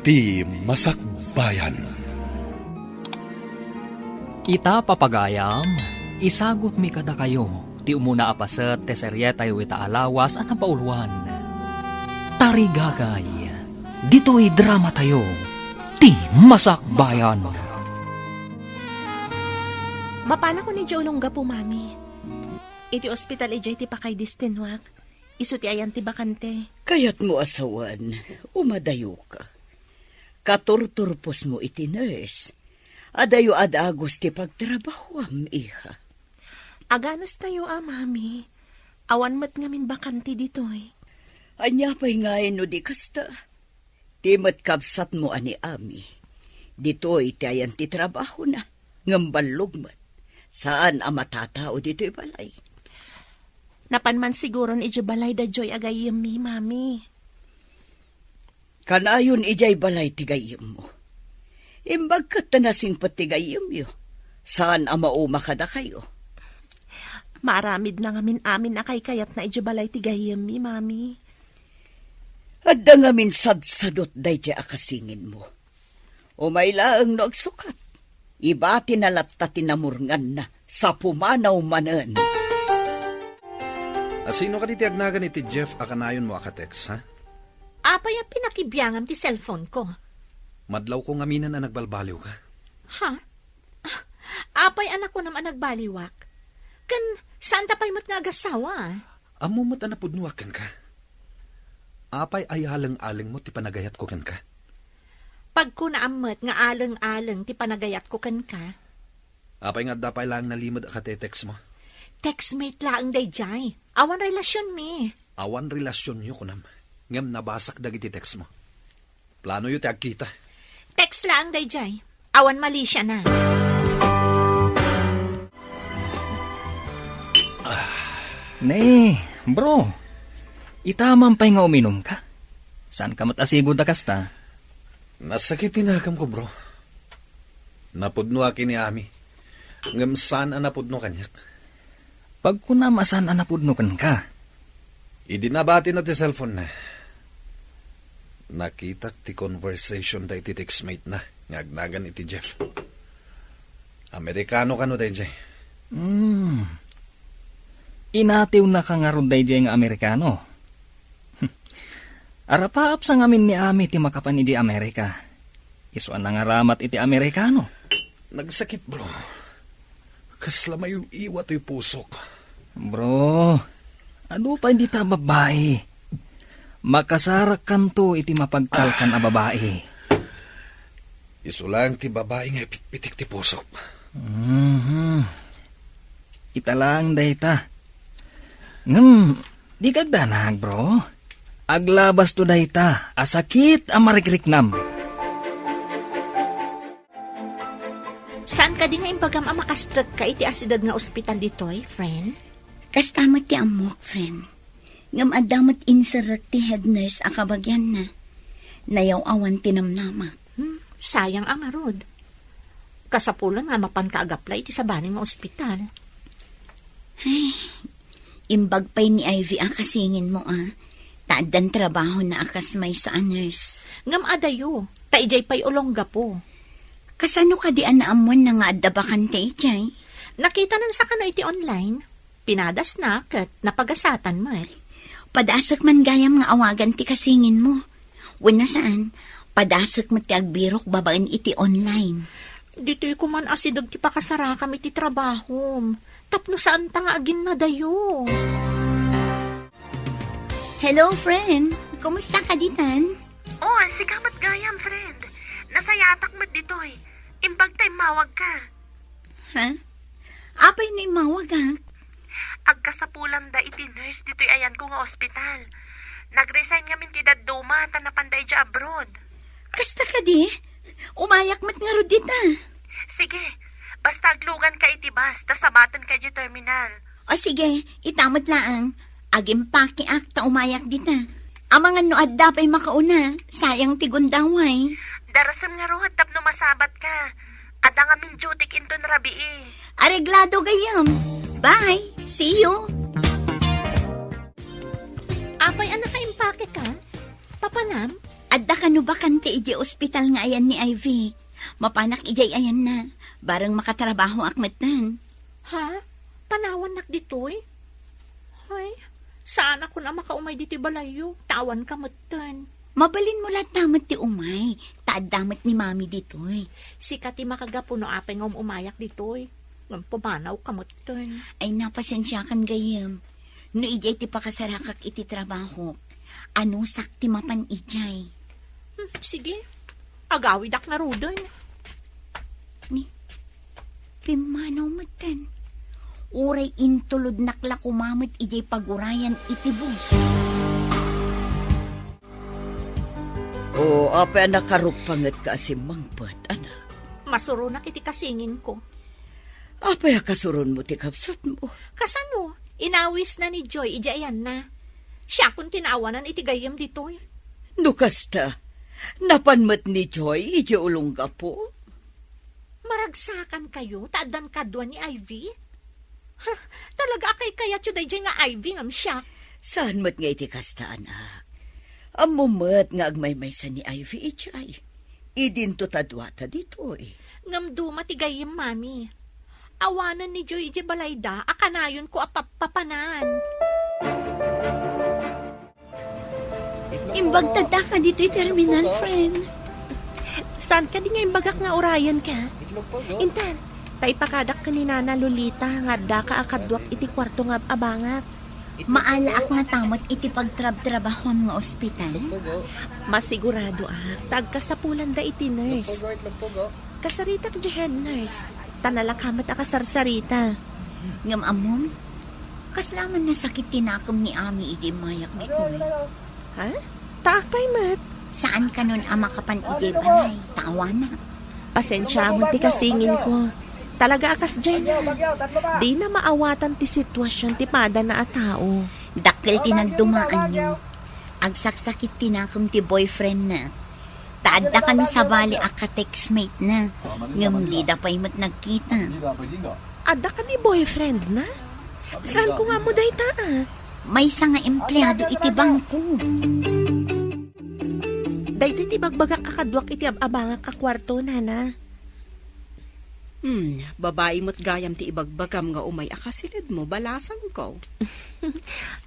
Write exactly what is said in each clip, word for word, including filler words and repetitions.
Ti Masakbayan. Ita, papagayam, isagutmi kadakayo ti umuna a paset ti serietayo ita a lawas a napauluan. Tarigagay, ditoy dramatayo, Ti Masakbayan. Mapanakon idiay Olongapo, Mami. Iti ospital idiay ti pakay destinuak. Isu ti ayan ti bakante. Kayatmo a sawen, umadayoka. Katurturposmo iti nurse. Adayo a dagus ti pagtrabahuam, iha. Aganustayo a, Mami. Awan met ngamin bakante ditoy. Ania pay ngay no di kasta? Ti met kabsatmo a ni Ami. Ditoy ti ayan ti trabahona, ngem ballog met. Saan a matatao ditoy balay. Napan man siguron idiay balay da Joy a gayyemmi, Mami. Kanayon idiay balay ti gayyemmo. Imbag ket ta nasingpet ti gayyemyo. Saan a mauma kadakayo. Maaramidna ngamin amin a kaykayatna idiay balay ti gayyemmi, Mami. Adda ngamin sadsadot daydiay a kasinginmo. Umay laeng no agsukat. Ibatina latta ti namurnganna sa pumanaw manen. A, sino kadi ti agnagan iti Jeff a kanayonmo a ka-text, ha? Apay a pinakibiangam ti cellphone ko? Madlawko ngaminen a nagbalbaliwka. Ha? Ah, apay a nakunam a nagbaliwak? Ken saanta pay met nga agassawa, ah? Ammo met a napudnoak kenka. Apay a yaleng-alengmo ti panagayatko kenka? Pagkunaam met nga aleng-aleng ti panagayatko kenka. Apay nga adda pay laeng nalimed a kate-textmo? Textmate laeng daydiay. Awan relasionmi. Awan relasionyo, kunam. Ngem nabasak dagiti textmo. Planoyo ti agkita. Text laeng daydiay. Awan malisiana. Ne, bro. Ita man pay nga uminumka. Saanka met a sigud a kasta? Nasakit ti nakamko, bro. Napudnoak ken ni Ami. Ngem saan a napudno kaniak. Pagkunam a saan a napudno kenka. Idi nabatina ti cellphone-na, nakitak ti conversation da iti textmate-na nga agnagan iti Jeff. Amerikano kano daydiay? Hmm. Inatiwnaka ngarud daydiay nga Amerikano? Arapaap sa ngamin ni Ami ti makapan idi Amerika. Isu a nangaramat iti Amerikano. Nagsakit, bro. Kasla maiw-iwa toy pusok. Bro, adu pay dita a babai. Makasarakkanto iti mapagtalkan a babai. Isu laeng ti babai nga ipitpitik ti pusok. Mhm. Ita laeng dayta. Ngem, di kagdanag, bro. Aglabasto dayta a sakit a marikriknam. Saan kadi nga imbagam a makastrekka iti asideg nga ospital ditoy, friend? Kasta met ti ammok, friend. Ngem adda met inserrek ti head nurse a kabagianna. Nayaw-awan ti namnamak. Hmm, sayang a ngarud. Kasapulan nga mapanka agaplay iti sabali nga ospital. Ay, imbag pay ni Ivy a kasinginmo a, ta addan trabahona a kas maysa a nurse. Ngem adayo, ta idiay pay Olongapo. Kasano kadi a naammuanna nga adda bakante idiay? Nakitanan sakana iti online. Pinadasna ket napagasatan met. Padasek man gayam nga awagan ti kasinginmo. Wenno saan, padasek met ti agbirok babaen iti online. Ditoy koma asideg ti pakasarakam iti trabahom, tapno saanta nga aginnadayo. Hello, friend. Kumusta ka ditan? Oh, sika met gayam, friend. Nasayatak met ditoy. Imbag ta immawagka. Ha? Apay no immawagak? Agkasapulanda iti nurse ditoy ayanko nga ospital. Nag-resign ngamin ti dadduma ta napanda idiay abroad. Kasta kadi? Umayak met ngarud dita. Sige, basta agluganka iti bus ta sabatenka idiay terminal. O sige, ita met laeng. Agimpakeak ta umayak dita. Amangan no adda pay makauna, sayang ti gundaway. Darasem ngarud tapno masabatka. Adda ngamin duty inton rabii. Areglado gayam. Bye. See you. Apay a nakaimpake ka? Papanam? Adda kano bakante idiay ospital nga ayan ni Ivy. Mapanak idiay ayanna. Bareng makatrabahoak metten. Ha? Panawannak ditoy? Hay, saanak a makaumay ditoy balayyo. Awanka metten. Mabalinmo latta met ti umay. Ta adda met ni Mami ditoy. Sika ti makagapu no apay nga um-umayak ditoy. Ngem pumanawka metten. Ay, pasensiakan gayyem. No idiay ti pakasarakak iti trabahok, anusak ti mapan idiay. Hmm, sige. Agawidak ngaruden. Ni, pimmanaw metten. Uray intulodnak la koma met idiay pagurayan iti bus. O, apay a nakarukpangetka a simmangpet, anak? Masuronak iti kasinginko. Apay a kasuronmo ti kabsatmo? Kasano? Inawisna ni Joy idiay ayanna. Siakon ti naawanan iti gayyem ditoy. No kasta, napan met ni Joy idiay ulonggapo? Maragsakankayo ta addan kadua ni Ivy? Ha, talaga a kaykayatyo daydiay nga Ivy ngem siak? Saan met nga iti kasta, anak. Ammom met nga agmaymaysa ni Ivy idiay. Idinto ta duata ditoy. Ngem duma ti gayyem, Mami. Awanen ni Joy idiay balayda a kanayonko a pappapanan. Imbagtadaka ditoy terminal, friend. Saan kadi nga imbagak nga urayenka? Intan, ta ipakadak ken ni Nana Lolita nga addaka a kaduak iti kuarto nga ab-abangak. Maalaak ngata met iti pagtrabtrabahoam nga ospital? Masiguradoak ta agkasapulanda iti nurse. Kasaritak diay head nurse, ta nalaka met a kasarsarita. Ngem ammom, kasla man nasakit ti nakem ni Ami idi immayak ditoy. Ha? Ta apay met? Saan kanon a makapan idiay balay, ta awanak. Pasensiamon ti kasinginko. Talaga a kasdiay na. Dina maawatan ti situasion ti padana a tao. Dakkel ti nagdumaanyo. Agsaksakit ti nakem ti boyfriendna. Ta adda kano sabali a ka-textmate na. Ngem dida pay met nagkita. Adda kadi boyfriendna? Saanko nga ammo dayta, a? Maysa nga empleado iti bangko. Daytoy ti bagbagak a kaduak iti ab-abangak a kuarto, Nana. Hmm, babai met gayam ti ibagbagam nga umay a kasilidmo, balasangko.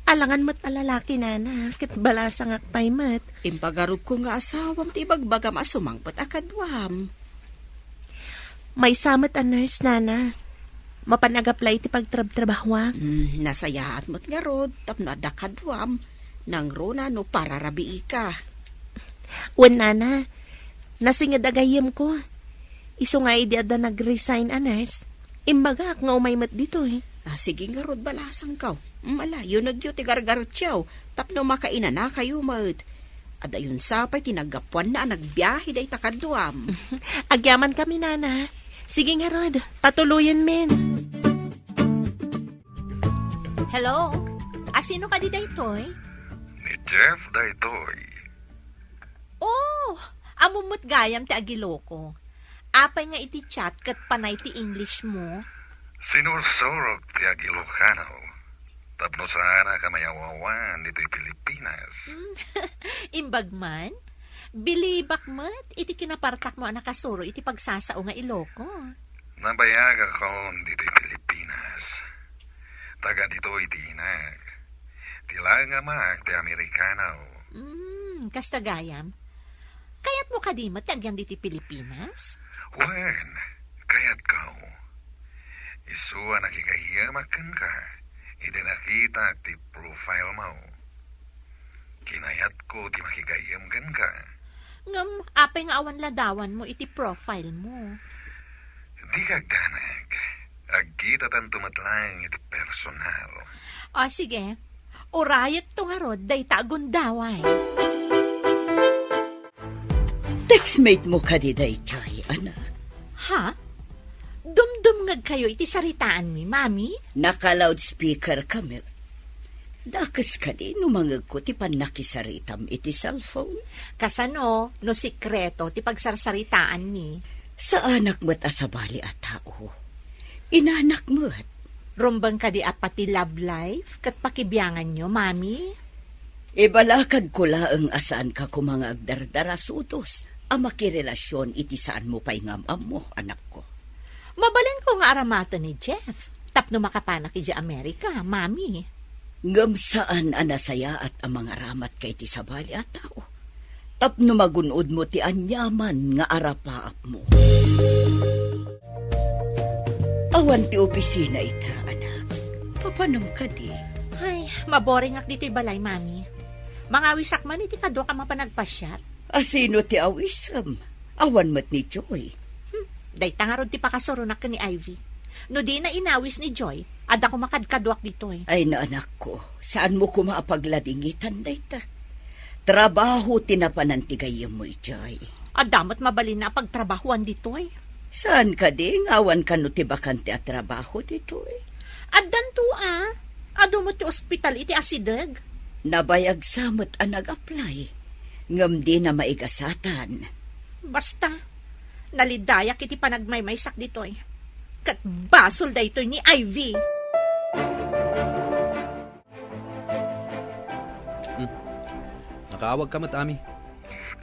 Alangan met a lalaki, Nana, ket balasangak pay met. Impagarupko nga asawam ti ibagbagam a sumangpet a kaduam. Maysa met a nurse, Nana. Mapan agaplay ti pagtrabtrabahoak. Hmm, nasayaat met ngarud tapno adda kaduam. Nangruna no pararabiika. Wen, Nana, nasinged a gayyemko. Isu nga idi adda nag-resign a nurse, imbagak nga umay met ditoy. Ah, sige ngarud, balasangko. Mm, ala, yunegyo ti gargarutio tapno makainanakayo met. Adayon sa pay ti naggapuanna a nagbiahe dayta kaduam. Agyamankami, Nana. Sige ngarud, patuloyenmin. Hello? Asino kadi daytoy? Ni Jeff daytoy. Oh, ammom met gayam ti agiloko. Apay nga iti chat ket panay ti English mo? Sinursurok ti agilokano. Tapno saanak a mayaw-awan ditoy Pilipinas. Hmm, imbag man? Bilibak met iti kinapartakmo a nakasuro iti pagsasao nga Iloko. Nabayagakon ditoy Pilipinas. Taga ditoy ti inak. Ti laeng amak ti Amerikano. Hmm, kasta gayam. Kayatmo kadi met ti agyan ditoy Pilipinas? Wen, kayatko. Isu a nakigayyemak kenka idi nakitak ti profile mo. Kinayatko ti makigayyem kenka. Ngem apay nga awan ladawanmo iti profile mo? Dika agdanag. Agkitatanto met laeng iti personal. O, sige. Urayekto ngarud dayta a gundaway. Textmate mo kadi daytoy, anak? Ha? Dumdumngegkayo iti saritaanmi, Mami? Naka-loudspeaker kami. Dakes kadi no mangegko ti pannakisaritam iti cellphone? Kasano no sikreto ti pagsarsaritaanmi? Saanak met a sabali a tao. Inanak met. Rumbeng kadi a pati love life ket pakibianganyo, Mami? Ibalakadko laeng a saanka koma nga agdardarasudos a makirelasion iti saanmo pay nga am-ammo, anakko. Mabalinko nga aramaten ni Jeff tapno makapanak idiay Amerika, Mami. Ngem saan a nasayaat a mangaramatka iti sabali a tao tapno magun-odmo ti aniaman nga arapaapmo. Awan ti opisina ita, anak. Papanom kadi? Ay, maboringak ditoy balay, Mami. Mangawisak man iti kaduak a mapan agpasiar. A sino ti awisem? Awan met ni Joy. Hmm, dayta ngarud ti pakasuronak ken ni Ivy. No dina inawis ni Joy, adda koma kadkaduak ditoy. Ay, naanakko, saanmo koma a pagladingitan dayta. Trabaho ti napanan ti gayyemmo idiay. Adda met mabalinna a pagtrabahoan ditoy. Saan kadi nga awan kano ti bakante a trabaho ditoy? Addanto a. Adu met ti ospital iti asideg. Nabayag sa met a nag-apply, ngem dina maigasatan. Basta, nalidayak iti panagmaymaysak ditoy. Ket basol daytoy ni Ivy. Hmm. Nakaawag ka met, Ami.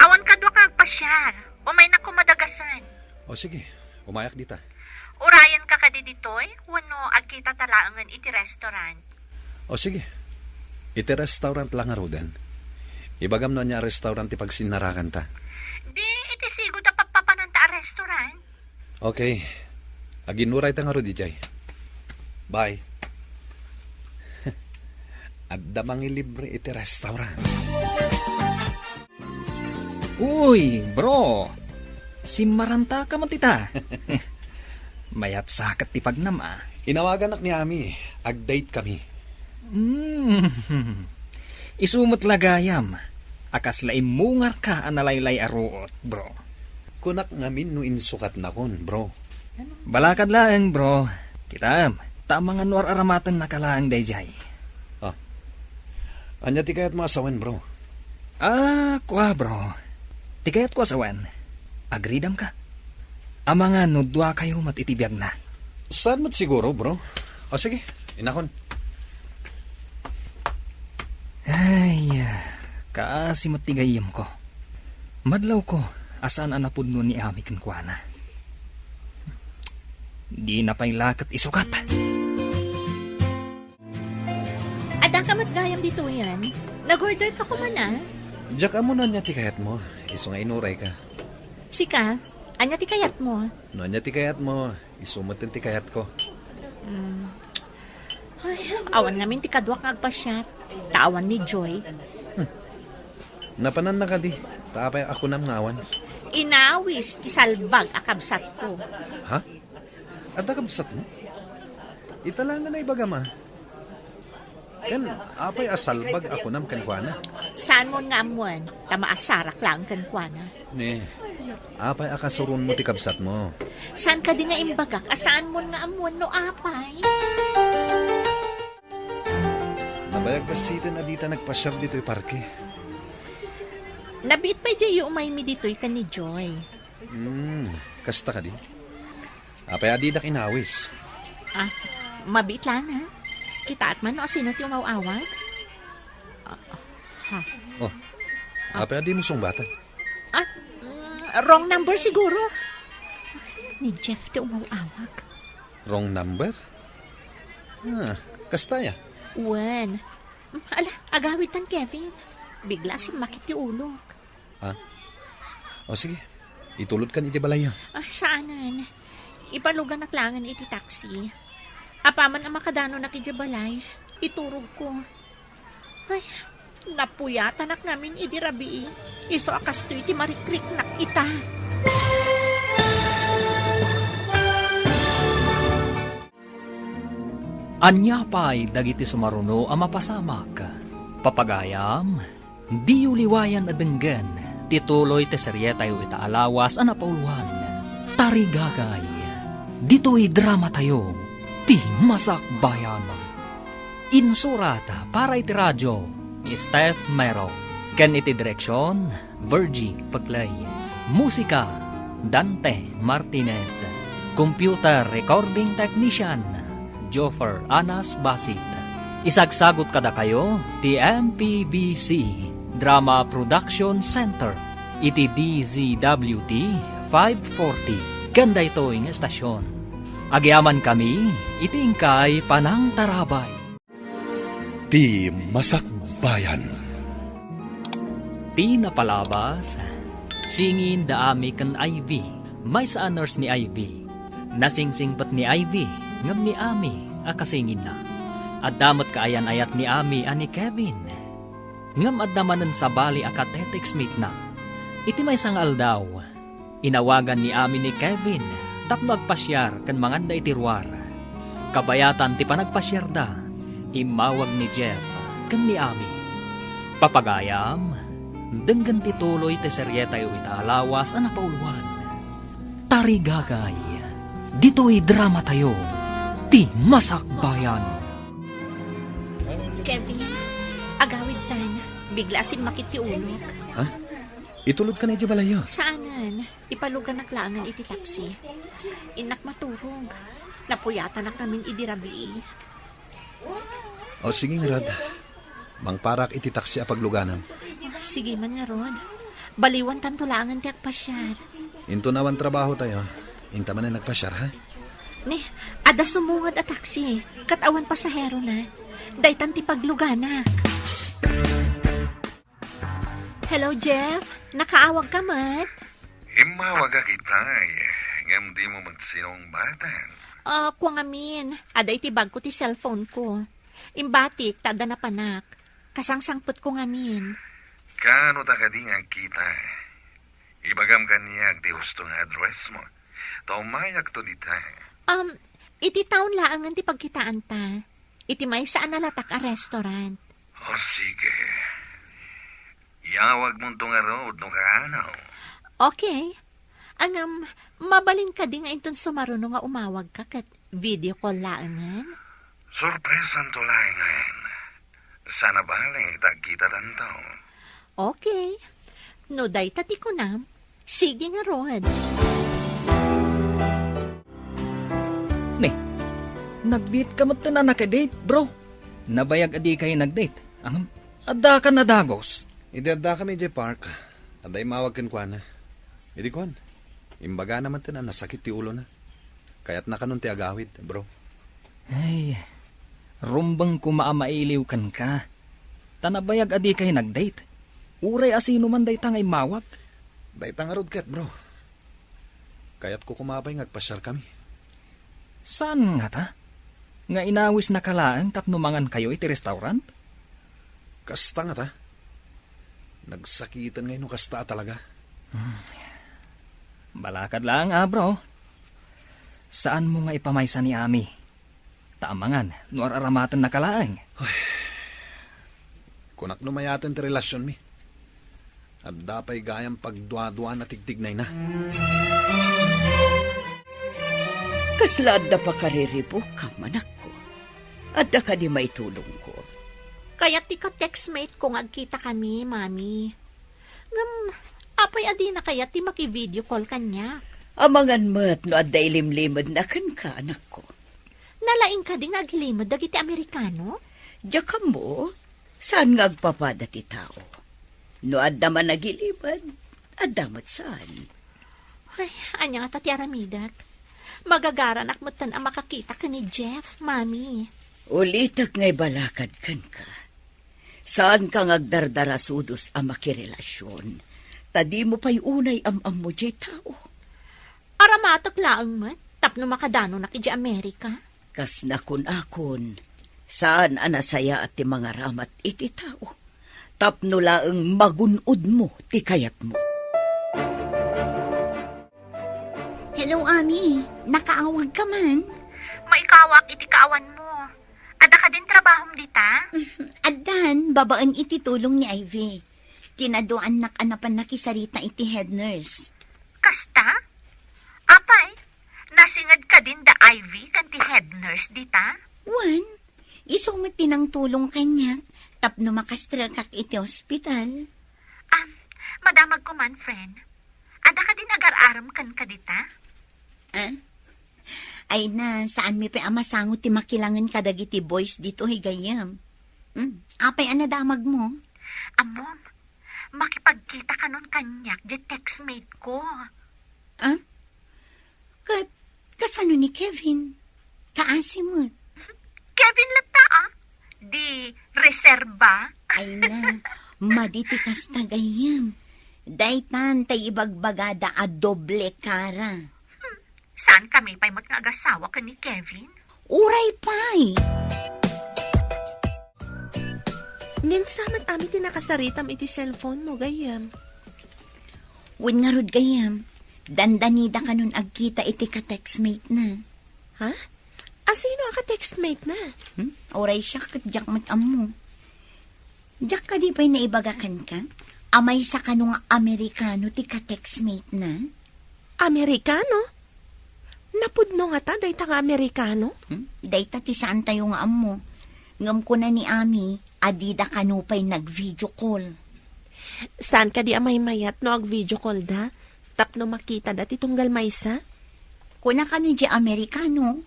Awan kaduak nga agpasiar. Umaynak koma dagasen. O sige, umayak dita. Urayenka kadi ditoy, wenno agkitata laengen iti restaurant? O sige, iti restaurant la ngaruden. Ibagam no ania a restaurant ti pagsinnarakanta. Di, iti sigud a pappapananta a restaurant. Okay. Aginurayta ngarud idiay. Bye. Adda mangilibre iti restaurant. Uy, bro! Simmaranta ka met ita. Mayat sa ket ti pagnam, a. Inawaganak ni Ami. Ag-date kami. Hmm. Isu met la gayam a kasla immungarka a nalaylay a ruot, bro. Kunak ngamin no insukatnakon, bro. Balakad laeng, bro. Kitaem, ta amangan no ar-aramatennaka laeng daydiay. Ah. Ania ti kayatmo a sawen, bro? Ah, kua, bro. Ti kayatko a sawen, agridamka. Amangan no duakayo met iti biagna. Saan met siguro, bro? O sige, inakon. Ay, kaasi met ti gayyemko. Madlawko a saan a napudno ni Ami kenkuana. Dina pay la ket isukat. Addaka met gayam ditoyen. Nag-order ka koma, a? Diak ammo no ania ti kayatmo. Isu nga inurayka. Sika, ania ti kayatmo? No ania ti kayatmo, isu met ti kayatko. Hmm. Ay, awan ngamin ti kaduak nga agpasiar. Ta awan ni Joy. Hmm. Napananna kadi, ta apay a kunam nga awan? Inawis ti salbag a kabsatko. Ha? Adda kabsatmo? Ita laeng nga naibagam, a. Ken apay a salbag a kunam kenkuana? Saanmon nga ammoen, ta maasarak laeng kenkuana. Ne, apay a kasuronmo ti kabsatmo? Saan kadi nga imbagak a saanmon nga ammoen no apay? Nabayag bassiten a dita nagpasiar ditoy parke. Nabiit pay diay umaymi ditoy ken ni Joy. Hmm, kasta kadi? Apay a didak inawis? Ah, mabiit laeng, a. Kitaek man no asino ti umaw-awag? Ah, ha. Oh, apay a dimo sungbatan? Ah, mm, wrong number siguro. Ni Jeff ti umaw-awag. Wrong number? Ah, kasta aya? Wen. Ala, agawidtan, Kevin. Bigla a simmakit ti ulok. Ah? O sige, itulodkan iti balayyo. Ah, saanen. Ipaluganak laengen iti taxi. Apaman a makadanonak idiay balay, iturogko. Ay, napuyatanak ngamin idi rabii. Isu a kastoy ti marikriknak ita. Ania pay dagiti sumaruno a mapasamak? Papagayam, diyo liwayan a denggen ti tuloy ti serietayo ita a lawas a napauluan, Tarigagay. Ditoy dramatayo, ti Masakbayan. Insurat para iti radio ni Steph Mero, ken iti direksion, Virgie Peclay. Musika, Dante Martinez. Computer recording technician, Joffer Anas Basit. Isagsagut kadakayo ti M P B C Drama Production Center iti D Z W T five forty ken daytoy nga estasion. Agyamankami iti inkay panangtarabay. Ti Masakbayan. Ti napalabas, singin da Ami ken Ivy. Maysa a nurse ni Ivy. Nasingsingpet ni Ivy, ngem ni Ami a kasinginna. Adda met kaayan-ayat ni Ami a ni Kevin. Ngem adda manen sabali a kateteksmitna. Iti maysa nga aldaw, inawagan ni Ami ni Kevin tapno agpasiar ken manganda iti ruar. Kabayatan ti panagpasiarda, immawag ni Jeff ken ni Ami. Papagayam, denggen ti tuloy ti serietayo ita a lawas a napauluan. Tarigagay, ditoy dramatayo, Ti Masakbayan. Kevin, agawidtan. Bigla a simmakit ti ulok. Ha? Itulodka na iti balayyo? Saanen. Ipaluganak laengen iti taksi. Innak maturog. Napuyatanak ngamin idi rabii. O, sige ngarud. Mangparak iti taksi a pagluganam. Sige man ngarud. Baliwantanto laengen ti agpasiar. Inton awan trabahotayo, inta manen agpasiar, ha? Ne, adda sumungad a taksi, ket awan pasaherona. Daytan ti pagluganak. Hello, Jeff. Nakaawagka met? Immawagak itay, ngem dimo met sinungmatan. Ah, kua ngamin, adda iti bagko ti cellphone ko. Imbatik ta adda napanak. Kasangsangpetko ngamin. Kaano ta kadi nga agkita? Ibagam kaniak ti husto nga address mo. Ta umayakto dita. Um, iti town laengen ti pagkitaanta. Iti maysa a nalatak a restaurant. O, sige. Iyawagmonto ngarud no kaano. Okay. Ngem, mabalin kadi nga inton sumaruno nga umawagka ket video call laengen? Sorpresanto laengen. Saan a bale ta agkitatanto. Okay. No dayta ti kunam, sige ngarud. Ne, nagbiitka metten a naka-date, bro. Nabayag a dikay nag-date. Ngem, addaka a dagus. Idi addakami idiay park, adda immawag kenkuana. Idi kuan, imbagana metten a nasakit ti ulona. Kayatna kanon ti agawid, bro. Ay, rumbeng koma a mailiw kenka. Ta nabayag a dikay nag-date. Uray a sinoman dayta nga immawag. Dayta ngarud ket, bro. Kayatko koma pay nga agpasiarkami. Saan ngata? Nga inawisnaka laeng tapno mangankayo iti restaurant? Kasta ngata? Nagsakiten ngay no kasta a talaga. Hmm. Balakad laeng, a, bro. Saanmo nga ipamaysa ni Ami. Ta amangan no ar-aramatennaka laeng. Ay. Kunak no mayaten ti relasionmi. Adda pay gayam pagduaduan a tigtignayna. Kasla adda pakariribukam, anakko? Adda kadi maitulongko? Kayat ti ka-textmate ko nga agkitakami, Mami. Ngem, apay a dina kayat ti maki-video call kaniak? Amangan met no adda ilimlimedna kenka, anakko. Nalaing kadi nga agilimed dagiti Amerikano? Diak ammo, saan nga agpapada ti tao. No adda man agilimed, adda met saan. Ay, ania ngata ti aramidek? Magagaranak metten a makakita ken ni Jeff, Mami. Ulitek nga ibalakad kenka. Saanka nga agdardarasudos a makirelasion, ta dimo pay unay am-ammo diay tao. Aramatek laeng met tapno makadanonak idiay Amerika. Kas nakun-akon, saan a nasayaat ti mangaramat iti tao, tapno laeng magun-odmo ti kayatmo. Hello, Ami. Nakaawagka man? Maikawak iti kaawanmo. Adda kadin trabahom dita? Addan, babaen iti tulong ni Ivy. Kinaduaannak a napan nakisarita iti head nurse. Kasta? Apay, nasinged kadin da Ivy ken ti head nurse dita? Wen, isu met ti nangtulong kaniak tapno makastrekak iti ospital. Ah, madamagko man, friend. Adda kadin agar-arem kenka dita? Ah? Ay na, saanmi pay a masango ti makilangen kadagiti boys ditoy gayyem. Hmm, apay a nadamagmo? Ammom, makipagkita kanon kaniak diay textmate ko. Ah? Ket kasano ni Kevin? Kaasi met. Kevin latta, ah? Di reserba? Ay na, madi ti kasta gayyem. Daytan tay ibagbagada a doble kara. Hmm, saankami pay met nga agasawa ken ni Kevin? Uray pay! Ngem sa met amin ti nakasaritam iti cellphone mo, gayyem? Wen ngarud, gayyem, dandanida kanon agkita iti ka-textmate na. Ha? Asino a ka-textmate na? Hmm? Uray siak ket diak met ammo. Diak kadi pay naibaga kenka a maysa kano nga Amerikano ti ka-textmate na? Amerikano? Napudno ngata dayta nga Amerikano? Hmm? Dayta ti saantayo nga ammo. Ngem kuna ni Ami a dida kano pay nag-video call. Saan kadi a maymayat no ag-video call da tapno makitada ti tunggal maysa? Kuna kano diay Amerikano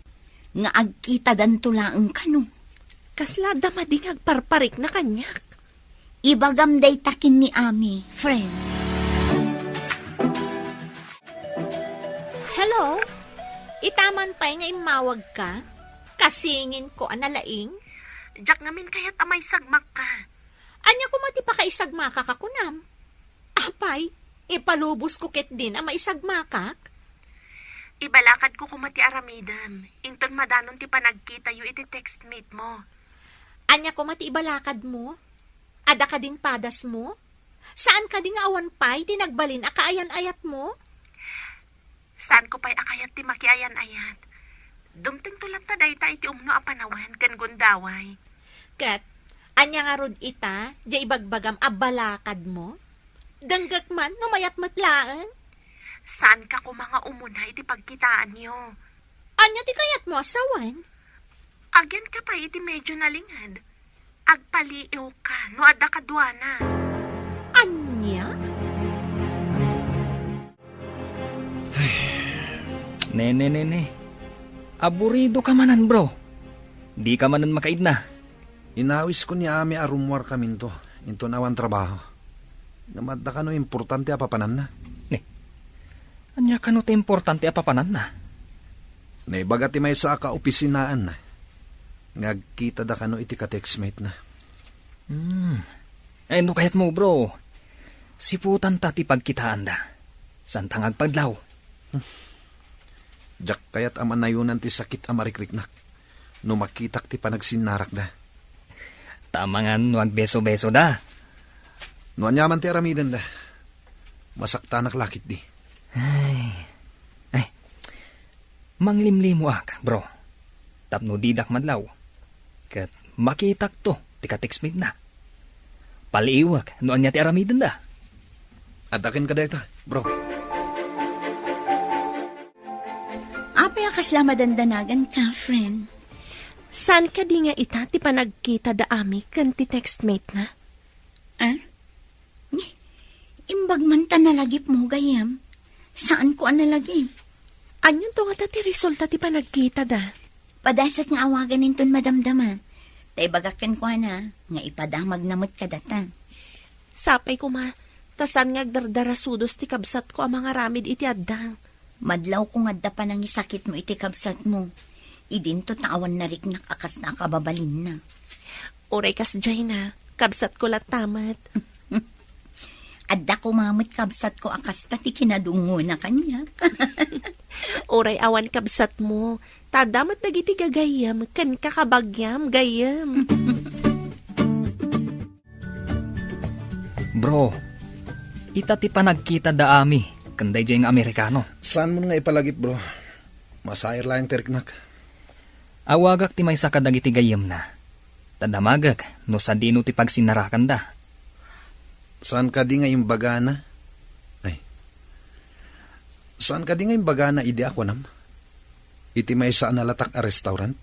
nga agkitadanto laeng kano. Kasla adda madi nga agparparikna kaniak. Ibagam dayta ken ni Ami, friend. Hello? Ita man pay nga immawagka? Kasinginko a nalaing? Diak ngamin kayat a maisagmakka. Ania koma ti pakaisagmakak a kunam? Apay, ipalubosko ketdin a maisagmakak? Ibalakadko koma ti aramidem, inton madanon ti panagkitayo iti textmate mo. Ania koma ti ibalakadmo? Adda kadin padasmo? Saan kadi nga awan pay ti nagbalin a kaayan-ayatmo? Saanko pay a kayat ti makiayan-ayat. Dumtengto latta dayta iti umno a panawen ken gundaway. Ket, ania ngarud ita, diay ibagbagam a balakadmo? Denggek man no mayat met laeng. Saanka koma nga umuna iti pagkitaanyo. Ania ti kayatmo a sawen? Agyanka pay iti medio nalinged. Agpaliiwka no adda kaduana. Ania? Nene, nene. Aburido ka manen, bro. Di ka manen makaidna. Inawisko ni Ami a rummuarkaminto, inton awan trabaho. Ngem adda kano importante a papananna. Ni, ania kano ti importante a papananna? Naibaga ti maysa a kaopisinaanna nga agkitada kano iti ka-textmate-na. Hmm. Eh, no kayatmo, bro, siputanta ti pagkitaanda. Santa nga agpadlaw. Diak kayat a manayonan ti sakit a marikriknak no makitak ti panagsinnarakda. Ta amangan no agbeso-besoda. No aniaman ti aramidenda, masaktanak la ketdi. Ay. Ay. Manglimlimoak, bro. Tapno didak madlaw. Ket makitakto ti ka-textmate-na. Paliiwek no ania ti aramidenda. Adda kenka dayta, bro. Apay a kasla madandanaganka, friend? Saan kadi nga ita ti panagkitada Ami ken ti textmate-na? Ah? Ni, imbag man ta nalagipmo, gayyem. Saanko a nalagip. Anianto ngata ti resulta ti panagkitada? Padasek nga awagan inton madamdama. Ta ibagak kenkuana nga ipadamagna met kadata. Sapay koma, ta saan nga agdardarasudos ti kabsatko a mangaramid iti addang. Madlawko nga adda panangisakitmo iti kabsatmo. Idinto ta awan nariknak a kasna a kababalinna. Uray kasdiayna, kabsatko latta met. Adda koma met kabsatko a kasta ti kinadungona kaniak. Uray awan kabsatmo, ta adda met dagiti gagayyem ken kakabagiam, gayyem. Bro, ita ti panagkita da Ami ken daydiay nga Amerikano. Saanmon nga ipalagip, bro. Masair laeng ti riknak. Awagak ti maysa kadagiti gayyemna. Ta damagek no sadino ti pagsinnarakanda. Saan kadi nga imbagana? Ay. Saan kadi nga imbagana idi a kunam? Iti maysa a nalatak a restaurant?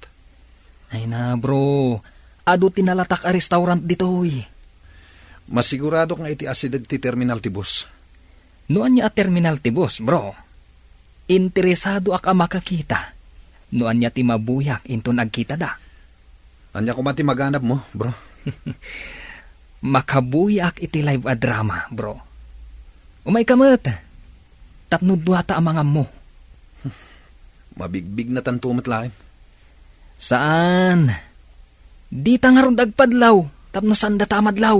Ay na, bro. Adu ti nalatak a restaurant ditoy. Masiguradok nga iti asideg ti terminal ti bus. No ania a terminal ti bus, bro? Interesadoak a makakita no ania ti mabuyak inton agkitada. Ania koma ti maganabmo, bro? Makabuyak iti live a drama, bro. Umayka met, tapno duata a mangammo. Mabigbignatanto met laeng. Saan. Dita ngarud agpadlaw, tapno saandata a madlaw.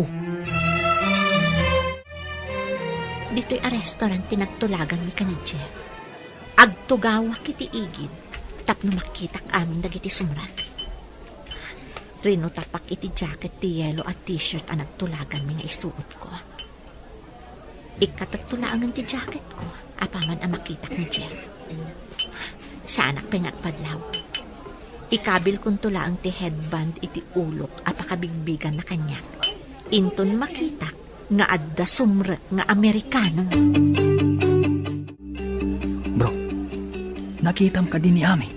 Ditoy a restaurant ti nagtulaganmi ken ni Jeff. Agtugawak iti igid tapno makitak amin dagiti sumrek. Rinutapak iti jacket ti yellow a t-shirt a nagtulaganmi nga isuotko. Ikkatekto laengen ti jacketko apaman a makitak ni Jeff. Saanak pay nga agpadlaw. Ikabilkonto laeng ti headband iti ulok a pakabigbiganna kaniak. Inton makitak nga adda sumrek nga Amerikano. Bro, nakitam kadi ni Ami?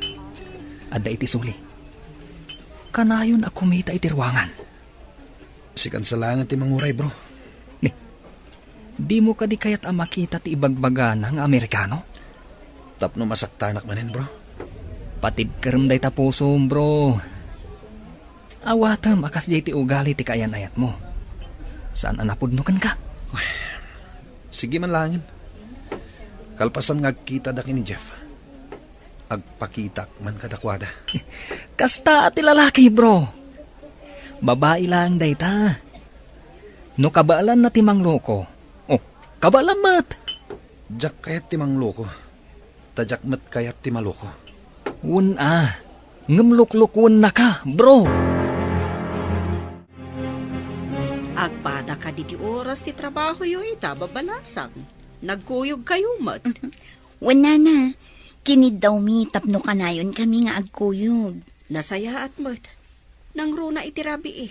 Adda iti suli. Kanayon a kumita iti ruangan. Sikan sa laengen ti manguray, bro. Ni, dimo kadi kayat a makita ti ibagbagana nga Amerikano? Tapno masaktanak manen, bro. Patibkerem dayta pusom, bro. Awatem a kasdiay ti ugali ti kaayan-ayatmo. Saan a napudno kenka. Sige man laengen. Kalpasan nga agkitadak ken ni Jeff, agpakitak man kadakuada. Kasta ti lalaki, bro. Babai laeng dayta. No kabaelanna ti mangloko, oh, kabaelam met. Diak kayat ti mangloko. Ta diak met kayat ti maloko. Wen a, ngem luklukuennaka, bro. Agpada kadi ti oras ti trabahoyo ita, babalasang. Nagkuyogkayo met. Wen, nana, kiniddawmi tapno kanayonkami nga agkuyog. Nasayaat met. Nangruna iti rabii.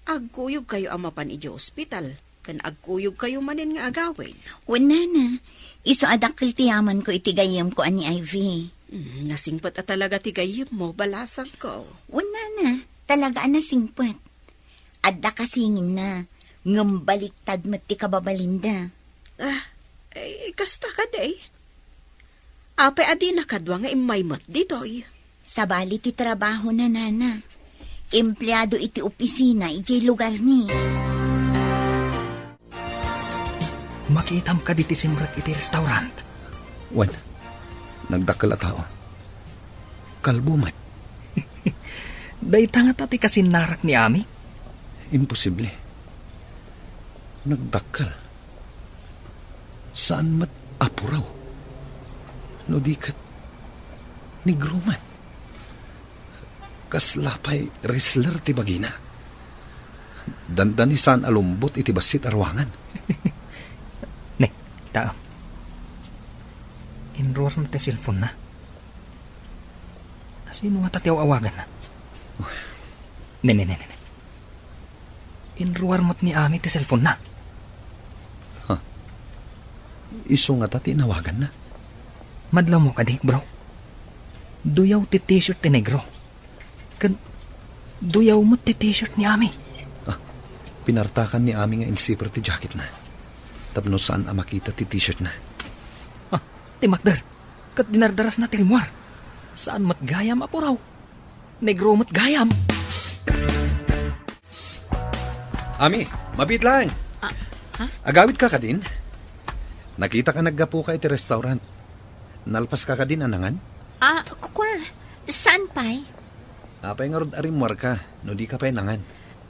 Agkuyogkayo a mapan idiay ospital, ken agkuyogkayo manen nga agawid. Wen, nana, isu a dakkel ti yamanko iti gayyemko a ni Ivy. Mm, nasingpet a talaga ti gayyemmo, balasangko. Wen, nana, talaga a nasingpet. Adda kasinginna, ngem baliktad met ti kababalinda. Ah, eh, kasta kadi. Apay a dina kadua nga immay met ditoy? Sabali ti trabahona, nana. Empleado iti opisina idiay lugarmi. Makitam kadi ti simrek iti restaurant? Wen, nagdakkel a tao. Kalbo met. Dayta ngata ti kasinnarak ni Ami? Imposible. Nagdakkel. Saan met a puraw. No di ket negro met. Kasla pay wrestler ti bagina. Dandani saan a lumbot iti bassit a ruangan. Ne, taem. Inruar na ti cellphone na. Asino ngata ti aw-awaganna? Ne, ne, ne, ne, ne. Inruar met ni Ami ti cellphone na. Ha? Isu ngata ti inawaganna? Madlawmo kadi, bro. Duyaw ti t-shirt ti negro. Ken duyaw met ti t-shirt ni Ami. Ah, pinartakan ni Ami nga insiper ti jacketna. Tapno saan a makita ti t-shirtna. Ah, ti makder. Ket dinardarasna ti rimmuar. Saan met gayam a puraw. Negro met gayam. Ami, mabiit laeng. Ah, ha? Agawidka kadin? Nakitak a naggapuka iti restaurant. Nalpaska kadin a nangan? Ah, kua, saan pay? Apay ngarud a rimmuarka no dika pay nangan?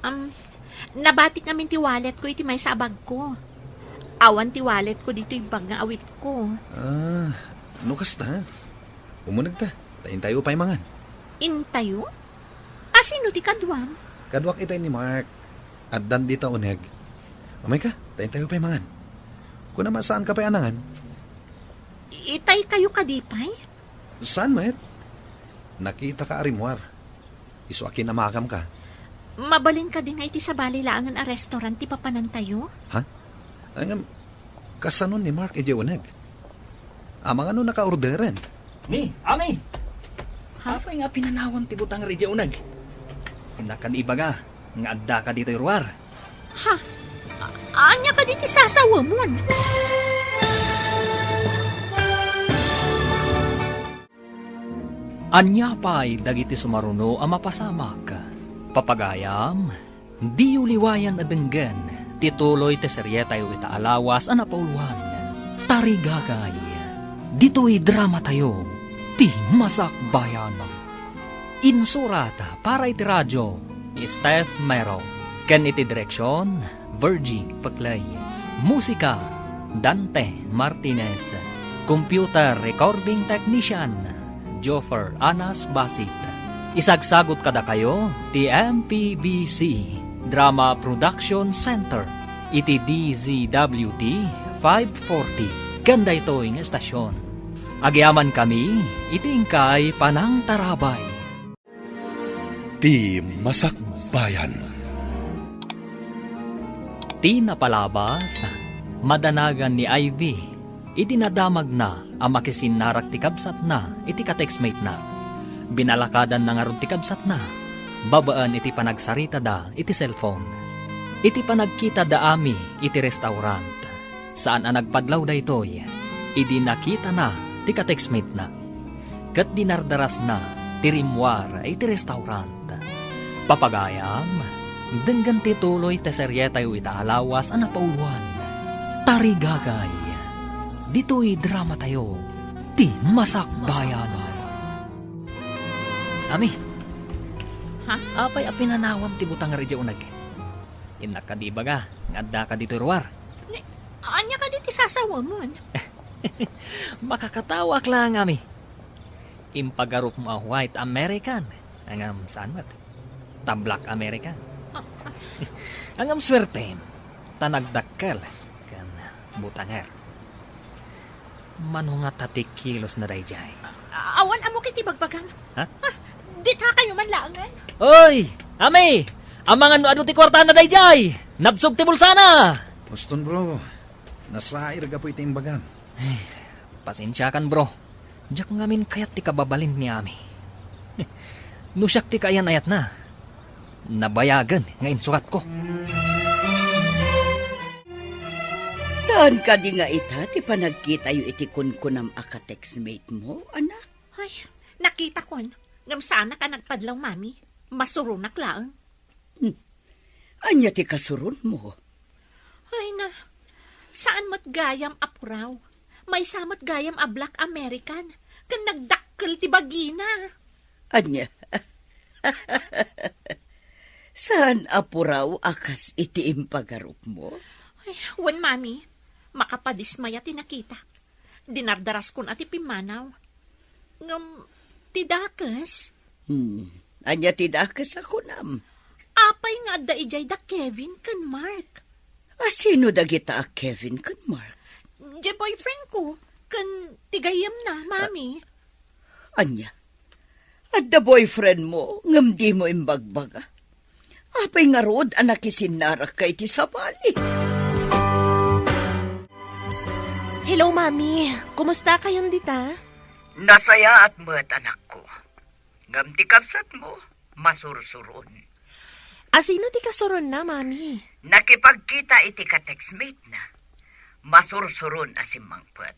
Um, nabatik ngamin ti walletko iti maysa a bagko. Awan ti walletko ditoy bag nga awitko. Ah, no kasta, umunegta, ta intayo pay mangan. Intayo? Asino ti kaduam? Kaduak itay ni Mark. Addan dita uneg. Umayka, ta intayo pay mangan. Kunam a saanka pay a nangan? Itay kayo kadi pay? Saan met? Nakitaka a rimmuar. Isu a kinamakamka. Mabalin kadi nga iti sabali laengen a restaurant ti papanantayo? Ha? Ngem, kasano ni Mark idiay uneg? Amangan no nakaorderen? Ni, Ami! Ha? Apay nga pinanawam ti butang idiay uneg? Innak kadi ibaga nga addaka ditoy ruar. Ha? A-, ania kadi ti sasawemon? Ania pay dagiti sumaruno a mapasamak? Papagayam, diyo liwayan a denggen ti tuloy ti serietayo ita a lawas a napauluan, Tarigagay. Ditoy dramatayo, ti Masakbayan. Insurat para iti radio, Steph Mero. Ken iti direksion, Virgie Peclay. Musika, Dante Martinez. Computer recording technician, Joffer Anas Basit. Isagsagot kadakayo ti M P B C Drama Production Center iti D Z W T five forty ken daytoy nga estasyon. Agyamankami iti inkay panangtarabay. Ti Masakbayan. Ti napalabas, madanagan ni Ivy idi nadamagna a makisinnarak ti kabsatna iti ka-textmate-na. Binalakadanna ngarud ti kabsatna babaen iti panagsaritada iti cellphone. Iti panagkitada amin iti restaurant, saan a nagpadlaw daytoy idi nakitana ti ka-textmate-na. Ket dinardarasna ti rimmuar iti restaurant. Papagayam, denggen ti tuloy ti serietayo ita a lawas a napauluan, Tarigagay. Ditoy dramatayo, ti Masakbayan. Ami. Ha? Apay a pinanawam ti butang nga radio uneg? Innak kadi ibaga nga addaka ditoy ruar? Ni, ania kadi ti sasawamon? Makakatawaak laeng, Ami. Impagarupmo a white American. Ngem saan met. Ta black American. Ah, ah. Ngem suertem, ta nagdakkel ken butanger. Mano ngata ti kilosna daydiay? Awan ammok iti bagbagam. Ha? Ah, ditakayo man laengen. Oy! Ami! Amangan no adu ti kuartana daydiay! Nabsog ti bulsana! Uston, bro. Nasair gapu iti imbagam. Ay, pasensiakan, bro. Diak ngamin kayat ti kababalin ni Ami. No siak ti kaayan-ayatna, nabayagen nga insuratko. Saan kadi nga ita ti panagkitayo iti kunkunam a ka-textmate-mo, anak? Ay, nakitakon. Ngem saanak a nagpadlaw, Mami. Masuronak laeng. Hmm. Ania ti kasuronmo? Ay na, saan met gayam a puraw. Maysa met gayam a black American. Ken nagdakkel ti bagina. Ania? Saan a puraw a kas iti impagarupmo? Ay, wen, Mami. Makapadismaya ti nakitak. Dinardaraskon a ti pimmanaw. Ngem, ti dakes? Hmm. Ania ti dakes a kunam? Apay nga adda idiay da Kevin ken Mark? A sino dagita a Kevin ken Mark? Di boyfriend ko, ken ti gayyemna, Mami. Ania? Adda boyfriend mo, ngem dimo imbagbaga? Apay ngarud a nakisinnarakka iti sabali? Hello, Mami. Kumusta kayon dita? Nasayaat met, anakko. Ngem ti kabsatmo, masursuron. Asino ti kasuronna, Mami? Nakipagkita iti ka-textmate-na. Masursuron a simmangpet.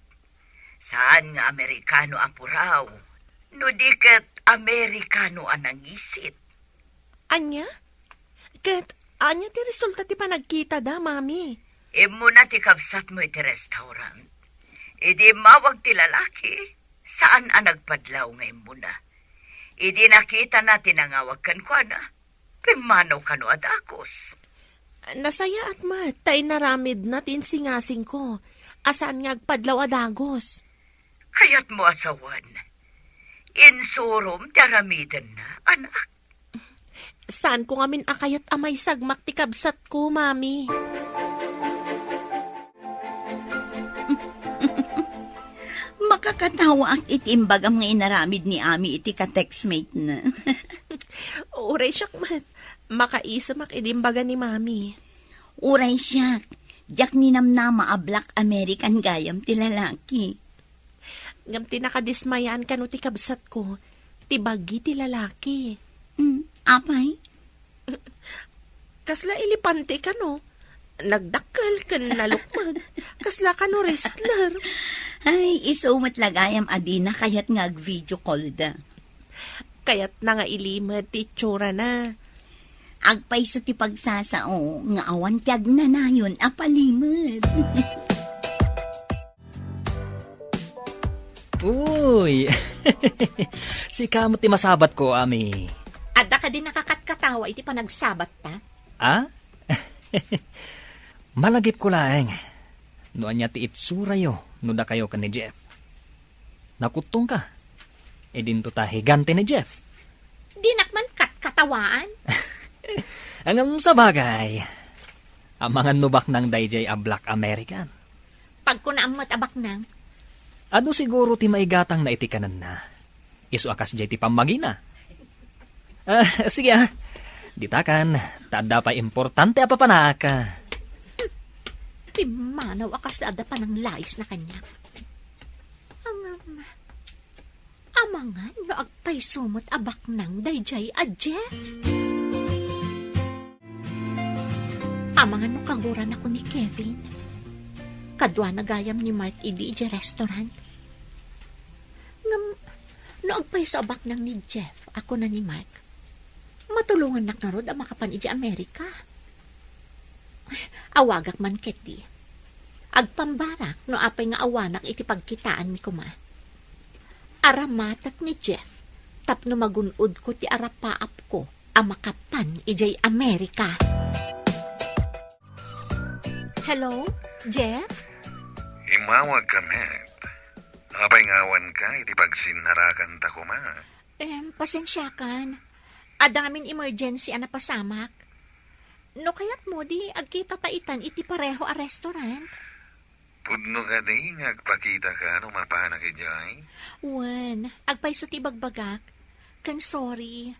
Saan nga Amerikano a puraw, no di ket Amerikano a nangisit. Ania? Ket ania ti resulta ti panagkitada, Mami? Immuna ti kabsatmo iti restaurant. Idi immawag ti lalaki, saan a nagpadlaw nga immuna. Idi nakitana ti nangawag kenkuana, pimmanaw kano a dakes. Nasayaat met ta inaramidna ti insingasingko a saan nga agpadlaw a dagus. Kayatmo a sawen, insurom ti aramidenna, anak. Saanko ngamin a kayat a maisagmak ti kabsatko, Mami. Makakatawaak iti imbagam nga inaramid ni Ami iti ka-textmate-na. Uray siak met, makaisemak iti imbaga ni Mami. Uray siak, diak ninamnama a black American gayam ti lalaki. Ngem ti nakadismayaan kano ti kabsatko, ti bagi ti lalaki. Mm, apay? Kasla elepante kano. Nagdakkel ken nalukmeg. Kasla kano wrestler. Ay, isu met la gayam a dina kayat nga ag-video call da. Kayatna nga ilimed ti itsurana. Agpayso ti pagsasao nga awan ti agnanayon a palimed. Uy! Sika met ti masabatko, Ami. Adda kadi nakakatkatawa iti panagsabatta? Ah? Malagipko laeng no ania ti itsurayo no dakayo ken ni Jeff. Nakuttongka. Idinto ta higante ni Jeff. Dinak man katkatawaan. Ngem sabagay, amangan no baknang daydiay a Black American. Pagkunaam met a baknang. Adu siguro ti maigatangna iti kanenna. Isu a kasdiay ti pammagina. Ah, sige, ah. Ditakan, ta adda pay importante a papanak. Pimmanaw a kasla adda pananglais na kaniak. Amangan no agpayso met a baknang daydiay a Jeff. Amangan no kaguranako ni Kevin. Kaduana gayam ni Mark idi idiay restaurant. Ngem, no agpayso a baknang ni Jeff, a kuna ni Mark, matulongannak ngarud a makapan idiay Amerika. Awagak man ketdi. Agpambarak no apay nga awanak iti pagkitaanmi koma. Aramatek ni Jeff tapno magun-odko ti arapaapko a makapan idiay Amerika. Hello, Jeff? Imawag ka met. Apay nga awanka iti pagsinnarakanta koma? Em, pasensiakan. Adda ngamin emergency a napasamak. No kayatmo, di agkitata itan iti pareho a restaurant. Pudno kadi nga agpakitaka no mapanak idiay? Wen, agpayso ti ibagbagak. Ken sorry.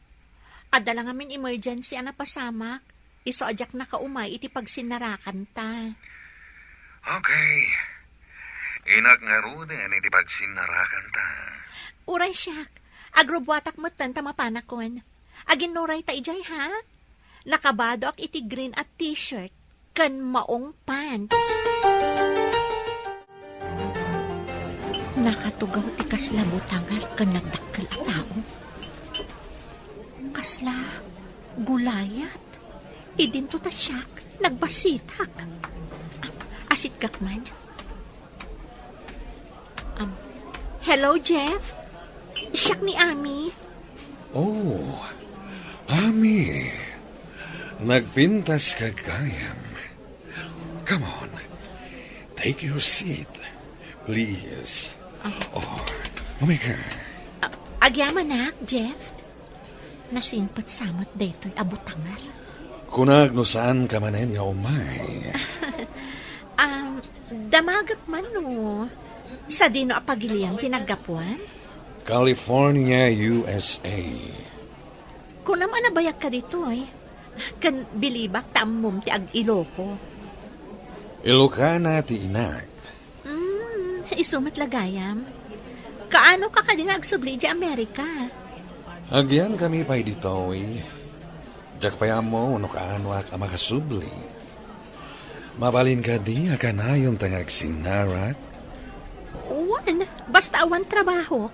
Adda la ngamin emergency a napasamak. Isu a diak nakaumay iti pagsinnarakanta. Okay. Inak ngaruden iti pagsinnarakanta. Uray siak. Agrubbuatak metten ta mapanakon. Aginnurayta idiay, ha? Nakabadoak iti green a t-shirt ken maong pants. Nakatugaw ti kasla butanger ken nagdakkel a tao. Kasla Goliath. Idinto ta siak, nagbasitak. Asitgak man. Um, hello, Jeff. Siak ni Ami. Oh, Ami. Nagpintas ka gayam. Come on. Take your seat, please. Ah. Oh, umika. Ah, agyamanak, Jeff. Nasimpet sa met daytoy a butanger. Kunak no saan ka manen nga umay. Um, damagek man no sadino a pagilian ti naggapuam? California, U S A. Kunam a nabayag ka ditoy. Ken bilibak ta ammom ti ag-Iloco. Ilocana ti inak. Mm, isu met la gayam. Kaano ka kadi nga agsubli idiay Amerika? Agyankami pay ditoy. Diak pay ammo no kaanoak a makasubli. Mabalin kadi a kanayonta nga agsinnarak? Wen, basta awan trabahok.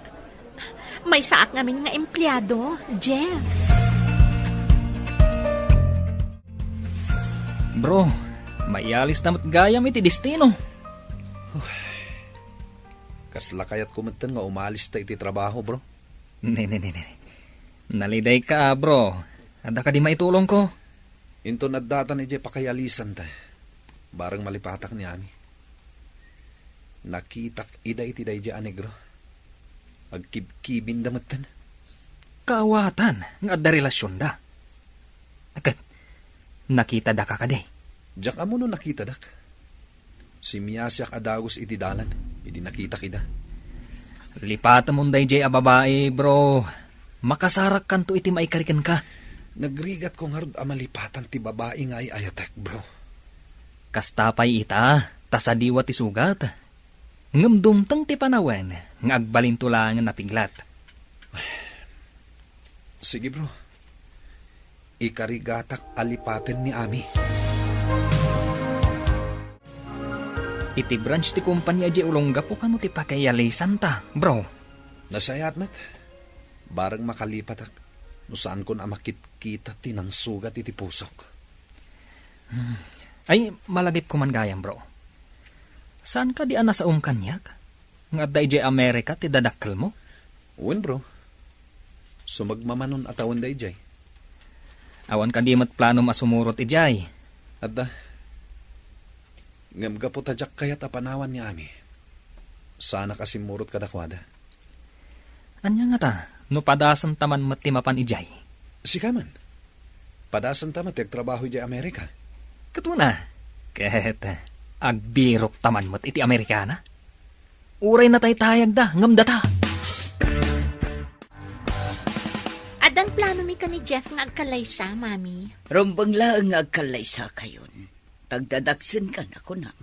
Maysaak ngamin nga empleado, Jeff. Bro, maialis ta met gayam iti destino. Kasla kayatko metten nga umalis ta iti trabaho, bro. Ne, ne, ne, ne. Nalidayka, bro. Adda kadi maitulongko? Inton addatan idiay pakayalisanta, bareng malipatak ni Ami. Nakitak ida iti daydiay a negro. Agkibkibinda metten. Kaawatan nga adda relasionda. Ket, nakitadaka kadi? Diak ammo no nakitadak. Simmiasiak a dagus iti dalan, idi nakitak ida. Lipatemon daydiay a babai, bro. Makasarakkanto iti maikari kenka. Nagrigatko ngarud a malipatan ti babai nga ay-ayatek, bro. Kasta pay ita, ta sadiwa ti sugat. Ngem dumteng ti panawen nga agbalinto laengen a piglat. Sige, bro. Ikarigatak a lipaten ni Ami. Iti branch ti kompania idiay Olongapo kano ti pakayalisanta, bro? Nasayaat met. Bareng makalipatak no saankon a makitkita ti nangsugat iti pusok. Hmm. Ay, malagipko man gayam, bro. Saan kadi a nasaom kaniak nga adda idiay Amerika ti dadakkelmo? Wen, bro. Sumagmamanon a tawen daydiay. Awan kadi met planom a sumurot idiay? Adda. Ngem gapu ta diak kayat a panawan ni Ami, saanak a simmurot kadakuada. Ania ngata, no padasenta man met ti mapan idiay? Sika man. Padasenta met ti agtrabaho idiay Amerika. Ket wen a, ket agbirokta man met iti Amerikana. Uray nataytayagda, ngem data. Addan planomi ken ni Jeff nga agkallaysa, Mami. Rumbeng laeng nga agkallaysakayon. Tagdadaksenkan a kunam.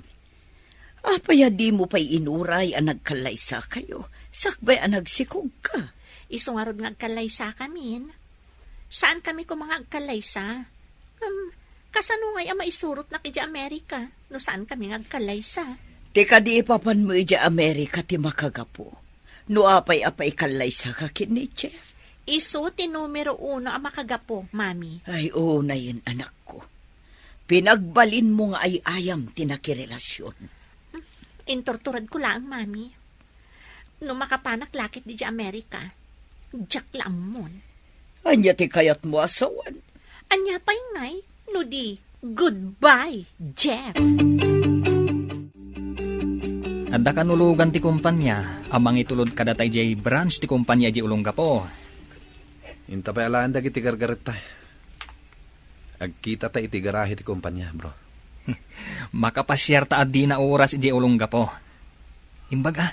Apay a dimo pay inuray a nagkallaysakayo, sakbay a nagsikogka? Isu ngarud nga agkallaysakamin. Saankami koma nga agkallaysa. Ngem, kasano ngay a maisurotnak idiay Amerika no saankami nga agkallaysa? Ti kadi ipapanmo idiay Amerika ti makagapu. No apay a paikallaysa ka ken ni Jeff? Isu ti numero uno a makagapu, Mami. Ay, unayen, anakko. Pinagbalinmo nga ay-ayam ti nakirelasion. Inturturedko laeng, Mami. No makapanak la ket idiay Amerika, diak la ammon. Ania ti kayatmo a sawen? Ania pay ngay no di, goodbye, Jeff. Adda kanulogan ti kumpania a mangitulod kadata idiay branch ti kumpania idiay Olongapo. Inta pay alaen dagiti gargaretta. Agkitata iti garahe ti kumpania, bro. Makapasiarta a dina oras idiay Olongapo. Imbag a,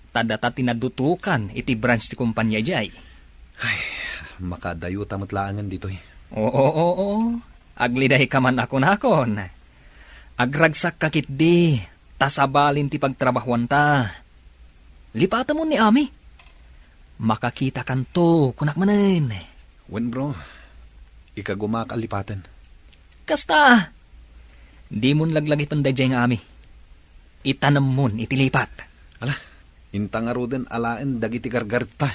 ta data ti nadutokan iti branch ti kumpania idiay. Ay, makadayota met laengen ditoy. Oo, oo. Aglidayka man a kunakon. Agragsakka ketdi, ta sabali ti pagtrabahoanta. Lipatemon ni Ami. Makakitakanto, kunak manen. Wen, bro. Ikagumak a lipaten. Kasta, dimon laglagipen daydiay nga Ami. Itanemmon iti lipat. Ala, inta ngaruden alaen dagiti gargaretta.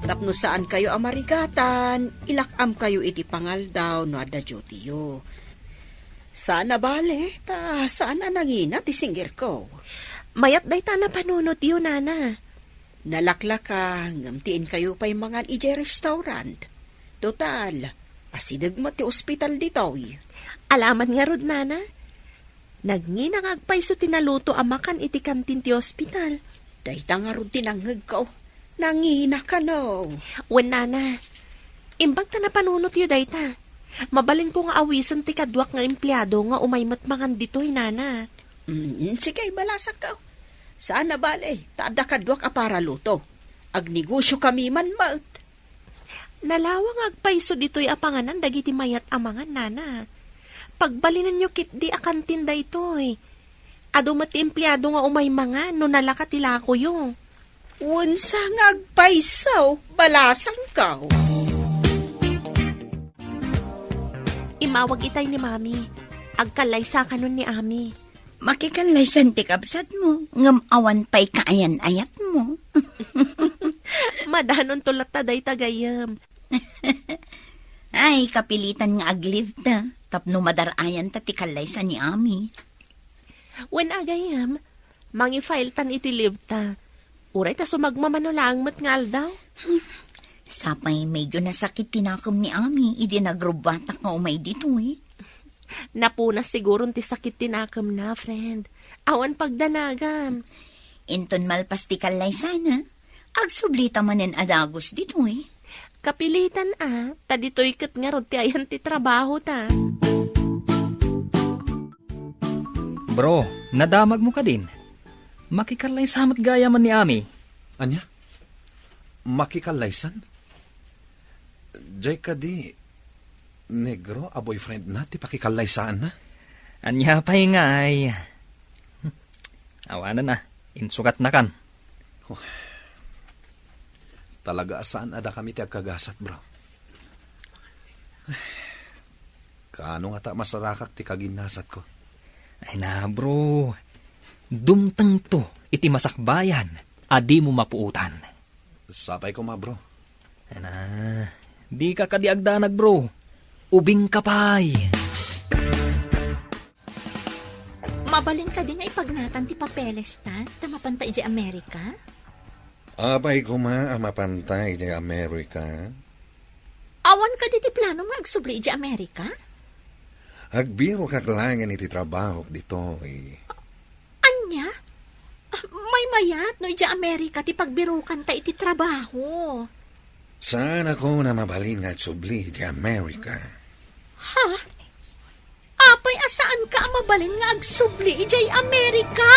Tapno saankayo a marigatan, ilak-amkayo iti pangaldaw no adda dutyo. Saan a bale, ta saan a nangina ti singirko. Mayat dayta a napanunotyo, Nana. Nalaklaka, ngem ti inkayo pay mangan idiay restaurant. Total, asideg met ti ospital ditoy. Alaman ngarud, Nana. Nangina nga agpayso ti naluto a makan iti kantin ti ospital. Dayta ngarud ti nangngegko. Nangina kano. Wen, Nana. Imbag ta napanunotyo dayta. Mabalinko nga awisen ti kaduak nga empleado nga umay met mangan ditoy, Nana. Mm, sige, balasakko. Saan a bale, ta adda kaduak a paraluto. Agnegosyokami man met. Nalawa nga agpayso ditoy a panganan dagiti mayat a mangan, Nana. Pagbalinenyo ketdi a kantin daytoy. Adu met ti empleado nga umay mangan no nalaka ti lakoyo. Wensa nga agpayso, balasangko. Immawag itay ni Mami. Agkallaysa kanon ni Ami. Makikallaysan ti kabsatmo, ngem awan pay kaayan-ayatmo. Madanonto latta dayta gayyem. Ay, kapilitan nga ag-leave ta, tapno madar-ayanta ti kallaysa ni Ami. Wen a gayyem, mangi-file tan iti leave ta. Uray ta sumagmamano laeng met nga aldaw. Sapay medyo nasakit ti nakem ni Ami idi nagrubbatak nga umay ditoy. Napunas siguron ti sakit ti nakemna, friend. Awan pagdanagam. Inton malpas ti kallaysana, agsublita manen a dagus ditoy. Kapilitan a, ta ditoy ket ngarud ti ayan ti trabaho ta. Bro, nadamagmo kadin? Makikallaysa met gayamen ni Ami. Ania? Makikallaysan? Jay kadi negro a boyfriend na ti pakikallaysaanna? Ania pay ngay? Awanen a, insugatnakan. Oh. Talaga a saan a dakami ti agkagasat, bro. Kaano ngata masarakak ti kaginasatko? Ay na, bro. Dumtengto iti masakbayan. a dimo mapuotan. Sapay koma, bro. Ana, dika kadi agdanag, bro. Ubingka pay. Mabalin kadi nga ipagnatan ti papelesta ta mapanta idiay Amerika? Apay koma a mapanta idiay Amerika? Awan kadi ti planom nga agsubli idiay Amerika? Agbirokak laengen iti trabahok ditoy. Ania? Maymayat no idiay Amerika ti pagbirokanta iti trabaho. Saanakon a mabalin nga agsubli idiay Amerika. Ha? Apay a saanka a mabalin nga agsubli idiay Amerika?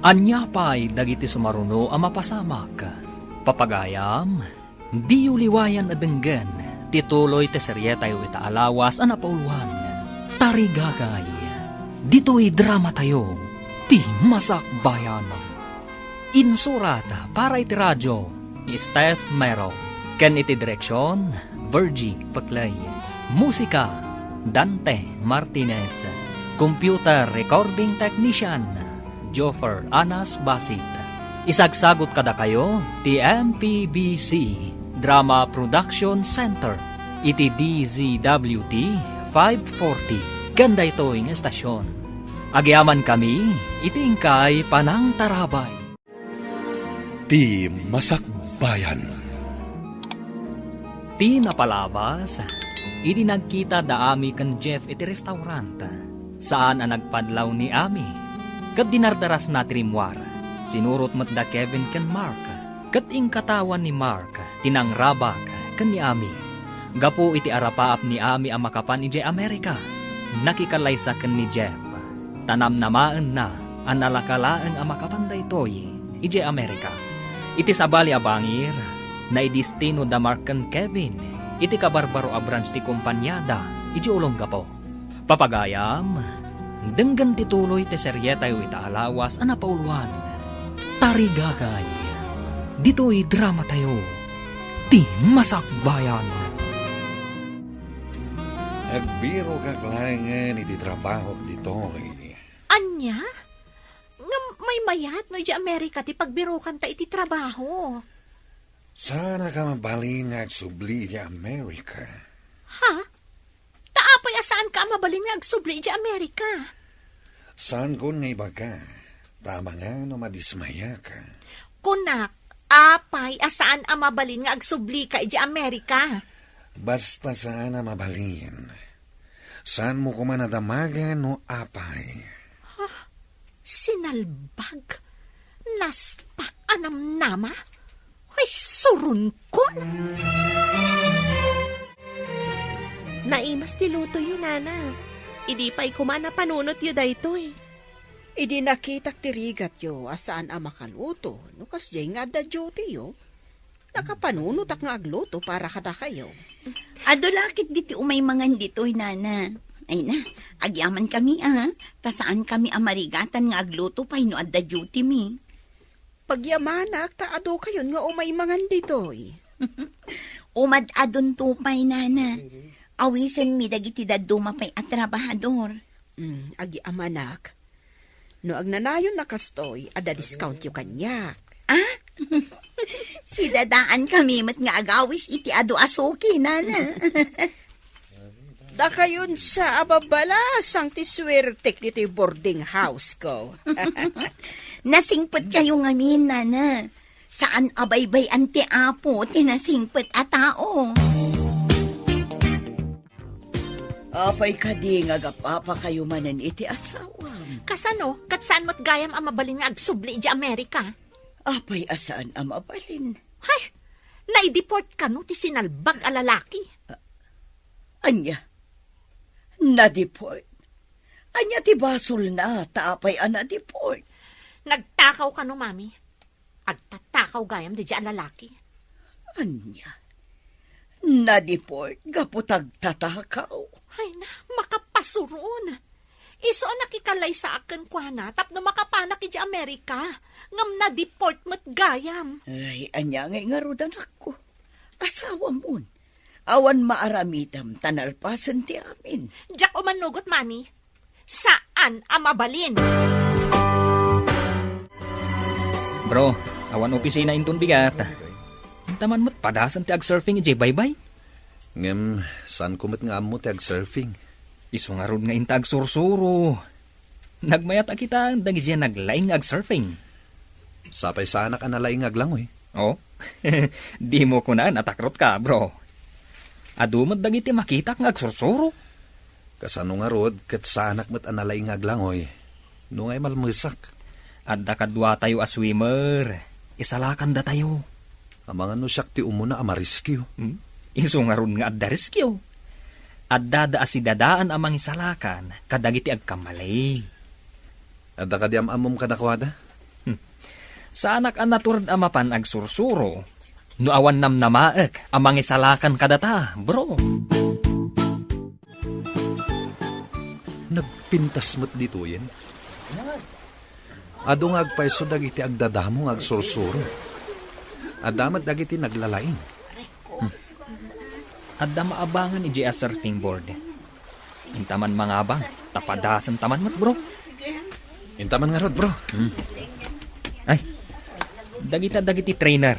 Ania pay dagiti sumaruno a mapasamak? Papagayam, diyo liwayan a denggen ti tuloy ti serietayo ita a lawas a napauluan, Tarigagay. Ditoy dramatayo, ti Masakbayan. Insurat para iti radio ni Steph Mero, ken iti direksion, Virgie Peclay. Musika, Dante Martinez. Computer recording technician, Joffer Anas Basit. Isagsagut kadakayo ti M P B C Drama Production Center iti D Z W T five forty ken daytoy nga estasion. Agyamankami iti inkay panangtarabay. Ti Masakbayan. Ti napalabas, idi nagkita da Ami ken Jeff iti restaurant, saan a nagpadlaw ni Ami, ket dinardarasna ti rimmuar. Sinurot met da Kevin ken Mark, ket inkatawan ni Mark ti nangrabak ken ni Ami. Gapu iti arapaap ni Ami a makapan idiay Amerika, nakikalaysa ken ni Jeff. Ta namnamaenna a nalaka laeng a makapan daytoy idiay Amerika. Iti sabali a bangir, naidestino da Mark ken Kevin iti kabarbaro a branch ti kompaniada idiay Olongapo. Papagayam, denggen ti tuloy ti serietayo ita a lawas a napauluan, Tarigagay. Ditoy dramatayo, ti Masakbayan. Agbirokak laengen iti trabahok ditoy. Ania? Ngem maymayat no idiay Amerika ti pagbirokanta iti trabaho. Saanka a mabalin nga agsubli idiay Amerika. Ha? Ta apay a saanka a mabalin nga agsubli idiay Amerika? Saankon nga ibaga, ta amangan no madismayaka. Kunak, apay a saan a mabalin nga agsublika idiay Amerika? Basta saan a mabalin. Saanmo koma a damagen no apay. Ha? Sinalbag? Naspak a namnama? Ay, suronkon! Naimas ti lutoyo, Nana. Idi pay koma a panunotyo daytoy. Idi nakitak ti rigatyo a saan a makaluto, no kasdiay nga adda dutyyo, nakapanunotak nga agluto para kadakayo. Adu la ketdi ti umay mangan ditoy, Nana. Ay na, agyamankami, a, ta saankami a marigatan nga agluto pay no adda dutymi. Pagyamanak ta adukayon nga umay mangan ditoy. Umad-adunto pay, Nana. Awisenmi dagiti dadduma pay a trabahador. Mm, agyamanak. No agnanayon a kastoy, adda discountyo kaniak. Ah? Sidadaankami met nga agawis iti adu a suki, Nana. Dakayon sa a babbalasang ti suertek ditoy boarding house ko. Nasingpetkayo ngamin, Nana. Saan a baybay-an ti Apo ti nasingpet a tao. Apay kadi nga agap-apakayo manen iti asawam? Kasano? Ket saan met gayam a mabalin nga agsubli idiay Amerika? Apay a saan a mabalin? Hay! Naideport kano ti sinalbag a lalaki? Ania? Nadeport? Ania ti basolna ta apay a nadeport? Nagtakaw kano, Mami? Agtatakaw gayam daydiay a lalaki. Ania? Nadeport gapu ta agtatakaw? Ay na, makapasuron. Isu a nakikalaysaak kenkuana tapno makapanak idiay Amerika, ngem nadeport met gayam. Ay, ania ngay ngarud, anakko? Asawamon. Awan maaramidem ta nalpasen ti amin. Diak umanugot, Mami. Saan a mabalin. Bro, awan opisina inton bigat. Intaman met padasen ti agsurfing idiay baybay. Ngem, saanko met nga ammo ti agsurfing. Isu ngarud nga inta agsursuro. Nagmayat a kitaen dagidiay naglaing nga agsurfing. Sapay saanak a nalaing nga aglangoy. Oh? Dimo kunaan a takrotka, bro. Adu met dagiti makitak nga agsursuro. Kasano ngarud ket saanak met a nalaing nga aglangoy? No nga imalmesak. Adda kaduatayo a swimmer. Isalakandatayo. Amangan no siak ti umuna a mariskiw. Hmm? Isu ngarud nga adda riskiw. Addada a sidadaan a mangisalakan kadagiti agkamali. Adda kadi am-ammom kadakuada? Hmm. Saanak a natured a mapan agsursuro no awan namnamaek a mangisalakan kadata, bro. Nagpintas met ditoyen. Adu nga agpayso dagiti agdadamo nga agsursuro. Adda met dagiti naglalaing. Hmm. Adda maabangan idiay a surfing board. Intaman mangabang, ta padasentaman met, bro. Intaman ngarud, bro. Hmm. Ay, dagita dagiti trainer.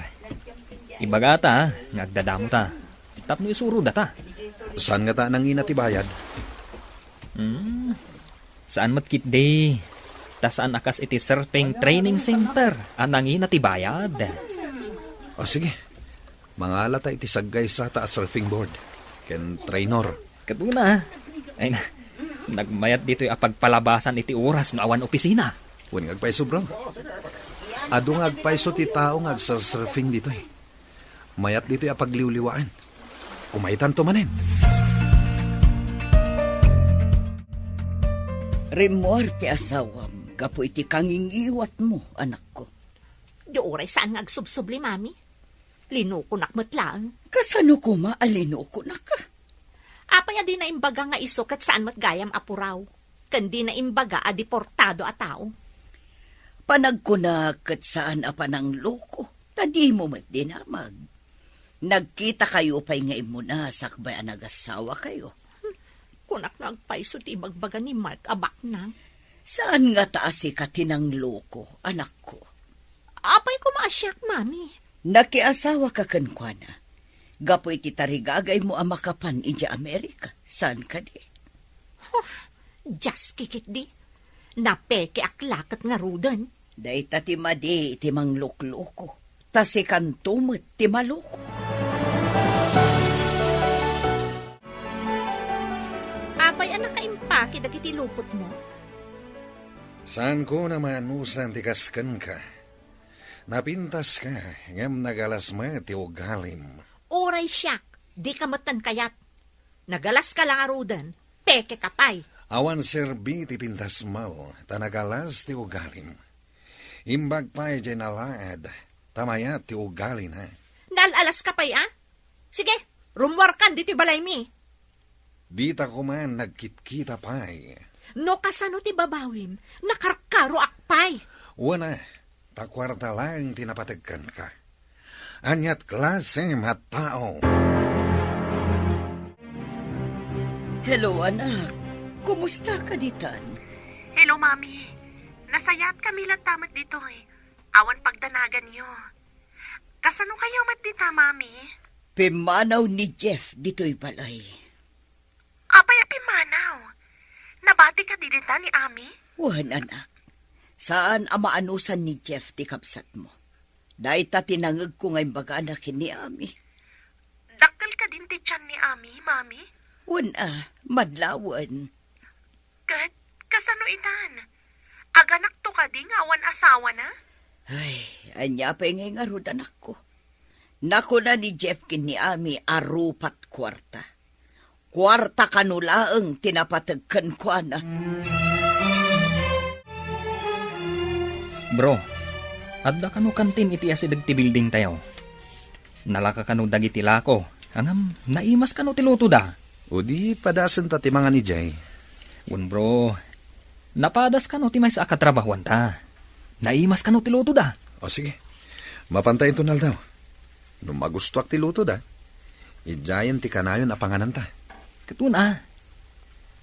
Ibagata, ha, nga agdadamota. Tapno isurodata. Saan ngata a nangina ti bayad? Hmm. Saan met ketdi. Ta saan a kas iti surfing training center a nangina ti bayad. O, sige. Mangalata iti saggaysata a surfing board ken trainer. Ket una, ay na, nagmayat ditoy a pagpalabasan iti oras no awan opisina. Wen nga agpayso, bro. Adu nga agpayso ti tao nga agsursurfing ditoy. Mayat ditoy a pagliwliwaan. Umaytanto manen. Rimmuar ti asawam gapu iti kangingiwatmo, anakko. Di uray saan nga agsubsubli, Mami. Linukonak met laeng. Kasano koma a linukonaka? Apay a dina imbaga nga isu ket saan met gayam a puraw? Ken dina imbaga a deportado a tao? Panagkunak ket saan a panangloko, ta dimo met dinamag. Nagkitakayo pay nga immuna sakbay a nagasawakayo. Kunak nga agpayso ti ibagbaga ni Mark a baknang. Saan ngata a sika ti nangloko, anakko? Apay koma a siak, Mami? Nakiasawaka kenkuana gapu iti tarigagaymo a makapan idiay Amerika, saan kadi? Huh, diaskikitdi. Napekeak la ket ngaruden. Dayta ti madi iti manglokloko, ta sikanto met ti maloko. Apay a nakaimpake dagiti lupotmo? Saanko a maanusan ti kas kenka. Napintaska, ngem nagalas met ti ugalim. Uray siak, dika metten kayat. Nagalaska la ngaruden, pekeka pay. Awan serbi ti pintasmo, ta nagalas ti ugalim. Imbag pay diay nalaad, ta mayat ti ugalina. Naal-alaska pay a? Sige, rummuarkan ditoy balaymi. Dita koma nagkitkita pay. No kasano ti babawim, nakarkaroak pay. Wen a, ta kuarta laeng ti napateg kenka. Aniat klasem a tao? Hello, anak. Kumusta ka ditan? Hello, Mami. Nasayaatkami latta met ditoy. Awan pagdanaganyo. Kasano kayo met dita, Mami? Pimmanaw ni Jeff ditoy balay. Apay a pimmanaw? Nabati kadi dita ni Ami? Wen, anak. Saan a maanusan ni Jeff ti kabsatmo. Dayta ti nangegko nga imbagana ken ni Ami. Dakkel kadin ti tian ni Ami, Mami? Wen a, madlawen. Ket kasano itan? Aganakto kadi nga awan asawana? Ay, ania pay ngay ngarud, anakko? Nakuna ni Jeff ken ni Ami a rupat kuarta. Kuarta kano laeng ti napateg kenkuana. Bro, adda kano kantin iti asideg ti building tayo? Nalaka kano dagiti lako, ngem naimas kano ti lutoda? O di padasen ta ti mangan idiay. Wen, bro, napadas kano ti maysa a katrabahuanta. Naimas kano ti lutoda? O sige, mapanta inton aldaw. No magustoak ti lutoda, idiayen ti kanayon a pangananta. Ket wen a,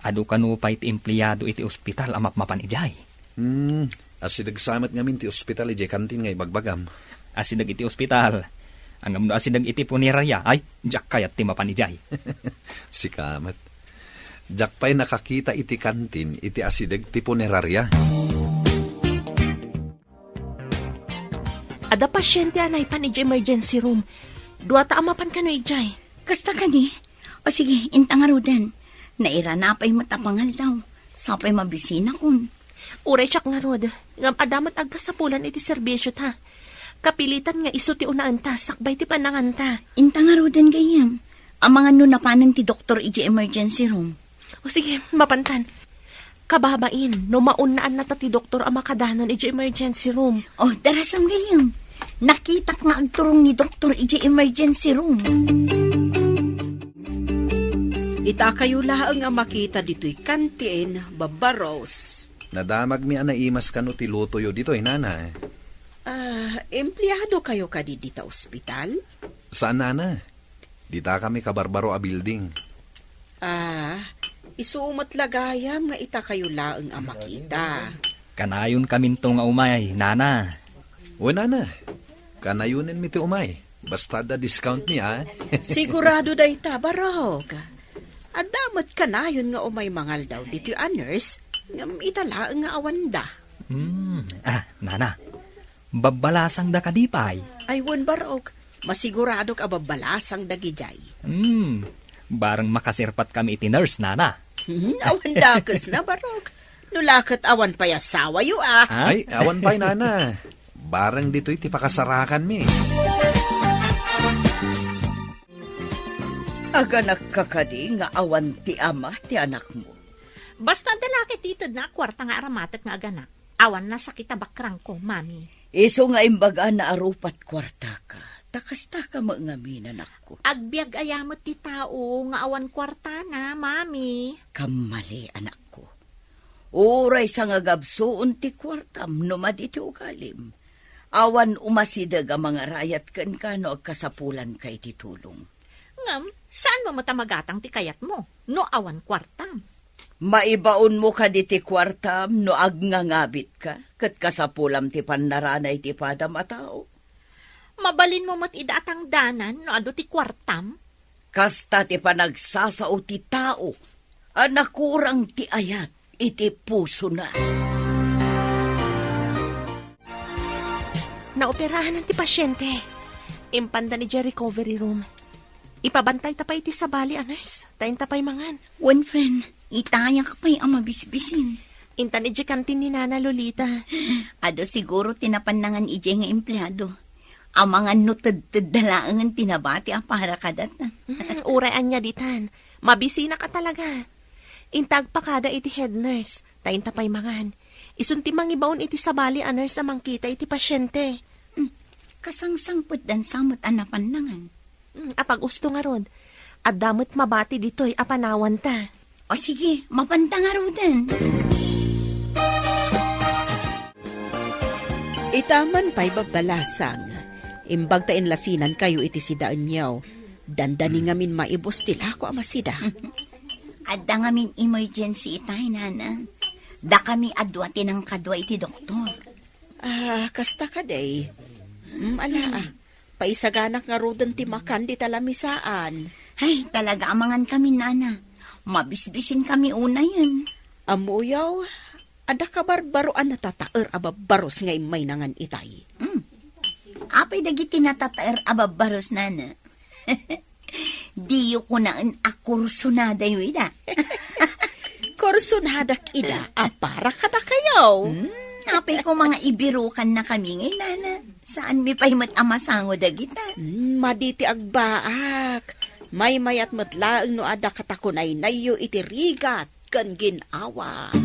Adu kano pay ti empleado iti ospital a mapmapan idiay? Hmm, asideg sa met ngamin ti ospital idiay kantin nga ibagbagam. Asideg iti ospital. Ngem no asideg iti punerarya, ay, diak kayat ti mapan idiay. Sika met. Diak pay nakakita iti kantin iti asideg ti punerarya. Adda pasiente a naipan idiay emergency room. Duata a mapan kano idiay. Kasta kadi? O sige, inta ngaruden. Nairana pay met a pangaldaw. Sapay mabisinakon. Uray siak ngarud, ngem adda met agkasapulan iti serbisyota. Kapilitan nga isu ti unaenta sakbay ti pananganta. Inta ngaruden gayyem. Amangan no napanen ti doktor idiay emergency room. O sige, mapantan. Kababain, no maunnaannata ti doktor a makadanon idiay emergency room. O, darasam gayyem. Nakitak nga agturong ni doktor idiay emergency room. Ita kayo laeng a makita ditoy kantin, Babba Rose. Nadamagmi a naimas kano ti lutoyo ditoy, nana. Ah, empleado kayo kadi dita ospital? Saan, nana. Dita kami kabarbaro a building. Ah, isu met la gayam nga ita kayo laeng a makita. Kanayon kaminto nga umay, nana. Wen, nana. Kanayonenmi ti umay. Basta adda discount mi, a. Sigurado dayta, Barok. Adda met kanayon nga umay mangaldaw ditoy a nurse, ngem ita laeng nga awanda. Hmm. Ah, nana. Babbalasangda kadi pay? Ay, wen, Barok. Masiguradok a babbalasang dagidiay. Hmm. Bareng makasirpat kami iti nurse, nana. Hmm, awan dakes na, Barok. No la ket awan pay asawayo, a. Ha? Ay, awan pay, nana. Bareng ditoy ti pakasarakanmi. Aganakka kadi nga awan ti ama ti anakmo? Basta adda la ket itedna a kuarta nga aramatek nga aganak. Awan nasakit a bakrangko, Mami. Isu nga imbagana a rupat kuartaka, ta kastaka met ngamin, anakko. Agbiag aya met ti tao nga awan kuartana, Mami. Kammali, anakko. Uray sangagabsuon ti kuartam no madi ti ugalim. Awan umasideg a mangarayat kenka no agkasapulanka iti tulong. Ngem, saanmo met a magatang ti kayatmo no awan kuartam? Maibaonmo kadi ti kuartam no agngangabitka ket kasapulam ti pannaranay ti padam a tao? Mabalinmo met ida a tangdanan no adu ti kuartam? Kasta ti panagsasao ti tao a nakurang ti ayat iti pusona. Naoperahan ti pasiente. Impanda idiay recovery room. Ipabantayta pay iti sabali a nurse, ta inta pay mangan. Wen, friend, itayak pay a mabisbisin. Intan idiay kantin ni Nana Lolita. Adu siguro ti napannangan idiay nga empleado. Amangan no tedtedda laengen ti nabati a para kadata. Hmm, uray ania ditan. Mabisinak a talaga. Inta agpakada iti head nurse, ta inta pay mangan. Isun ti mangibaon iti sabali a nurse a mangkita iti pasiente. Hmm, kasangsangpetdan sa met a napannangan. Hmm, apag-usto ngarud. Adda met mabati ditoy a panawanta. O sige, mapanta ngaruden. Ita man pay babbalasang, imbag ta inlasinankayo iti sidaenyo, dandani ngamin maibus ti lako a masida. Adda ngamin emergency itay, nana. Dakami a dua ti nangkadua iti doktor. Ah, kasta kadi. Mm, ala, ah. Paisaganak ngaruden ti makan dita lamisaan. Ay, talaga a mangankami, nana. Mabisbisinkami unayen. Ammoyo, adda kabarbaro a natataer a babbaros nga immay nangan itay. Hmm. Apay dagiti natataer a babbaros, nana? Diyo kunaen a kursunadayo ida. Kursunadak ida a para kadakayo. Hmm, apay ko mga ibirukan na kami ngay, nana. Saan mi pay met a masango dagita? Hmm, madi ti agbaak. Maymayat met laeng no adda katakunaynayyo iti rigat ken gin-awa.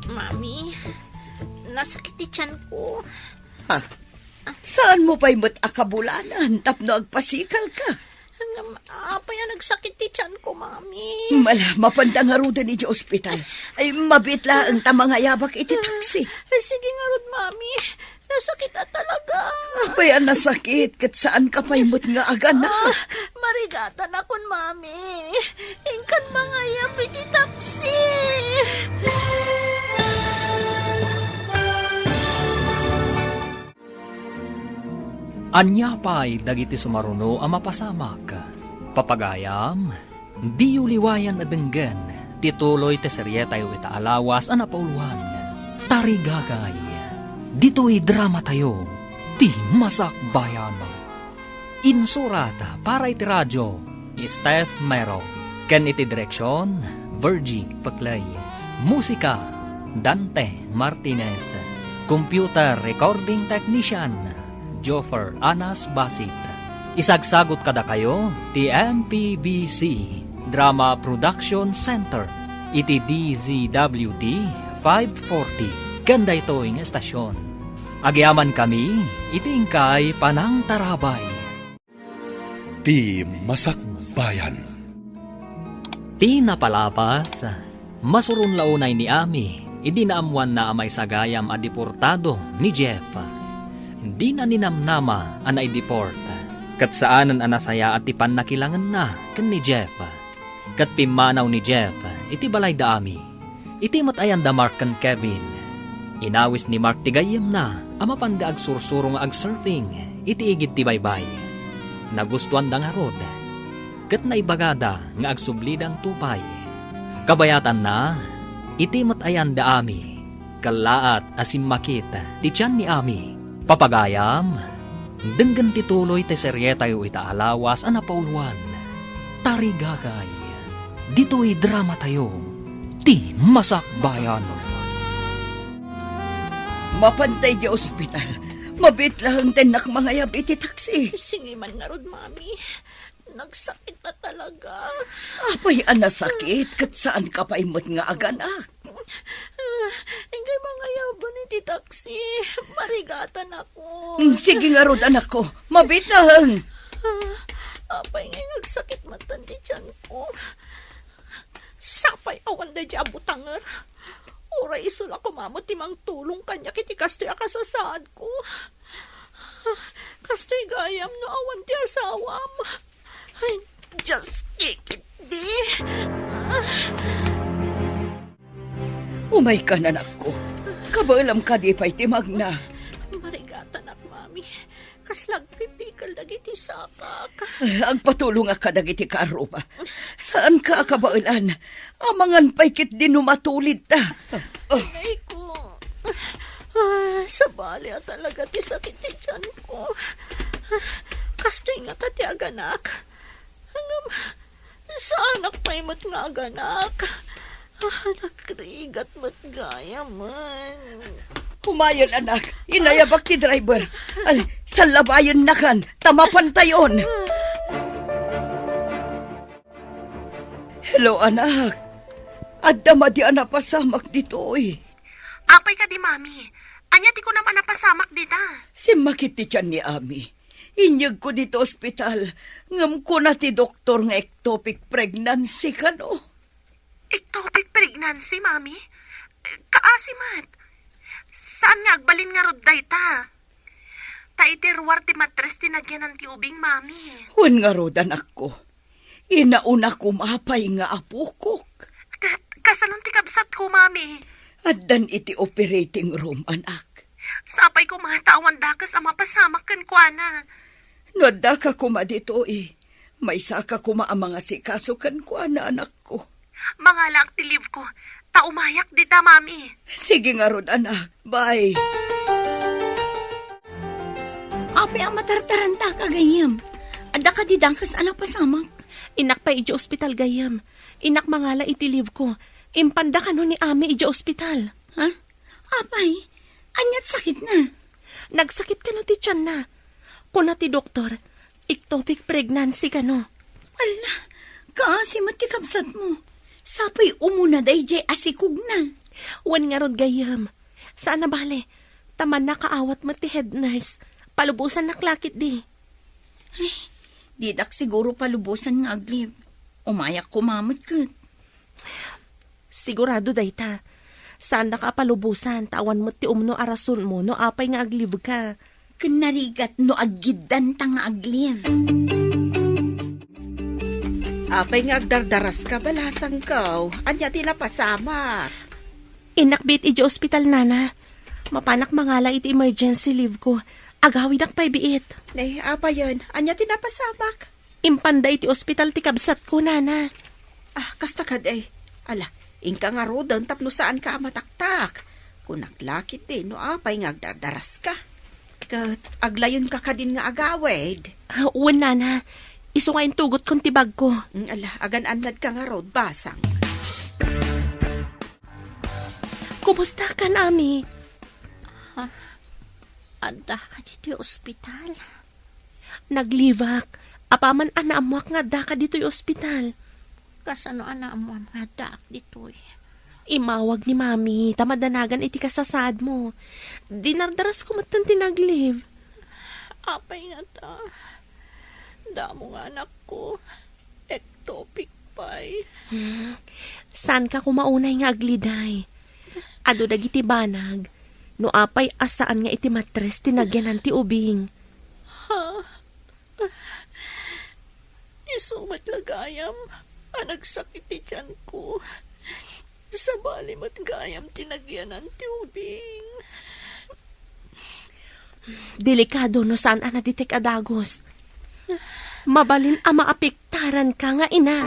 Mami, nasakit ti tiyan ko. Ha? Saan mo pay met a kabulanan tapno agpasikal ka? Ngem, apay a nagsakit ti tiyan ko, Mami? Mala, mapanda ngaruden iti ospital. Ay, mabit laeng ta mangayabak iti taksi. Ay, sige ngarud, Mami. Nasakit a talaga. Apay a nasakit, ket saan ka pay met nga aganak? Ah, marigatanakon, Mami. Inkan mangayab iti taksi. Ania pay dagiti sumaruno a mapasamak? Papagayam, diyo liwayan a denggen ti tuloy ti serietayo ita a lawas a napauluan, Tarigagay. Ditoy dramatayo, ti Masakbayan. Insurat para iti radio, Steph Mero. Ken iti direksion, Virgie Peclay. Musika, Dante Martinez. Computer recording technician, Joffer Anas Basit. Isagsagot kadakayo ti M P B C Drama Production Center iti D Z W T five forty ken daytoy nga estasyon. Agyamankami iti inkay panangtarabay. Ti Masakbayan. Ti napalabas, masuron la unay ni Ami idi naammoanna a maisagayam a deportado ni Jeff. Dina ninamnama a naideport, ket saanen a nasayaat ti pannakilangenna ken ni Jeff. Ket pimmanaw ni Jeff iti balay da Ami. Iti met ayan da Mark ken Kevin, inawis ni Mark ti gayyemna a mapanda agsursuro nga agsurfing iti igid ti baybay. Nagustuanda ngarud, ket naibagada nga agsublidanto pay. Kabayatanna, iti met ayan da Ami, kellaat a simmakit ti tian ni Ami. Papagayam, denggen ti tuloy ti serietayo ita a lawas a napauluan, Tarigagay. Ditoy dramatayo, ti Masakbayan. Mapantay di ospital. Mabiit laeng ti innak mangayab iti taksi. Singiman ngarud, Mami. Nagsakit na talaga. Apay a nasakit, ket saan ka pay met nga aganak? Ah, inggay mangayaban iti taksi. Marigatanakon. Mm, sige ngarud, anakko. Mabiit laeng. Ah, apay ngay nga agsakit met ti tianko? Sapay awan daydi a butanger. Uray isu la koma met ti mangtulong kaniak iti kastoy a kasasaadko. Kastoy gayam no awan ti asawam. Ay, Diyos, kikit di. Umaykan, anakko. Kabaelam kadi pay ti magna? Marigatanak, Mami. Kasla agpipikel dagiti sakak. Agpatulongak kadagiti kaarruba. Saanka a kabaelan. Amangan pay ketdi no matulidta. Inayko. Ah, sabali a talaga ti sakit ti tianko. Kastoy ngata ti aganak. Ngem, saanak pay met nga aganak. Ah, nakrigat met gayamen. Kumayon, anak. Inayabak ti driver. Ay, sallabayennakan, ta mapantayon. Hello, anak. Adda madi a napasamak ditoy. Apay kadi, Mami? Ania ti kunam a napasamak dita? Simmakit ti tian ni Ami. Inyegko dito ospital, ngem kuna ti doktor nga ectopic pregnancy kano. Ectopic pregnancy, Mami? Kaasi met. Saan nga agbalin ngarud dayta? Ta iti ruar ti matres ti nagyanan ti ubing, Mami. Wen ngarud, anakko. Inauna koma pay nga apokok. Ka-, kasanon ti kabsatko, Mami? Addan iti operating room, anak. Sapay koma ta awan dakes a mapasamak kenkuana. No addaka koma ditoy, maysaka koma a mangasikaso kenkuana, anakko. Mangalaak ti leave ko, ta umayak dita, Mami. Sige ngarud, anak. Bye. Apay a matartarantaka, gayyem? Adda kadi dakes a napasamak? Innak pay idiay ospital, gayyem. Innak mangala iti leave ko. Impanda kano ni Ami idiay ospital. Ha? Apay, aniat sakitna? Nagsakit kano ti tianna. Kuna ti doktor, ectopic pregnancy kano. Ala, kaasi met ti kabsatmo. Sapay umuna daydiay a sikogna. Wen ngarud, gayyem. Saan a bale, ta mannakaawat met ti head nurse. Palubosannak la ketdi. Ay, didak siguro palubosan nga ag-leave. Umayak koma met ket. Sigurado dayta. Saandaka a palubosan, ta awan met ti umno a rasonmo no apay nga ag-leave ka. Ken narigat no aggiddanta nga ag-leave. Apay nga agdardaras ka, balasangko? Ania ti napasamak? Innak biit idiay ospital, Nana. Mapanak mangala iti emergency leave ko. Agawidak pay biit. Nay, apayen? Ania ti napasamak? Impanda iti ospital ti kabsatko, Nana. Ah, kasta kadi. Ala, inka ngaruden tapno saanka a mataktak. Kunak la ketdi no apay nga agdardaras ka. Ket aglayonka kadin nga agawid? Ah, wen, Nana. Isu nga intugotkon ti bagko. Mm, ala, agan-annadka ngarud, basang. Kumusta ka, Ami? Ah, adda ka ditoy ospital? Naglibak. Apaman a naammoak nga addaka ditoy ospital. Kasano a naammoam nga addaak ditoy? Immawag ni Mami, ta madanagan iti kasasaadmo. Dinardarasko metten ti nag-leave. Apay ngata? Damo nga anakko. Ectopic pay. Hmm. Saanka koma unay nga agliday. Adu dagiti banag. No apay a saan nga iti matres ti nagyanan ti ubing. Ha? Isu met la gayam a nagsakit ti tianko. Sabali met gayam ti nagyanan ti ubing. Delikado no saan a naditek a dagus. Mabalin a maapektaranka nga ina.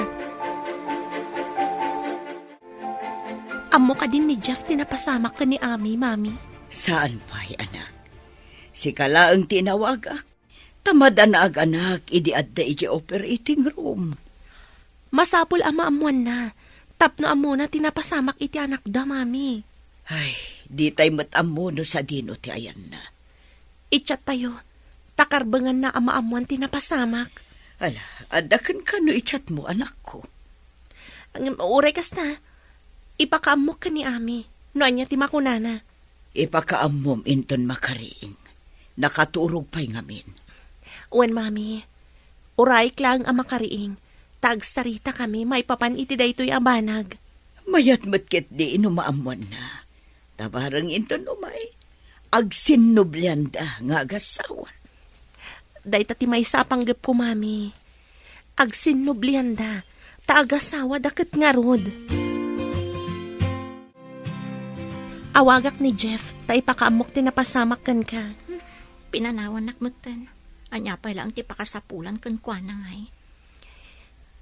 Ammo kadin ni Jeff ti napasamak ken ni Ami, Mami? Saan pay, anak. Sika laeng ti inawagak. Ta madanagan idi adda iti operating room. Masapul a maammoanna, tapno ammona ti napasamak iti anakda, Mami. Ay, ditay met ammo no sadino ti ayanna. I-chat tayo, ta karbenganna a maammoan ti napasamak. Ala, adda kenka no i-chatmo, anakko. Ngem uray kasta, ipakaammok ken ni Ami no ania ti makunana. Ipakaammom inton makariing. Nakaturog pay ngamin. Wen, Mami. Urayek laeng a makariing, ta agsaritakami maipapan iti daytoy a banag. Mayat met ketdi no maammoanna. Ta bareng inton umay, agsinnublianda nga agassawa. Dayta ti maysa a panggepko, Mami. Agsinnublianda, ta agasawada ket ngarud. Awagak ni Jeff, ta ipakaammok ti napasamak kenka. Pinanawannak metten. Ania pay laeng ti pakasapulan kenkuana ngay?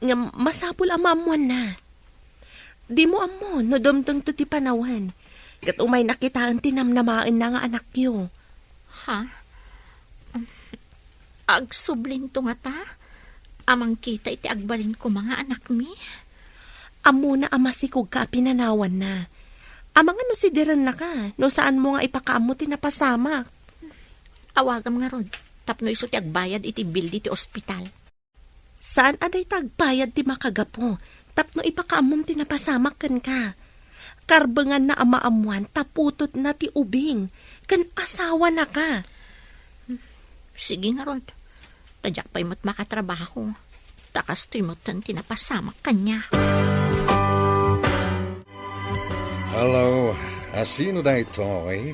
Ngem masapul a maammoanna. Dimo ammo no dumtengto ti panawen, ket umayna kitaen ti namnamaenna nga anakyo. Ha? Agsublinto ngata a mangkita iti agbalin koma nga anakmi? Ammona a masikogka a pinanawanna. Amangan no sidirennaka no saanmo nga ipakaammo ti napasamak. Awagam ngarud tapno isu ti agbayad iti bill ditoy ospital. Saan a dayta agbayad ti makagapu tapno ipakaammom ti napasamak kenka. Karbenganna a maammoan ta putotna ti ubing ken asawanaka. Sige ngarud, ta diak pay met makatrabaho, ta kastoy metten ti napasamak kaniak. Hello, a sino daytoy?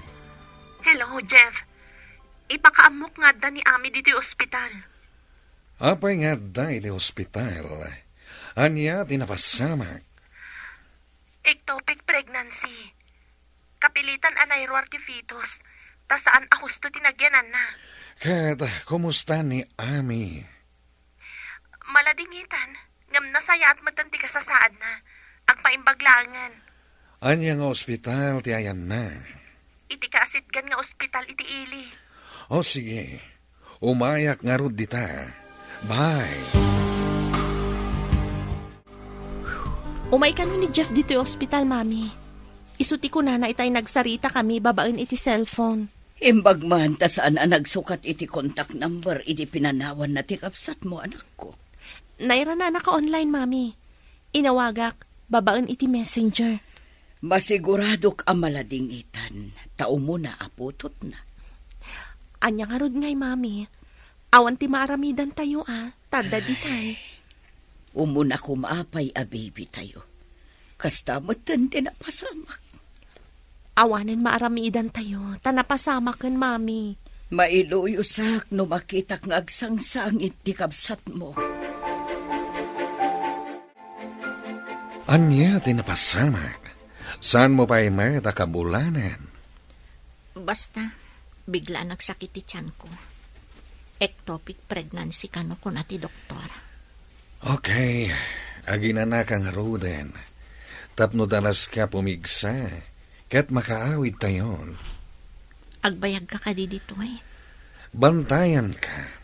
Hello, Jeff. Ipakaammok nga adda ni Ami ditoy ospital. Apay nga adda iti ospital? Ania ti napasamak? Ectopic pregnancy. Kapilitan a nairuar ti fetus, ta saan a husto ti nagyananna. Ket kumusta ni Ami? Maladingitan, ngem nasayaat metten ti kasasaadna. Agpaimbag laengen. Ania nga ospital ti ayanna? Iti kaasitgan nga ospital iti ili. O sige, umayak ngarud dita. Bye. Umay kano ni Jeff ditoy ospital, Mami. Isu ti kunana itay nagsaritakami babaen iti cellphone. Imbag man ta saan a nagsukat iti contact number idi pinanawanna ti kabsatmo, anakko. Nairana a naka-online, Mami. Inawagak babaen iti messenger. Masiguradok a maladingitan ta umuna a putotna. Ania ngarud ngay, Mami? Awan ti maaramidantayo a, ta adda ditan. Ay, umuna koma pay a baby tayo. Kasta metten ti napasamak. Awanen maaramidantayo, ta napasamaken, Mami. Mailuyosak no makitak nga agsangsangit ti kabsatmo. Ania ti napasamak? Saanmo pay met a kabulanen? Basta, bigla a nagsakit ti tiyanko. Ectopic pregnancy kano kuna ti doktor. Okay, aginanaka ngaruden. Tapno dalaska pumigsa, ket makaawidtayon. Agbayagka kadi ditoy? Bantayanka.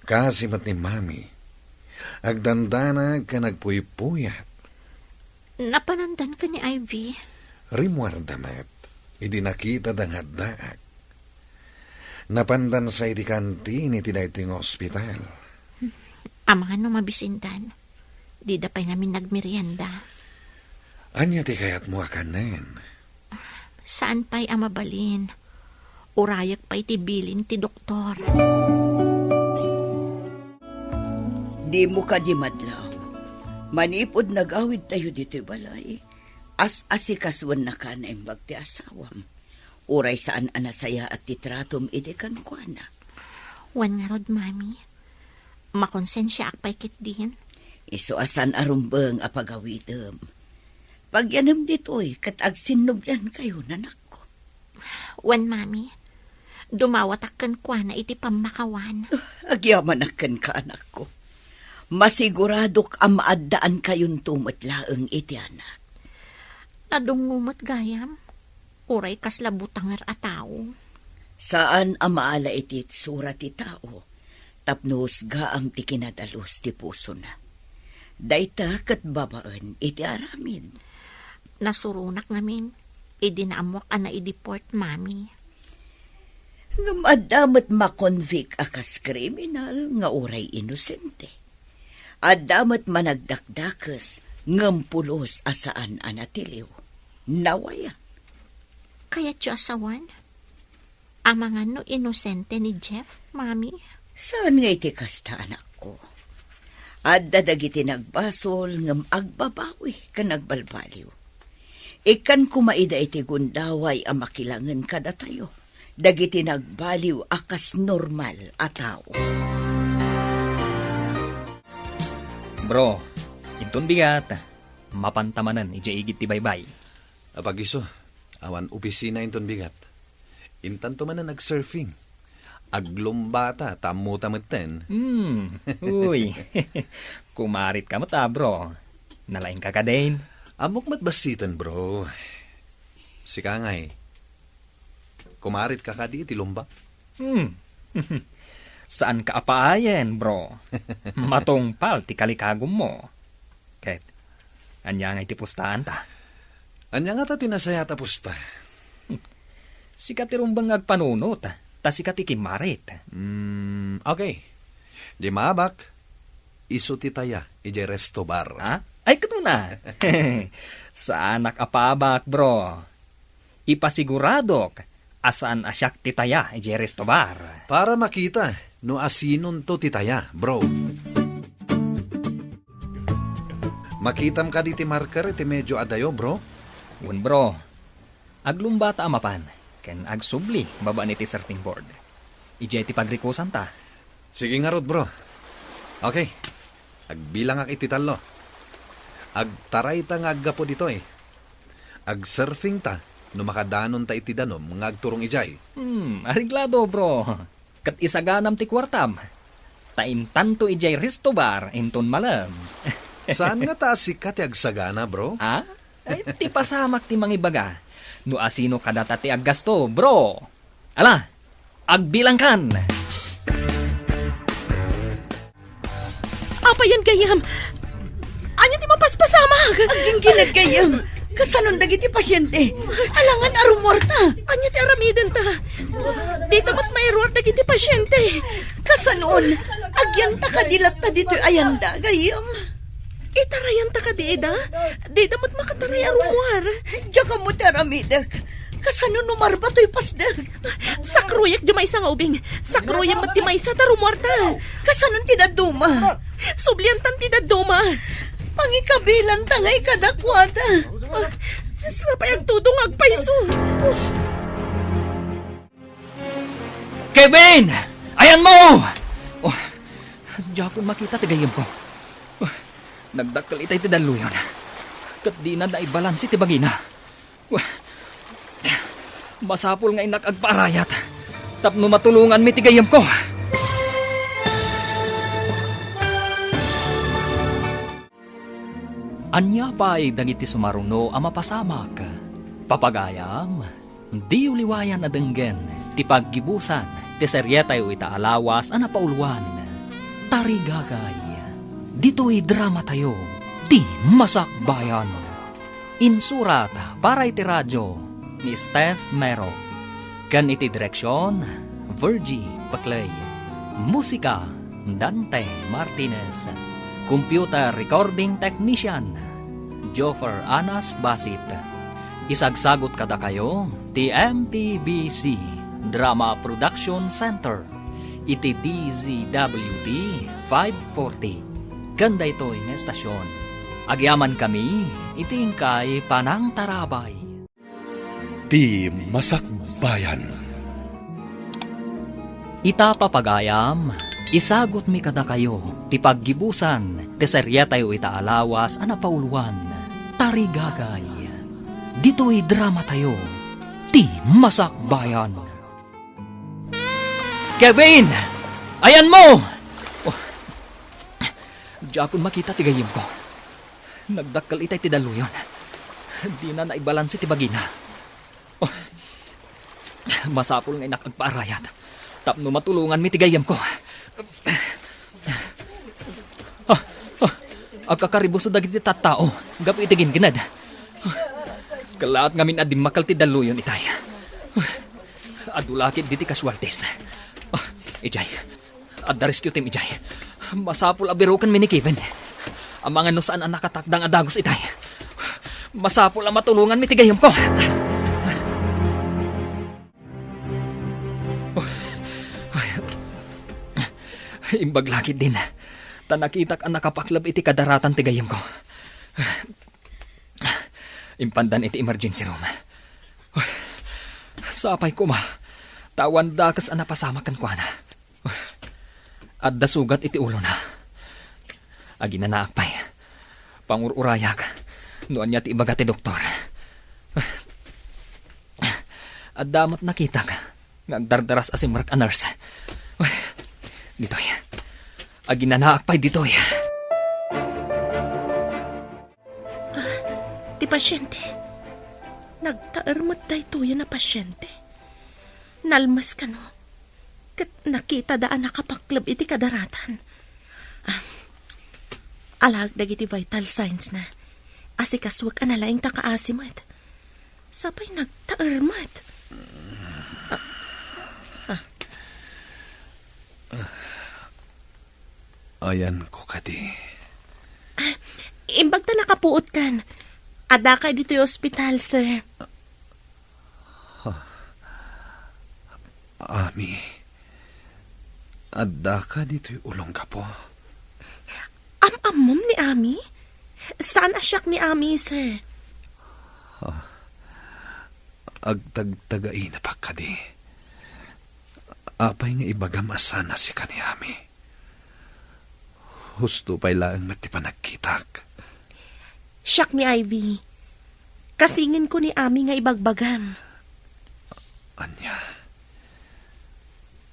Kaasi met ni Mami. Agdandanag ken agpuypuyat. Napanandan ken ni Ivy? Rimmuarda met, idi nakitada nga addaak. Napandan sa iti kantin iti daytoy nga ospital. Amangan no mabisindan. Dida pay ngamin nagmerienda. Ania ti kayatmo a kanen? Saan pay a mabalin. Urayek pay ti bilin ti doktor. Dimo kadi madlaw. Manipud nagawidtayo ditoy balay, as-asikasuennaka a naimbag ti asawam. Uray saan a nasayaat ti tratom idi kenkuana. Wen ngarud, Mami. Makonsensiaak pay ketdin. Isu a saan a rumbeng a pagawidem. Pagyanem ditoy ket agsinnubliankayo, anakko. Wen, Mami. Dumawatak kenkuana iti pammakawan. Agyamanak kenka, anakko. Masiguradok a maaddaankayon met laeng iti anak. Nadungngo met gayam. Uray kasla butanger a tao. Saan a maala iti itsura ti tao tapno husgaam ti kinadalus ti pusona. Dayta ket babaen iti aramid. Nasuronak ngamin idi naammoak a naideport, Mami. Ngem adda met makonvict a kas kriminal nga uray inosente. Adda met managdakdakes ngem pulos a saan a natiliw. Nawaya. Kayatyo a sawen? Amangan no inosente ni Jeff, Mami? Saan nga iti kasta, anakko. Adda dagiti nagbasol ngem agbabawi ken agbalbaliw. Ikkan koma ida iti gundaway a makilangen kadatayo dagiti nagbaliw a kas normal a tao. Bro, inton bigat, mapanta manen idiay igid ti baybay. Apagiso, awan opisina inton bigat. Intanto manen agsurfing. Aglumbata ta ammota metten. Hmm, uy. Kumaritka met a, bro. Nalaingka kadin? Ammok met bassiten, bro. Sika ngay, kumaritka kadi iti lumba? Hmm. Saanka a paayen, bro. Matungpal ti kalikagummo. Ket, ania ngay ti pustaanta? Ania ngata ti nasayaat a pusta? Sika ti rumbeng nga agpanunot, ta sika ti kimmarit. Hmm, okay. Di maabak, isu ti taya idiay resto bar. Ha? Ay, ket una. Saanak a paabak, bro. Ipasiguradok a saan a siak ti taya idiay resto bar. Para makita no asinonto ti taya, bro. Makitam kadi ti marker iti medio adayo, bro? Wen, bro. Aglumbata a mapan ken agsubli babaen iti surfing board. Idiay ti pagrikosanta. Sige ngarud, bro. Okay. Agbilangak iti tallo. Agtarayta nga aggapu ditoy. Agsurfingta no makadanonta iti danum nga agturong idiay. Hmm, areglado, bro. Ket isaganam ti kuartam. Ta intanto idiay resto bar inton malem. Saan ngata a sika ti agsagana, bro? Ha? Ay, ti pasamak ti mangibaga. No asino kadata ti aggasto, bro? Ala, agbilangkan! Apay yan, gayyem? Ania ti mapaspasamak? Agginggined, gayyem. Kasanon dagiti pasiente? Alangan a rummuarta. Ania ti aramidenta? Dita met mairuar dagiti pasiente. Kasanon? Agyanta kadi latta ditoy ayanda, gayyem? Itarayanta kadi ida? Dida met makataray a rummuar. Diak ammo ti aramidek. Kasano no marba toy pasdek? Sakroyek di maysa nga ubing. Sakroyem met ti maysa ta rummuarta. Kasanon ti dadduma? Subliantan ti dadduma. Pangikabilanta ngay kadakuada. Sapay agtudong agpayso. Oh. Kevin! Ayanmo! Oh, diakon makita ti gayyemko. Oh, nagdakkel itay ti dalluyon. Ket dina naibalansi ti bagina. Masapul nga innak agpaarayat tapno matulonganmi ti gayyemko. Ania pay dagiti sumaruno a mapasamak? Papagayam, diyo liwayan a denggen ti paggibusan ti serietayo ita a lawas a napauluan, Tarigagay. Ditoy dramatayo, ti Masakbayan. Insurat para iti radio ni Steph Mero, ken iti direksion, Virgie Paclay. Musika, Dante Martinez. Computer recording technician, Joffer Anas Basit. Isagsagot kadakayo ti M P B C Drama Production Center iti D Z W T five forty. Ken daytoy nga estasion, agyamankami iti inkay panangtarabay. Ti Masakbayan. Ita, papagayam, isagutmi kadakayo ti paggibusan ti serietayo ita a lawas a napauluan, Tarigagay. Ditoy dramatayo, ti Masakbayan. Kevin! Ayanmo! Oh, diakon makita ti gayyemko. Nagdakkel itay ti dalluyon. Dina naibalansi ti bagina. Oh, masapul nga innak agpaarayat tapno matulonganmi ti gayyemko. Ah, ah, agkakaribuso dagiti tattao gapu iti gingined. Kellaat ngamin a dimmakkel ti dalluyon itay. Adu la ketdi ti casualties. Ah, idiay, adda rescue team idiay. Masapul a birukenmi ni Kevin. Amangan no saan a nakatakdang a dagus itay. Masapul a matulonganmi ti gayyemko. Imbag la ketdin, ta nakitak a nakapakleb iti kadaratan ti gayyemko. Impandan iti emergency room. Sapay koma, ta awan dakes a napasamak kenkuana. Adda sugat iti ulona. Aginanaak pay. Pangur-urayak no ania ti ibaga ti doktor. Adda met nakitak nga agdardaras a simrek a nurse. Ditoy. Aginanaak pay ditoy. Ah, ti pasiente. Nagtaer met daytoyen a pasiente. Nalmes kano. Ket nakitada a nakapakleb iti kadaratan. Ah, alaek dagiti vital signs na. Asikasuek a nalaing ta kaasi met. Sapay nagtaer met. Ah, ah. Ayanko kadi. Ah, imbag ta nakapuotkan. Addakay ditoy ospital, sir. Ami, addaka ditoy ulong gapu? Am-ammom ni Ami? Saan a siak ni Ami, sir? Agtagtagainapak kadi. Apay nga ibagam a saan a sika ni Ami? Husto pay laeng met ti panagkitak. Siak ni Ivy. Kasinginko ni Ami nga ibagbagam. Ania?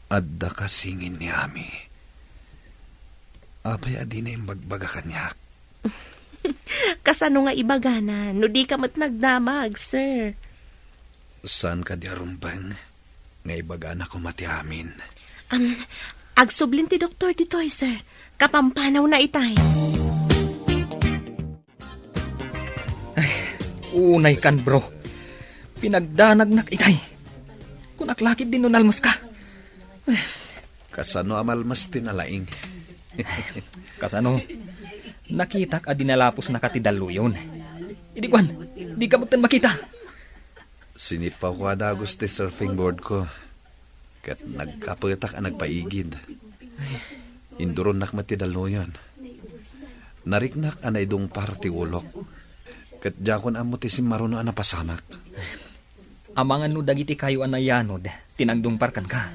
Adda kasingin ni Ami? Apay a dina imbagbaga kaniak? Kasano nga ibagana no dika met nagdamag, sir? Saan kadi a rumbeng nga ibagana koma ti amin? Am, agsublin ti doktor ditoy, sir. Kapampanawna itay. Ay, unay kan, bro. Pinagdanagnak itay. Kunak la ketdin no nalmeska. Kasano a malmes ti nalaing? Kasano? Nakitak a dinalapusnaka ti dalluyon. Idi kuan, dika metten makita. Sinipawko a dagus ti surfing board ko, ket nagkapetak a nagpaigid. Induronnak met ti dalluyon. Nariknak a naidungpar ti ulok. Ket diakon ammo ti simmaruno a napasamak. Amangan no dagiti kayo a nayanod ti nagdungpar kenka.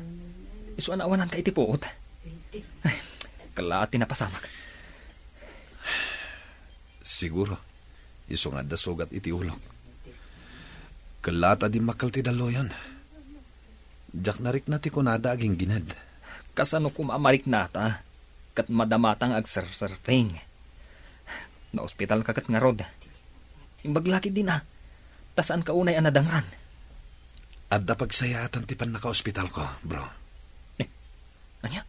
Isu a naawananka iti puot. Ay, kella ti napasamak. Siguro, isu nga adda sugat iti ulok. Kella ta dimmakkel ti dalluyon. Diak narikna ti kunada a ginggined. Kasano koma a mariknata? Ket madamata nga agserserping. Naospitalka ket ngarud. Imbag la ketdin a, ta saanka unay a nadangran. Adda pagsayaatan ti pannakaospitalko, bro. Eh, ania?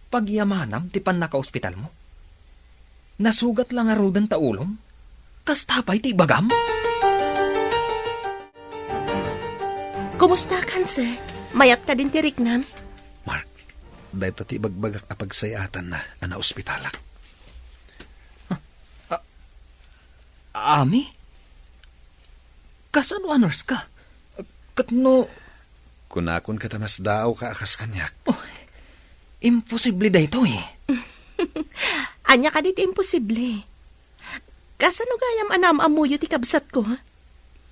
Pagyamanam ti pannakaospitalmo? Nasugat la ngaruden ta ulom? Kasta pay ti ibagam? Kumusta kan, sir? Mayat kadin ti riknam? Mark, dayta ti ibagbagak a pagsayaatanna a naospitalak. Ah, Ami? Kasano a nurse ka? Ket no Kunakon ket a masdaawka a kas kaniak. Oh, imposible daytoy. Ania kadi ti imposible? Kasano gayam a naam-ammoyo ti kabsatko, ha?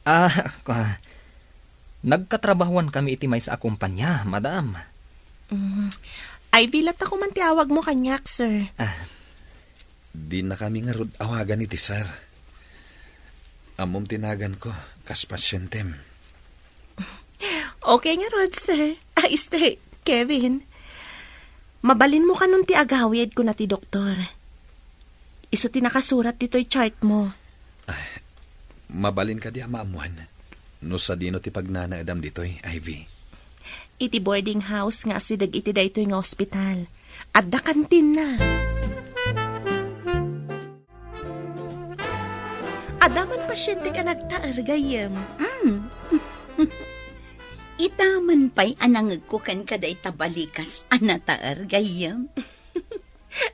Ah, ka, nagkatrabahoan kami iti maysa a kumpanya, madam. Mm. Ivy latta koma ti awagmo kaniak, sir. Ah. Dinakami ngarud awagan iti sir. Ammom ti naganko, kas pasientem. Okay ngarud, sir. Ah, este, Kevin. Mabalinmo kanon ti agawid, kuna ti doktor. Isu ti nakasurat ditoy chart mo. Ay, mabalin kadi a maammoan no sadino ti pagnanaedam ditoy, Ivy? Iti boarding house nga asideg iti daytoy nga ospital, adda kantinna. Adda man pasientek a nagtaer, gayyem. Mm. Ita man pay a nangegko kenka dayta balikas a nataer, gayyem.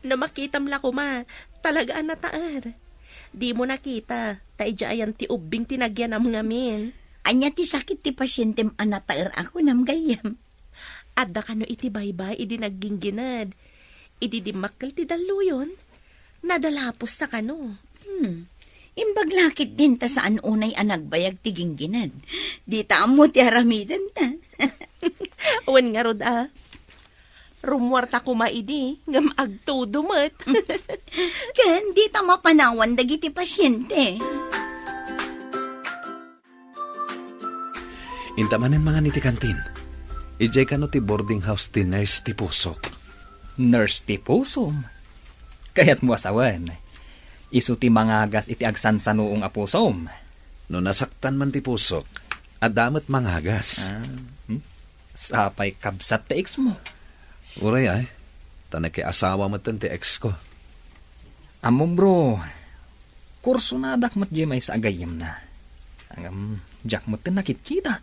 No makitam la koma, talaga a nataer. Dimo nakita, ta idiay ayan ti ubbing ti nagyanam ngamin. Ania ti sakit ti pasientem a nataer a kunam, gayyem? Adda kano iti baybay idi nagginggined. Idi dimmakkel ti dalluyon, nadalapos ta kano. Hmm. Imbag la ketdin ta saan unay a nagbayag ti ginggined. Dita ammo ti aramidenta. Wen ngarud a. Rummuarta koma idi, ngem agtudo met. Ken dita mapanawan dagiti pasiente. Inta manen mangan iti kantin. Idiay kano ti boarding house ti nurse ti pusok. Nurse ti pusom? Kayatmo a sawen, isu ti mangagas iti agsansanuong a pusom. No nasaktan man ti pusok, adda met mangagas. Ah, hmm? Sapay kabsat ti ex mo. Uray ay, ta nakiasawa metten ti ex ko. Ammom, bro, kursonadak met diay maysa a gayyemna. Ngem, diak metten nakitkita.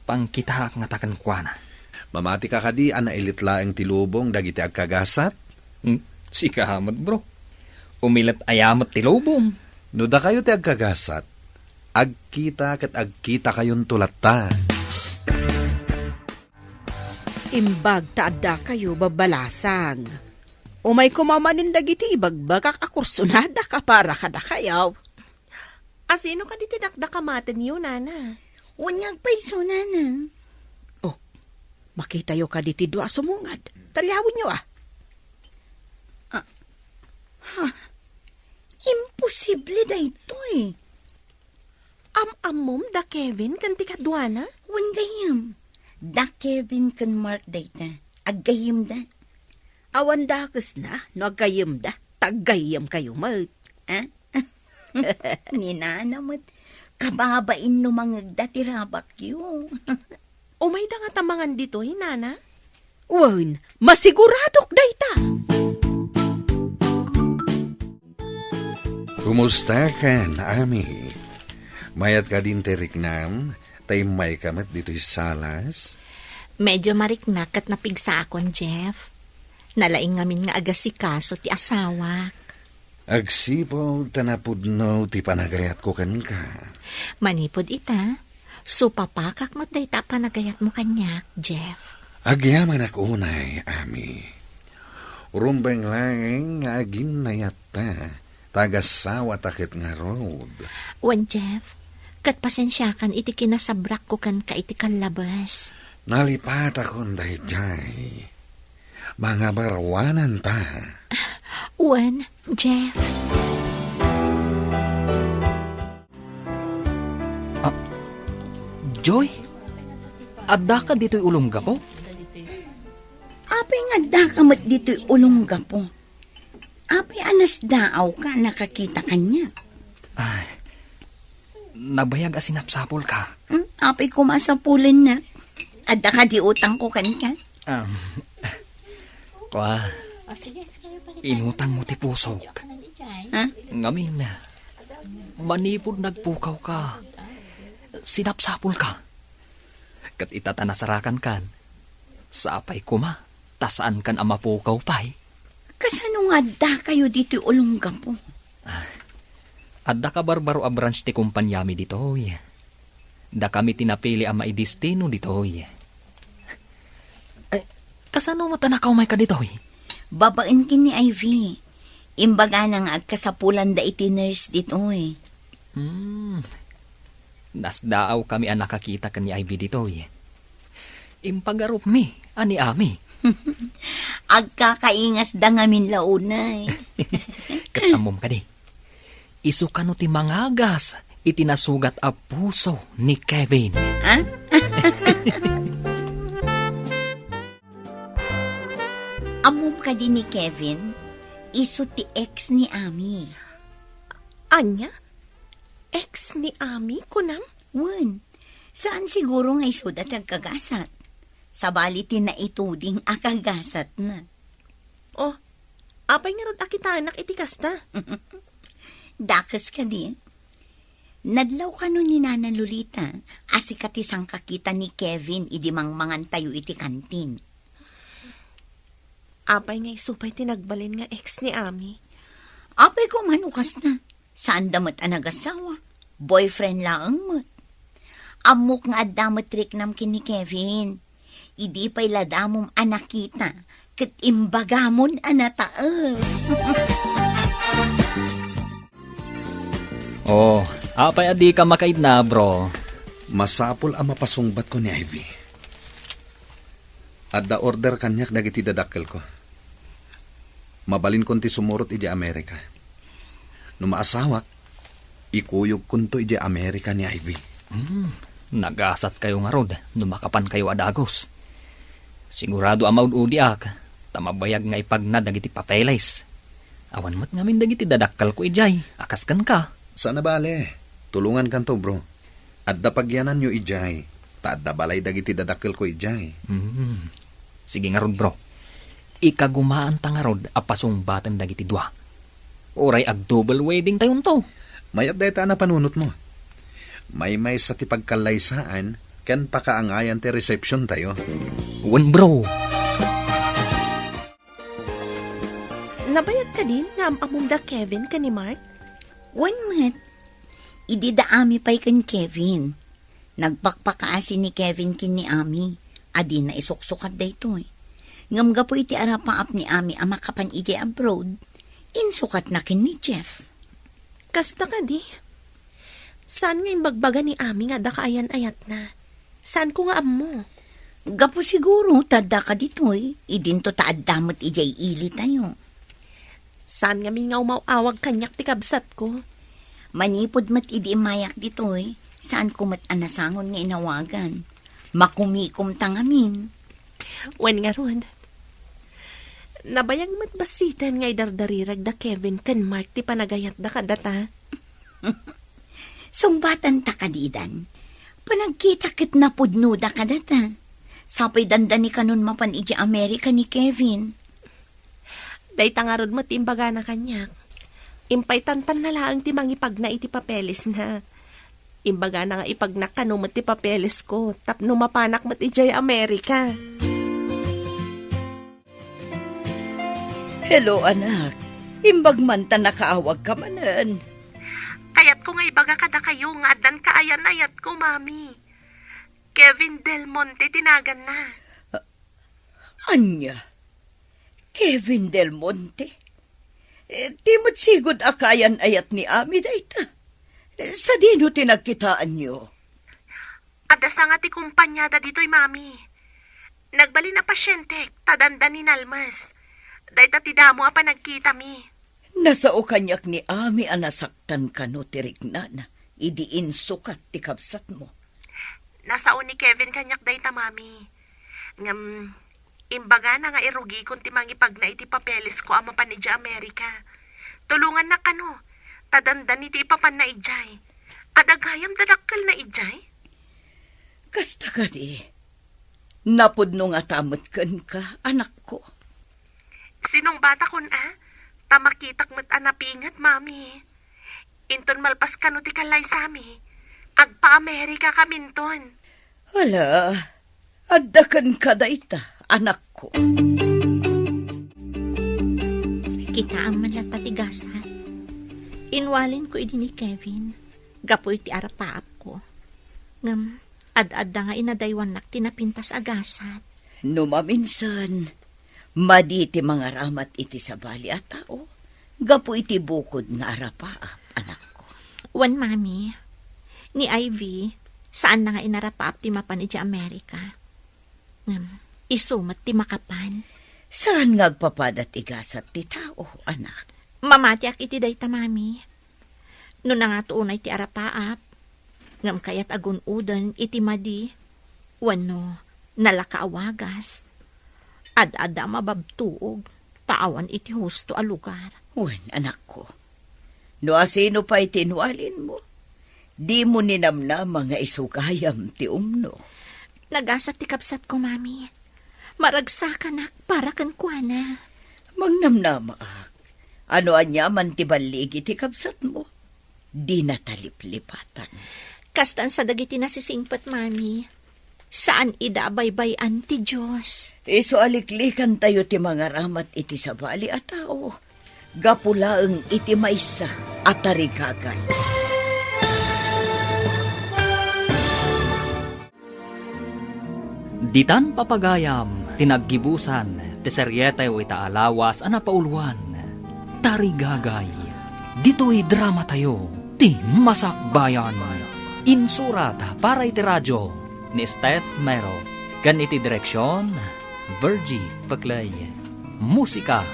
Pangkitaak ngata kenkuana. Mamati ka kadi a nailit laeng ti lubong dagiti agkagasat? Hmm, sika met, bro. Umilit aya met ti lubong? No dakayo ti agkagasat, agkita ket agkitakayonto latta. Imbag ta addakayo babbalasang. Umay koma manen dagiti ibagbagak a kursonadak a para kadakayo. Asino kadi ti dakdakamatenyo, nana? Wen nga agpayso, nana. Oh, makitayo kadi ti dua a sumungad. Talyawenyo, a. Ah. Ha? Imposible daytoy. Am-ammom da Kevin ken ti kaduana? Wen gayyem. Da Kevin ken Mark dayta. Aggayyemda. Awan dakesna no aggayyemda. Ta aggayyemkayo met. Ah? Ni nana met. Kababain no mangegda ti rabakyo. Umayda ngata mangan ditoy, nana? Wen, masiguradok dayta. Kumusta kan, Ami? Mayat kadin ti riknam, ta immayka met ditoy salas? Medyo mariknak ket napigsaakon, Jeff. Nalaing ngamin nga agasikaso ti asawak. Agsipud ta napudno ti panagayatko kenka. Manipud ita, supapakak met dayta a panagayatmo kaniak, Jeff. Agyamanak unay, Ami. Rumbeng laeng nga aginnayatta, Tagasawata ket ngarud. Wen, Jeff, ket pasensiakan iti kinasabrakko kenka iti kallabes. Nalipatakon daydiay. Mangabaruananta. Wen, Jeff. Ah, Joy? Addaka ditoy ulonggapo? Apay nga addaka met ditoy ulonggapo? Apay a nasdaawka a nakakita kaniak? Ay, nabayag a sinapsapulka. Hmm, apay koma a sapulennak? Adda kadi utangko kenka? Um, kua, inutangmo ti pusok. Ha? Ngamin, manipud nagpukawka, sinapsapulka. Ket ita ta nasarakankan, sapay koma ta saankan a mapukaw pay. Kasano nga addakayo ditoy ulonggapo? Ah, adda kabarbaro a branch ti kompaniami ditoy. Dakami ti napili a maidestino ditoy. Eh, kasano met a nakaumayka ditoy? Babaen ken ni Ivy. Imbagana nga agkasapulanda iti nurse ditoy. Hmm. Nasdaawkami a nakakita ken ni Ivy ditoy. Impagarupmi a ni Ami. Agkakaingasda ngamin la unay. Ket ammom kadi, isu kano ti mangagas iti nasugat a puso ni Kevin. Ah? Ammom kadi ni Kevin, isu ti ex ni Ami. Ania? Ex ni Ami, kunam? Wen, saan siguro nga isuda ti agkagasat. Sabali ti naituding a kagasatna. Oh, apay ngarud a kitaennak iti kasta? Dakes kadi. Nadlaw kano ni Nana Lolita a sika ti sangkakita ni Kevin idi mangmangantayo iti kantin. Apay nga isu pay ti nagbalin nga ex ni Ami? Apay koma no kasta. Saanda met a nagasawa. Boyfriend laeng met. Ammok nga adda met riknam ken ni Kevin. Idi pay la damom a nakita, ket imbagamon a nataes. Oh, apay a dika makaidna, bro? Masapul a mapasungbatko ni Ivy. Adda order kaniak dagiti dadakkelko. Mabalinkon ti sumurot idiay Amerika. No maasawak, ikuyogkonto idiay Amerika ni Ivy. Hmm, nagasatkayo ngarud no makapankayo a dagus. Sigurado a maud-udiak, ta mabayag nga ipagna dagiti papeles. Awan met ngamin dagiti dadakkelko idiay, a kas kenka. Saan a bale, tulongankanto, bro. Adda pagyananyo idiay, ta adda balay dagiti dadakkelko idiay. Hmm. Sige ngarud, bro. Ikagumaanta ngarud a pasungbaten dagiti dua. Uray ag-double wedding tayonto. Mayat dayta a napanunotmo. Maymaysa ti pagkallaysaan ken pakaangayan ti reception tayo. Wen, bro. Nabayag kadin nga am-ammom da Kevin ken ni Mark? Wen met. Idi da Ami pay ken Kevin. Nagpakpakaasi ni Kevin ken ni Ami a dina isuksukat daytoy. Ngem gapu iti arapaap ni Ami a makapan idiay abroad, insukatna ken ni Jeff. Kasta kadi? Saan nga imbagbaga ni Ami nga adda kaayan-ayatna? Saanko nga ammo. Gapu siguro ta adda ka ditoy, idinto ta adda met idiay ili tayo. Saan ngamin nga umaw-awag kaniak ti kabsatko? Manipud met idi immayak ditoy, saanko met a nasangon nga inawagan. Makumikomta ngamin. Wen ngarud, nabayag met bassiten nga idardarirag da Kevin ken Mark ti panagayatda kadata. Sungbatanta kadi, Dan. Panagkita ket napudnoda kadata. Sapay dandani kanon mapan idiay Amerika ni Kevin. Dayta ngarud met ti imbagana kaniak. Impay tantanna laeng ti mangipagna iti papelesna. Imbagana nga ipagnak kano met ti papelesko tapno mapanak met idiay Amerika. Hello, anak. Imbag man ta nakaawagka manen. Kayatko nga ibaga kadakayo nga addan kaayan-ayatko, Mami. Kevin Del Monte ti naganna. Ania? Kevin Del Monte? Eh, ti met sigud a kayan-ayat ni Ami dayta. Eh, sadino ti nagkitaanyo? Adda sanga ti kompaniada ditoy, Mami. Nagbalin a pasientek, ta dandani nalmes. Dayta ti damo a panagkitami. Nasao kaniak ni Ami a nasaktan kano ti riknana idi insukat ti kabsatmo. Nasao ni Kevin kaniak dayta, Mami. Ngem, imbagana nga irugikon ti mangipagna iti papelesko a mapan idiay Amerika. Tulongannak kano, ta dandani ti ipapanna idiay. Adda gayam dadakkelna idiay? Kasta kadi, napudno ngata met kenka, anakko. Sinungbatakon a, ta makitak met a napinget, Mami. Inton malpas kano ti kallaysami, agpa-Amerikakaminton. Ala, adda kenka dayta, anakko. Kitaem man latta ti gasat. Inwalinko idi ni Kevin, gapu iti arapaapko. Ngem, ad-adda nga inadaywannak ti napintas a gasat. No maminsan, madi ti mangaramat iti sabali a tao gapu iti bukod nga arapaap, anakko. Wen, Mami, ni Ivy, saanna nga inarapaap ti mapan idiay Amerika. Ngem, isu met ti makapan. Saan nga agpapada ti gasat ti tao, anak? Mamatiak iti dayta, Mami. No nangato unay ti arapaap, ngem kayat a gun-oden iti madi, wenno nalaka a wagas, ad-adda a mababtuog, ta awan iti husto a lugar. Wen, anakko, no asino pay ti inwalinmo, dimo ninamnama nga isu gayam ti umno. Nagasat ti kabsatko, Mami. Maragsakanak para kenkuana. Mangnamnamaak. Ano aniaman ti balligi ti kabsatmo, dina ta liplipatan. Kastan sa dagiti nasisingpet, Mami. Saan ida a baybay-an ti Dios. Isu a liklikantayo ti mangaramat iti sabali a tao, gapu laeng iti maysa a tarigagay. Ditan papagayam ti naggibusan ti serieteyo ita a lawas a napauluan, Tarigagay. Ditoy dramatayo, ti Masakbayan. Insurat para iti radio ni Steph Mero, ken iti direksion, Virgie Peclay. Musika,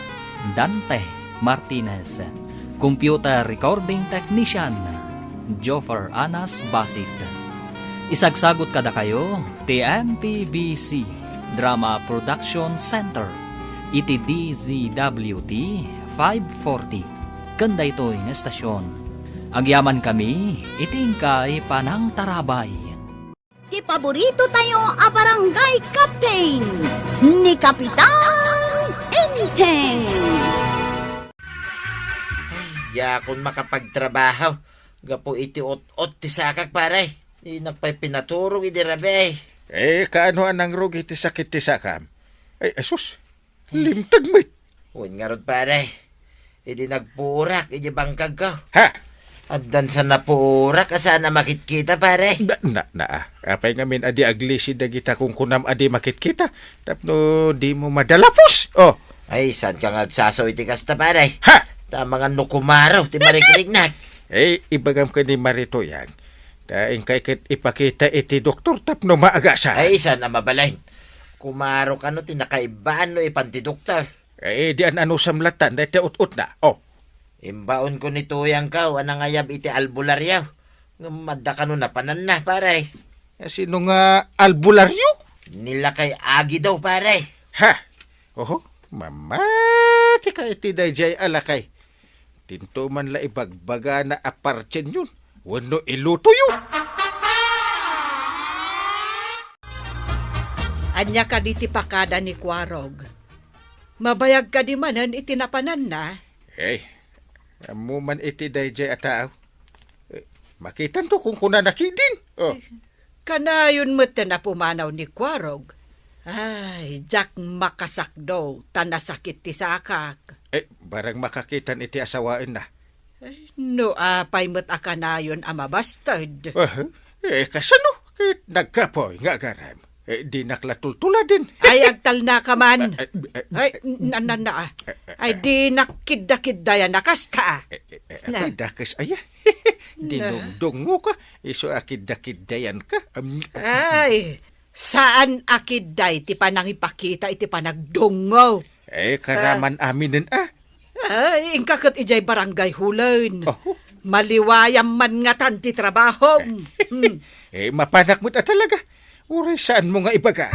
Dante Martinez. Computer recording technician, Joffer Anas Basit. Isagsagut kadakayo ti M P B C Drama Production Center iti D Z W T five forty ken daytoy nga estasion. Agyamankami iti inkay panangtarabay. Ti paborito tayo a barangay captain, ni Kapitan Enteng. Ay, diakon makapagtrabaho gapu iti ot-ot ti sakak, pare. Dinak pay pinaturog idi rabii. Eh, kaano a nangrugi ti sakit ti sakam? Ay, asus, limteg met. Wen ngarud, pare. Idi nagpurak iti bangkagko. Ha? Addan sa napurak a saan a makitkita, pare. Na, na, na, ah. Apay ngamin a di aglisi dagita kunkunam a di makitkita? Tapno dimo madalapos. Oh. Ay, saan ka nga agsasaw iti kasta, pare? Ha? Tama nga no kumaro ti marikriknak. Eh, ibagam ken ni Maritoyang. Ta inkay ket ipakita iti doktor tapno maagasan. Ay, saan a mabalin? Kumaro kano ti nakaibaan no ipan ti doktor. Eh, di an-anusam latan, dayta ut-utna. Oh. Imbaonko ni Tuyangko a nangayab iti albularyo. Ngem adda kano napananna, pare. Eh, sino nga albularyo? Ni Lakay Agi daw, pare. Ha? Oho, mamati ka iti daydiay a lakay. Dinto man la ibagbagana a partienyon wenno ilutoyo. Ania kadi ti pakada ni Kuarog? Mabayag kadi manen iti napananna? Eh, ammo man iti daydiay a tao. Eh, makitanto kunkunana ketdin. Oh. Kanayon met ti napumanaw ni Kuarog. Ay, diak makasakdo, ta nasakit ti sakak. Eh, barang makakitan iti asawaenna. Ay, no apay met a kanayon a mabasted. Ah, eh, kasano? Ket nagkapoy nga agarem. Eh, dinak la tultuladen. Ay, agtalna ka man. Eh, eh, eh, Ay, eh, n-, n-, n-, ah. Eh, eh, Ay, eh. Dinak kidda-kiddayan a kasta, ah. Eh, eh, eh, Na. Ako'y dakes aya. Na. Dinungdungngo ka. Isu a kidda-kiddayan ka. Am. Ay, saan a kidday ti panangipakita iti panagdungngo. Eh, karaman aminen, ah. Ay, inka ket idiay barangay hulen. Oh. Maliwayam man ngatan ti trabahom. Hmm. Eh, mapanak met a talaga. Uray saanmo nga ibaga.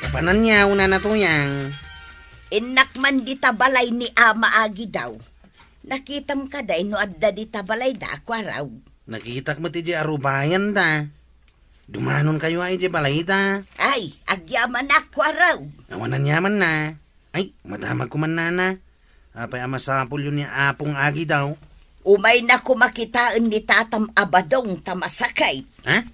Kapananyaw, Nana Tuyang. Innak man dita balay ni Ama Agidaw. Nakitam kadi no adda dita balayda a kuaraw? Nakitak met idiay arubayan da. Dumanon kayo ay idiay balayda. Ay, agyaman a kuaraw. Awan anyaman na. Ay, madamag ko man, Nana. Apay a masapulyo ni Apong Agidaw? Umayna koma kitaen ni Tatam a Badong ta masakit. Ha?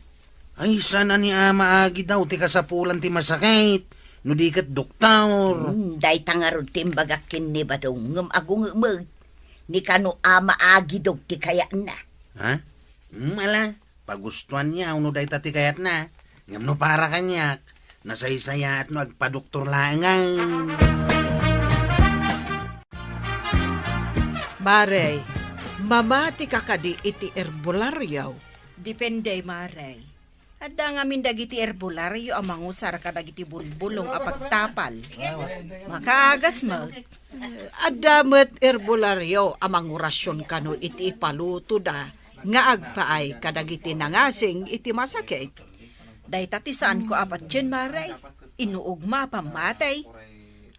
Ay, saan a ni Ama Agidaw ti kasapulan ti masakit? No di ket doktor. Hmm, dayta ngarud ti imbagak ken ni Badong, ngem agungemek. Ni kano Ama Agidaw ti kayatna. Ha? Hmm, ala. Pagustuanna no dayta ti kayatna. Ngem no para kaniak, nasaysayaat no agpadoktor laengen. Mare, mamati ka kadi iti herbolario? Depende, Mare. Adda ngamin dagiti herbolario a mangusar kadagiti bulbulong a pagtapal. Makaagas met. Adda met herbolario a mangurasion kano iti ipalutoda nga agpaay kadagiti nangasing iti masakit. Dayta ti saanko a patien, Mare. Inuogma a pammatey.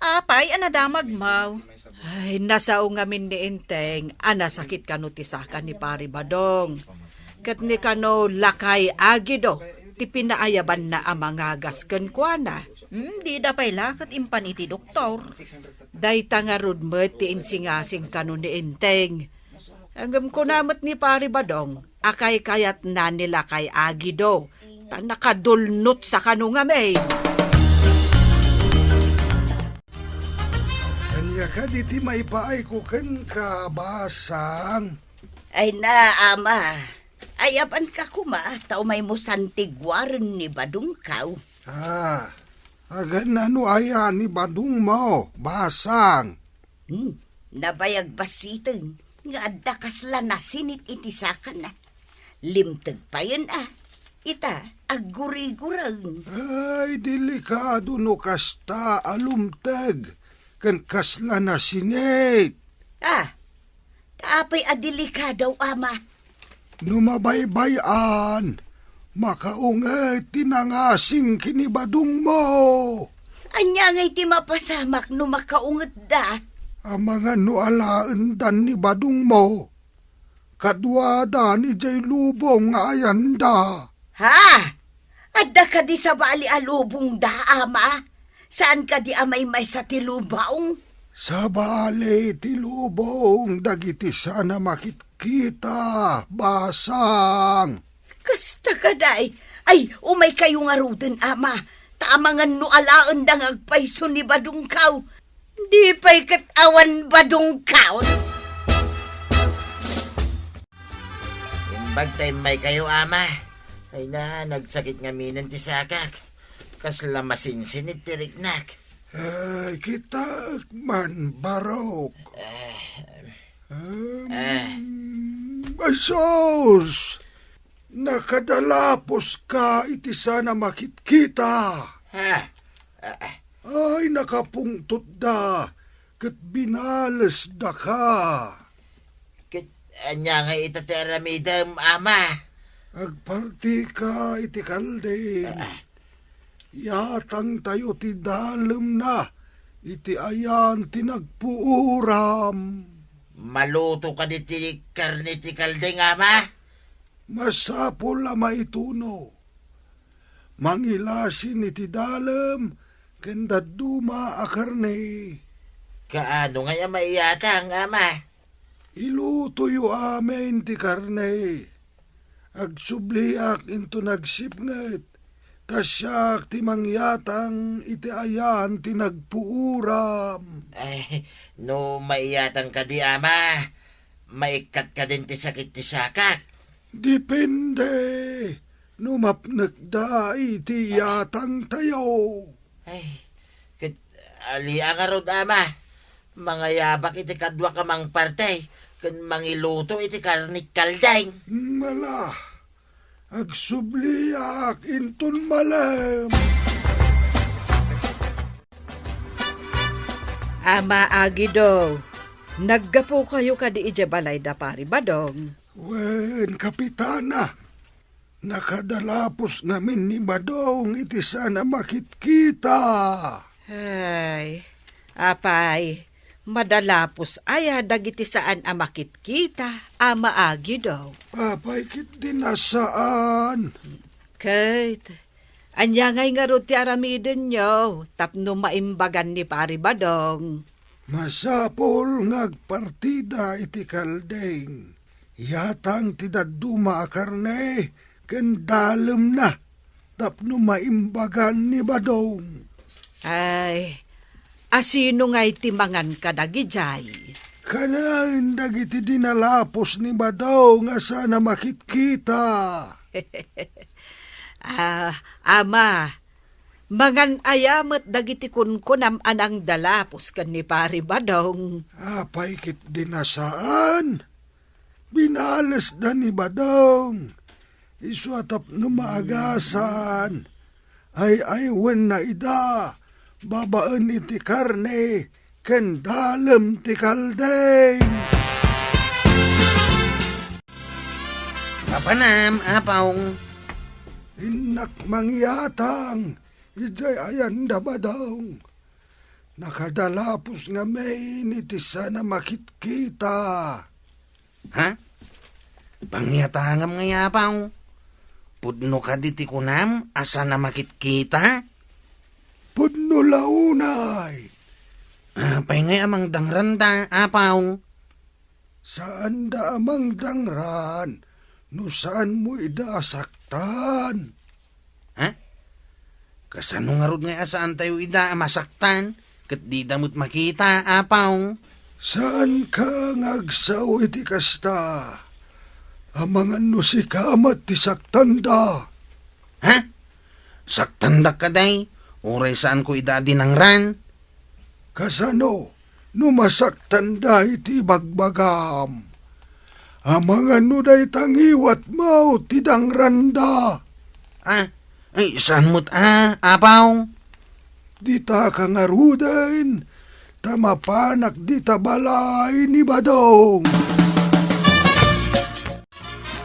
Apay a nadamagmo? Ay, nasao ngamin ni Enteng a nasakit kano ti saka ni Pari Badong. Ket ni kano Lakay Agido ti pinaayabanna a mangagas kenkuana. Hmm, dida pay la ket impan iti doktor. Dayta ngarud met ti insingasing kano ni Enteng. Ngem kuna met ni Pari Badong a kaykayatna ni Lakay Agido, ta nakadulnot sa kano ngamin. Ania kadi ti maipaayko kenka, Basang? Ay na, Ama. Ayabanka koma, ta umaymo santiguaren ni Badongko. Ah, aganna no aya ni Badongmo, Basang? Hmm, nabayag bassiten nga adda kasla nasinit iti sakana. Limteg payen a. Ita, agguriguren. Ay, delikado no kasta a lumteg ken kasla nasinit. Ah, ta apay a delikado, Ama? No mabaybay-an, makaunget ti nangasing ken ni Badongmo. Ania ngay ti mapasamak no makaungetda? Amangan no alaendan ni Badongmo. Kaduada ni jay lubong nga ayanda. Ha? Adda kadi sabali a lubongda, Ama? Saan kadi a maymaysa ti lubong? Sabali ti lubong dagiti saan a makitkita, Basang. Kasta kadi? Ay, umaykayo ngaruden, Ama. Ta amangan no alaenda nga agpayso ni Badongko. Di pay ket awan Badongko. Imbag ta immaykayo, Ama. Ay na, nagsakit ngaminen ti sakak. Kasla masinsinit ti riknak. Ay, kitaek man, Barok. Eh, Em, eh. Ay, sus! Nakadalaposka iti saan a makitkita. Ha? Ah, ah. Ay, nakapungtotda ket binalesdaka. Ket ania nga ita ti aramidem, Ama? Agpartika iti kalding. Ah, ah. Yatangtayo ti dalemna iti ayan ti nagpuuram. Maluto kadi ti karne ti kalding, Ama? Masapul a maituno. Mangilasin iti dalem ken dadduma a karne. Kaano ngay a maiyatang, Ama? Ilutoyo amin ti karne. Agsubliak inton agsipnget, ta siak ti mangyatang iti ayan ti nagpuuram. Ay, no maiyatang kadi, Ama, maikkat kadin ti sakit ti sakak? Depende. no mapnekda iti yatangtayo. Ay, ket ali a ngarud, Ama. Mangayabak iti kaduak a mangparte ken mangiluto iti karne ti kaldeng. Ala, agsubliak inton malem. Ama Agido, naggapukayo kadi idiay balay da Pari Badong? Wen, Kapitana, nakadalapos ngamin ni Badong iti saan a makitkita. Ay, apay, madalapos aya dagiti saan a makitkita, Ama Agido? Apay ketdi a saan? Ket, ania ngay ngarud ti aramidenyo tapno maimbagan ni Pari Badong? Masapul nga agpartida iti kaldeng. Yatang ti dadduma a karne ken dalemna tapno maimbagan ni Badong. Ay, asino ngay ti mangan kadagidiay? Kanen dagiti dinalapos ni Badong a saan a makitkita. Ah, Ama, mangan aya met dagiti kunkunam a nangdalapos ken ni Pari Badong? Apay ketdi a saan? Binalesda ni Badong. Isu a tapno maagasan, ay-aywenna ida babaen iti karne ken dalem ti kaldeng. Mapanam, Apo. Innak mangyatang idiay ayan da Badong. Nakadalapos ngamin iti saan a makitkita. Ha? Pangyatangam ngay, Apo? Pudno kadi ti kunam a saan a makitkita? Pudno la unay. Apay ngay a mangdangranda, Apo? Saanda a mangdangran no saanmo ida a saktan. Ha? Kasano ngarud ngay a saantayo ida a masaktan ket dida met makita, Apo? Saanka nga agsao iti kasta. Amangan no sika met ti saktanda. Ha? Saktandak kadi? Uray saanko ida a dinangran? Kasano no masaktanda iti ibagbagam? Amangan no dayta ngiwatmo ti dangranda. Ah, ay, saan met a, Apo? Ditaka ngaruden, ta mapanak dita balay ni Badong.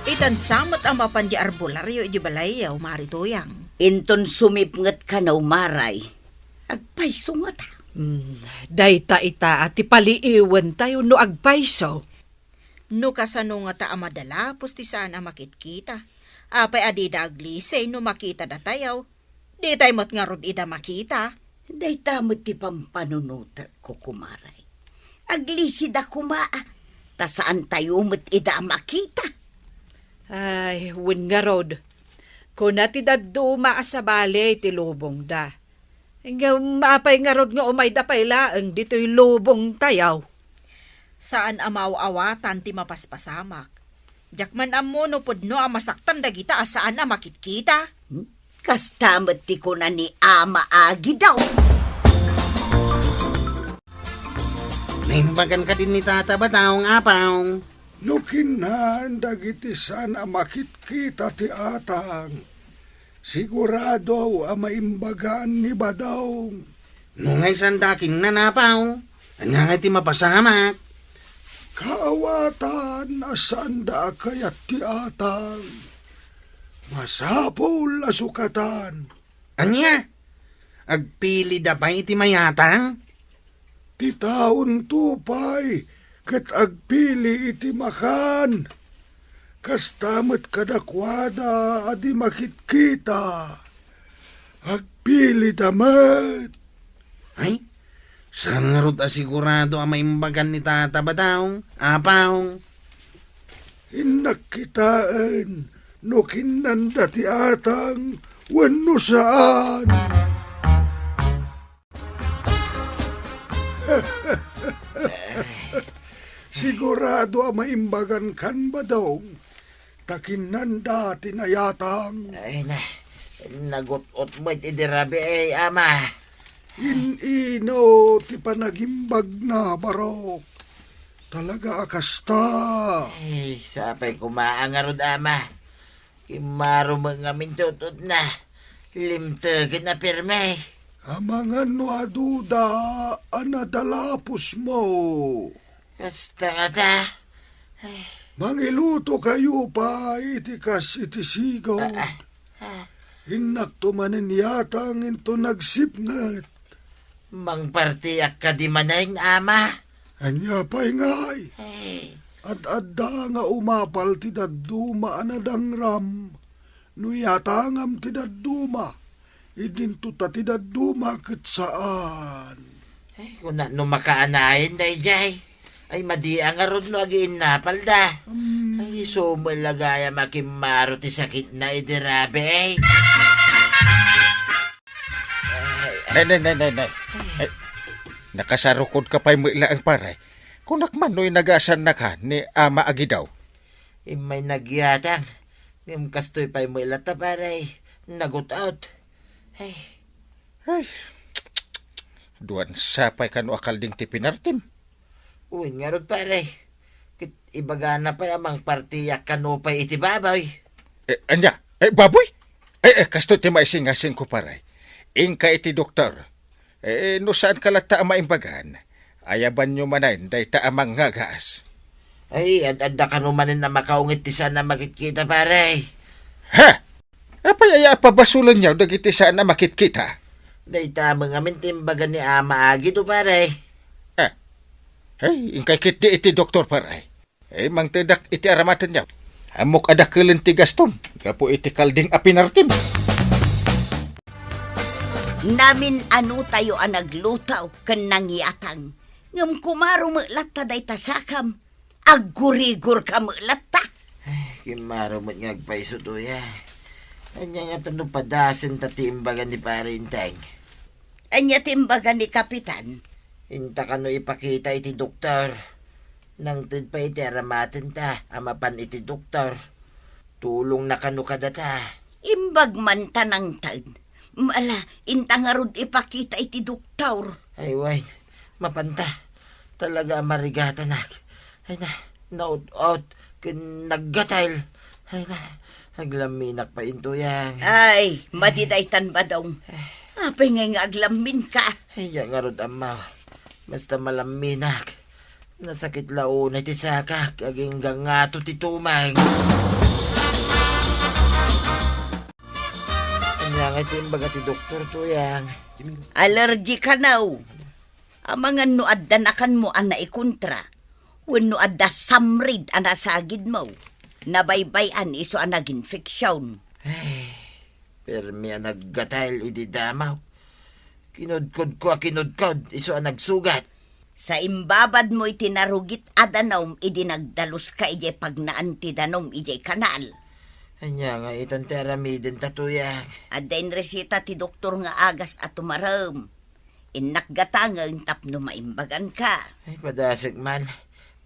Itan sa met a mapan di arbolaryo idi balayyo, Mari Tuyang. Inton sumipngetka na umaray, agpayso ngata. Hmm, dayta ita a ti paliiwentayo no agpayso. No kasano ngata a madalapos ti saan a makitkita? Apay a dida aglisi no makita datayo? Ditay met ngarud ida makita. Dayta met ti pampanunotek, kukumaray. Aglisida koma, ta saantayo met ida a makita. Ay, wen ngarud. Kuna ti dadduma a sabali ti lubongda. Ngem apay ngarud nga umayda pay laeng ditoy lubongtayo? Saan a maaw-awatan ti mapaspasamak. Diak man ammo no pudno a masaktan dagita a saan a makitkita. Hmm? Kasta met ti kuna ni Ama Agidaw. Naimbagan kadi ni Tata Badaw, Apo? No kinnan dagiti saan a makitkita ti atang, sigurado a maimbagan ni Badaw. No ngay saanda a kinnan, Apo, ania ngay ti mapasamak? Kaawatan a saanda a kayat ti atang. Masapul a sukatan. Ania? Agpilida pay iti mayatang? Ti taonto pay ket agpili iti makan. Kasta met kadakuada a di makitkita. Agpilida met. Ay, saan ngarud a sigurado a maimbagan ni Tata Badaw, Apo? Innak kitaen no kinnanda ti atang wenno saan. Sigurado a maimbagankan, Badong. ta kinnanda ti nayatang. Ay na, nagut-ot met idi rabii, Ama. In-ino ti panagimbagna, Barok? Talaga a kasta. Ay, sapay koma a ngarud, Ama. Kimmaro met ngamin ti ut-utna. Limtegen a pirme. Amangan no aduda a nadalapusmo. Kasta ngata. Ay. Mangilutokayo pay iti kas iti sigud. Ah, ah, ah. Innakto manen yatang inton nagsipnget. Mangpartiak kadi manen, Ama? Ania pay ngay? Ay. Ad-adda nga umapal ti dadduma a nadangram. No yatangam ti dadduma, idinto ta ti dadduma ket saan. Ay, kuna no makaanayen daydiay. Ay, madi a ngarud no agiinnapalda. Hmm. Ay, isu met la gayam a kimmaro ti sakitna idi rabii. Ay, ay. Nay, nay, nay, nay, nay. Ay, nakasarukodka pay met laeng, pare. Kunak man no inagasannaka ni Ama Agidaw. Immay nagyatang. Ngem kastoy pay met latta, pare. Nagut-ot. Ay. Ay. Duan sapay kano a kalding ti pinartim. Wen ngarud, pare. Ket ibagana pay a mangpartiak kano pay iti baboy. Eh, ania? Eh, baboy? Eh, eh, kasto ti maisingasingko, pare. Inka iti doktor. Eh, no saanka latta a maimbagan, ayabanyo manen dayta a mangngagas. Ay, ad-adda kano manen a makaungit ti saan a makitkita, pare. Ha? Apay aya a pabasolenyo dagiti saan a makitkita? Dayta met ngamin ti imbaga ni Ama Agidaw, pare. Ah. Ay, inkay ketdi iti doktor, pare. Eh, mangtedak iti aramatenyo. Ammok a dakelen ti gastom gapu iti kalding a pinartim. Namin-anotayo a nagluto ken nangyatang, ngem kumaro met latta dayta sakam. Aggurigorka met latta. Ay, kimmaro met nga agpayso, Tuyang. Ania ngata no padasenta ti imbaga ni Pare Enteng? Ania ti imbaga ni Kapitan? Inta kano ipakita iti doktor. Nangted pay iti aramatenta a mapan iti doktor. Tulongna kano kadata. Imbag man ta nangted. Ala, inta ngarud ipakita iti doktor. Ay, wen, mapanta. Talaga a marigatanak. Ay na, naut-ot, ken naggatel. Ay na, aglamminak pay, Tuyang. Ay, madi daytan, Badong. Apay ngay nga aglamminka? Ay, ya ngarud, Ama. Basta malamminak. Nasakit la unay ti sakak, agingga ngato ti tumeng. Ania ngay ti imbaga ti doktor, Tuyang? Allergy kano. Amangan no adda nakanmo a naikontra, wenno adda samrid a nasagidmo. Nabaybay-an isu a naginfeksion. Ay, permi a naggatel idi damaw. Kinudkodko a kinudkod, isu a nagsugat. Sa imbabadmo iti narugit a danum idi nagdaluska idiay pagnaan ti danum idiay kanal. Ania nga itan ti aramidenta, Tuyang? Adda inresita ti doktor nga agas a tumarem. Innak gatangen tapno maimbaganka. Ay, padasek man.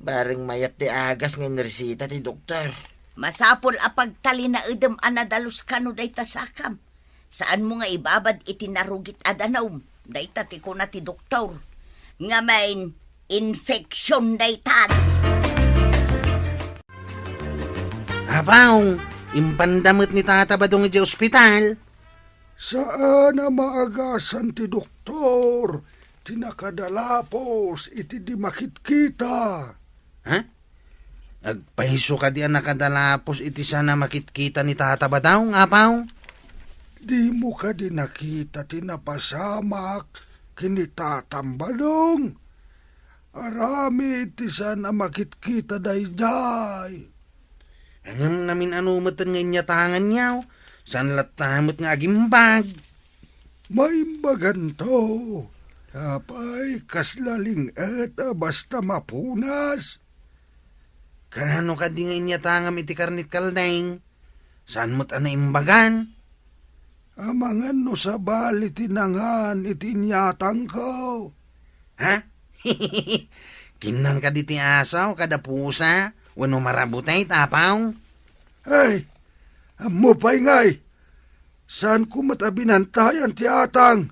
Bareng mayat ti agas nga inresita ti doktor. Masapul a pagtalinaedem a nadalus kano dayta sakam. Saanmo nga ibabad iti narugit a danum. Dayta ti kuna ti doktor. Ngamin, infection daytan. Apaw, impanda met ni Tata Badong idiay ospital. Saan a maagasan ti doktor ti nakadalapos iti di makitkita. Ha? Agpayso kadi a nakadalapos iti saan a makitkita ni Tata Badong, Apaw? Dimo kadi nakita ti napasamak ken ni Tatam Badong? Aramid ti saan a makitkita daydiay. Ngem namin-ano met nga inyatanganyo, saan latta met nga agimbag. Maimbaganto. Apay, kasla ling-et a basta mapunas? Kaano kadi nga inyatangam iti karnit kalding? Saan met a naimbagan? Amangan no sabali ti nangan iti inyatangko. Ha? Kinnan kadi ti asaw kada pusa wenno marabutay, Apaw? Ay, ammo pay ngay, saanko met a binantayan ti atang.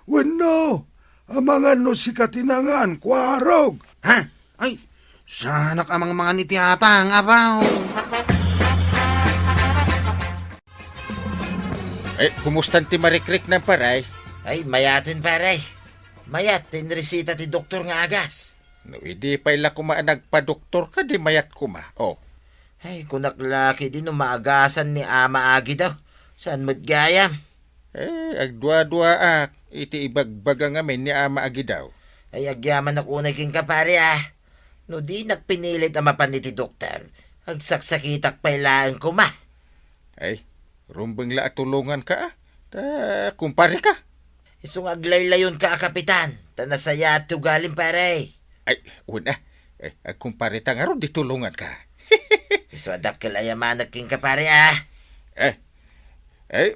Wenno, amangan no sika ti nangan, kuarog. Ha? Ay, saanak a mangmangan iti atang, abaw. Eh, kumustan ti marikriknam, pare? Ay, mayaten, pare. Mayat ti inresita ti doktor nga agas. No idi pay la koma a nagpadoktor ka, di mayat koma. Oh. Ay, kunak la ketdi no maagasan ni Ama Agidaw. Saan met gayam? Eh, agduaduaak iti ibagbaga ngamin ni Ama Agidaw. Ay, agyamanak unay kenka, pare, ah. No dinak pinilit a mapan iti doktor, agsaksakitak pay laeng koma. Ay, rumbeng la a tulonganka, ah. Ta kumpare ka. Isu nga aglaylayonka a kapitan, ta nasayaat ti ugalim, pare. Ay, wen, ah. Ay, agkumpare ta ngarud di tulonganka. Isu a dakkel a yamanek kenka, pare, ah. Eh, ay,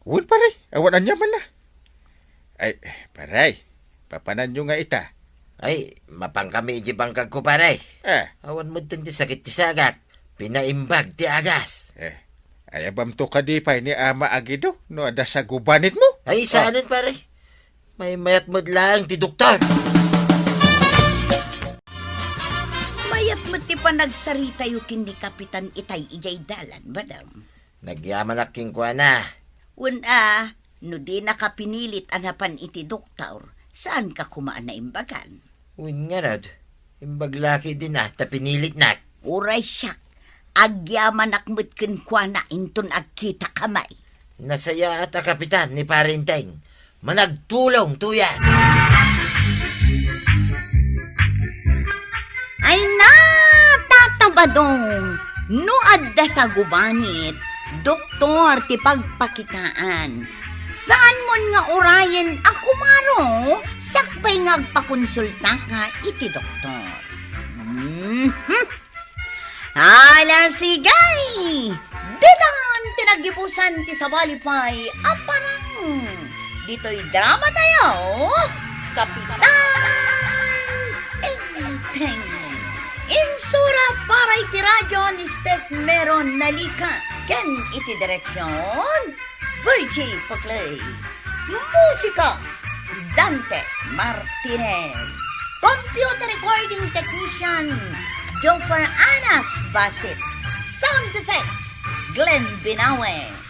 wen, pare, awan aniamanna. Ay, pare, papananyo nga ita. Ay, mapankami iti bangkagko, pare. Eh. Awan metten ti sakit ti sagak. Pinaimbag ti agas. Eh, ayabamto kadi pay ni Ama Agido no adda sagubanitmo? Ay, ah, saanen, pare. Maymayat met laeng ti doktor. Mayat met ti panagsaritayo ken ni Kapitan itay idiay dalan, madam. Nagyamanak kenkuana. Wen a, no dinaka pinilit a napan iti doktor, saanka koma a naimbagan? Wen ngarud, imbag la ketdin a ta pinilitnak. Uray siak, agyamanak met kenkuana inton agkitaka met. Nasayaat a kapitan ni Pare Enteng. Managtulong tuya. Ay na, Tata Badong, no adda sagubanit, doktor ti pagpakitaan. Saanmon nga urayen a kumaro, sakbay nga agpakonsultaka iti doktor. Mhm. Ala, sige! Ditan ti naggibusan ti sabali pay a parang. Ditoy drama tayo, Kapitan Enteng. Insura para iti radyo ni Steph Meron Nalika ken iti direksyon, Virgie Paclay. Musika, Dante Martinez. Computer recording technician, Joffer Anas Basit. Sound effects, Glenn Binawe.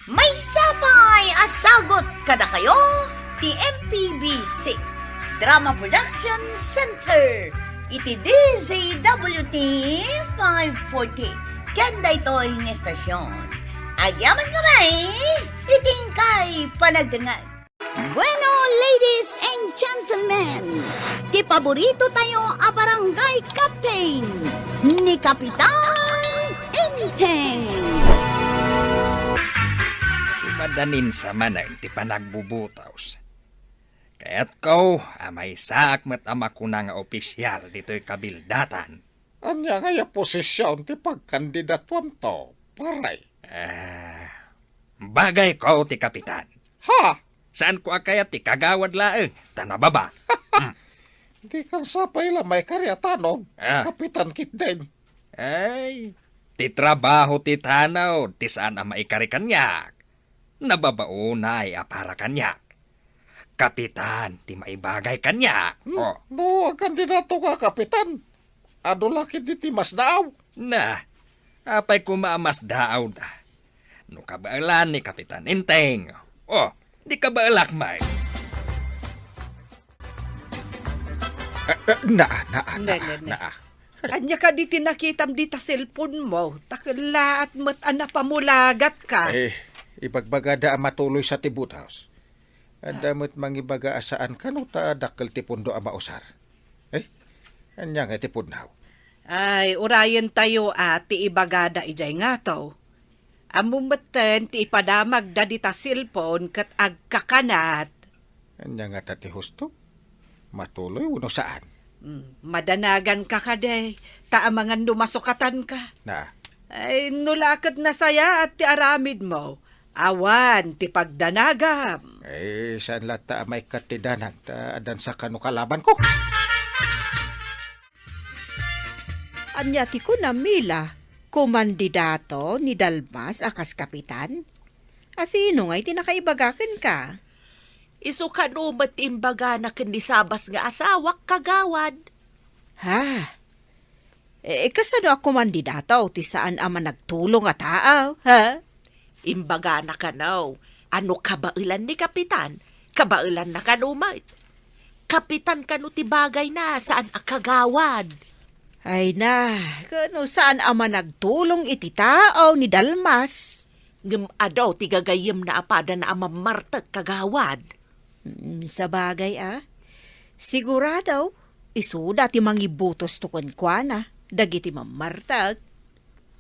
Maysa pay a sagut kadakayo ti M P B C Drama Production Center iti D Z W T five forty. Ken daytoy nga estasyon, agyamankami iti inkay panagdengngeg. Bueno, ladies and gentlemen, ti paborito tayo a barangay captain, ni Kapitan Enteng. Madanin sa manen ti panagbubutos. Kayatko a maysaak met a makuna nga opisial ditoy kabildatan. Ania ngay a posisyon ti pagkandidatuamto, pare? Ah, bagayko ti kapitan. Ha? Saanko a kayat ti kagawad laeng, ta nababa. Hmm. Dikan sapay la maikari a tanod, ah, Kapitan Kitden. Ay, ti trabaho ti tanod ti saan a maikari kaniak. Nababa unay a para kaniak. Kapitan ti maibagay kaniak. Hmm, oh. No agkandidatoka a kapitan, adu la ketdi ti masdaaw. Na, apay koma a masdaawda? No kabaelan ni Kapitan Enteng. Oh, di kabaelak met. Eh, eh, naa, naa, ne, naa, ne, ne, naa. Ania kadi ti nakitam dita cellphone mo? Ta kellaat met a napamulagatka. Eh, ibagbagada a matuloy sa ti boat house. Adda met mangibaga a saan kano ta dakkel ti pundo a mausar. Eh, ania nga ti pudno? Ay, urayen tayo a ti ibagada idiay ngato. Ammom metten ti ipadamagda dita cellphone ket agkakanat. Ania ngata ti husto? Matuloy wenno saan? Mm, madanaganka kadi, ta amangan no masukatanka. Na. Ay, no la ket nasayaat ti aramidmo, awan ti pagdanagam. Ay, saan latta a maikkat ti danag, ta addan sa kano kalabanko. Ania ti kuna, Mila? Kumandidato ni Dalmas a kas kapitan? A sino ngay ti nakaibaga kenka? Isu kano met ti imbagana ken ni Sabas nga asawak, kagawad. Ha? Eh, kasano a kumandidato ti saan a managtulong a tao, ha? Imbagana kano a no kabaelan ni kapitan, kabaelanna kano met. Kapitan kano ti bagayna, saan a kagawad. Ay na, kano saan a managtulong iti tao ni Dalmas? Ngem adu ti gagayyemna a padana a mammartek, kagawad. Mm, sabagay a. Sigurado, isuda ti mangibutosto kenkuana dagiti mammartek.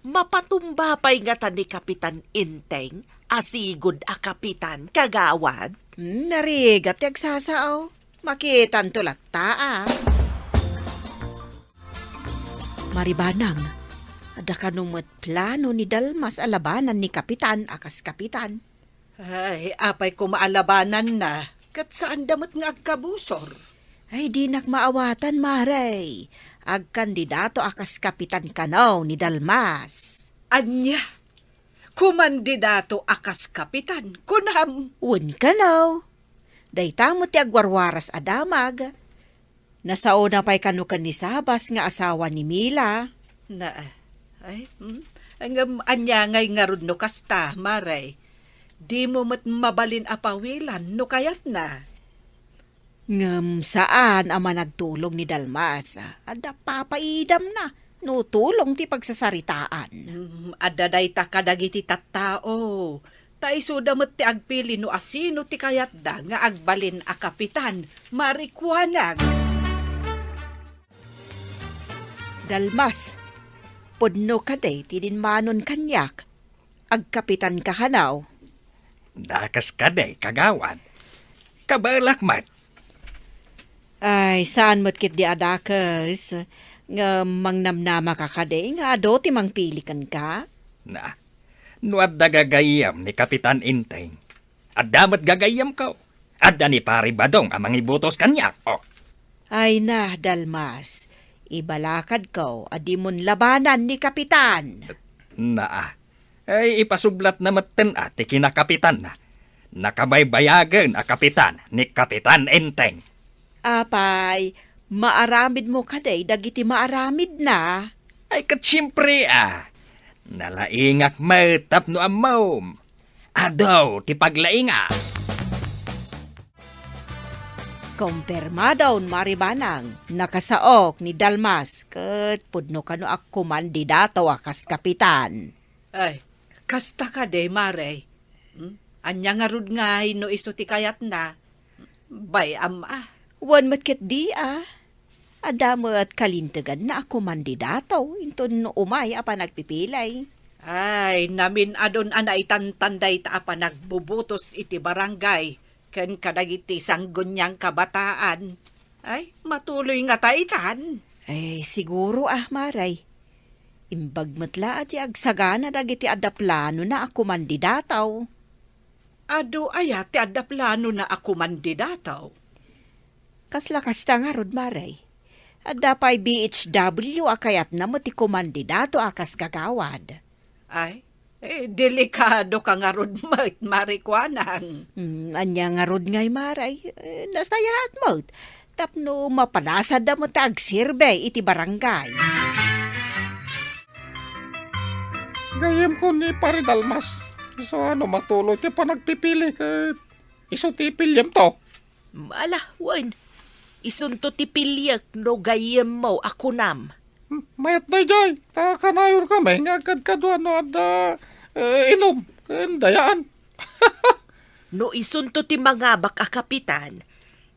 Mapatumba pay ngata ni Kapitan Enteng a sigud a kapitan, kagawad? Hmm, narigat ti agsasao. Makitanto latta a. Maribanang, adda kano met plano ni Dalmas a labanan ni kapitan a kas kapitan? Ay, apay koma a labananna, ket saanda met nga agkabusor. Ay, dinak maawatan, Mare. Agkandidato a kas kapitan kano ni Dalmas. Ania? Kumandidato a kas kapitan, kunam? Wen kano. Dayta met ti agwarwaras a damag. Nasaona pay kano ken ni Sabas nga asawa ni Mila. Na, ay, hmm? Ngem ania ngay ngarud no kasta, Mare? Dimo met mabalin a pawilan no kayatna. Ngem saan a managtulong ni Dalmas. Adda papaidamna no tulong ti pagsasaritaan. Hmm, adda dayta kadagiti tattao. Ta isuda met ti agpili no asino ti kayatda nga agbalin a kapitan, Mare Kuanang. Dalmas, pudno kadi ti dinmanon kaniak? Agkapitanka kano? Dakes kadi, kagawad. Kabaelak met. Ay, saan met ketdi a dakes. Ngem mangnamnamaka kadi nga adu ti mangpili kenka? Na, no adda gagayyem ni Kapitan Enteng, adda met gagayyemko. Adda ni Pari Badong a mangibutos kaniak. Oh. Ay na, Dalmas, ibalakadko a dimon labanan ni Kapitan. Naa. Ay, ipasublatna metten a ti kinakapitanna. Nakabaybayagen a kapitan ni Kapitan Enteng. Apay, maaramidmo kadi dagiti maaramidna? Ay, ket siempre a. Nalaingak met tapno ammom. Adu ti paglaingak. Kompermadon, Mare Banang, nakasaok ni Dalmas ket pudno kano a kumandidato a kas kapitan. Ay, kasta kadi, Mare. Hmm? Ania ngarud ngay no isu ti kayatna? Bay-am a. Wen met ketdi a. Adda met kalinteganna a kumandidato inton umay a panagpipili. Ay, namin-adon a naitantan dayta a panagbubutos iti barangay ken kadagiti sangguniang kabataan. Ay, matuloy ngata itan. Ay, siguro a, Mare. Imbag met la a ti agsagana dagiti adda planona a kumandidato. Adu aya ti adda planona a kumandidato? Kasla kasta ngarud, Mare. Adda pay B H W a kayatna met ti kumandidato a kas kagawad. Ay, eh, delikadoka ngarud met, Mare Kuanang. Hmm, ania ngarud ngay, Mare? Eh, nasayaat met. Tapno mapanasadda met ti agserbi iti barangay. Gayyemko ni Pare Dalmas. Isu a no matuloy ti panagpipili ket isu ti piliemto. Ala, wen. Isunto ti piliek no gayyemmo a kunam. Hmm, mayat daydiay, ta kanayon kami nga agkadkadua no adda, eh, inum ken dayaan. No isunto ti mangabak a kapitan,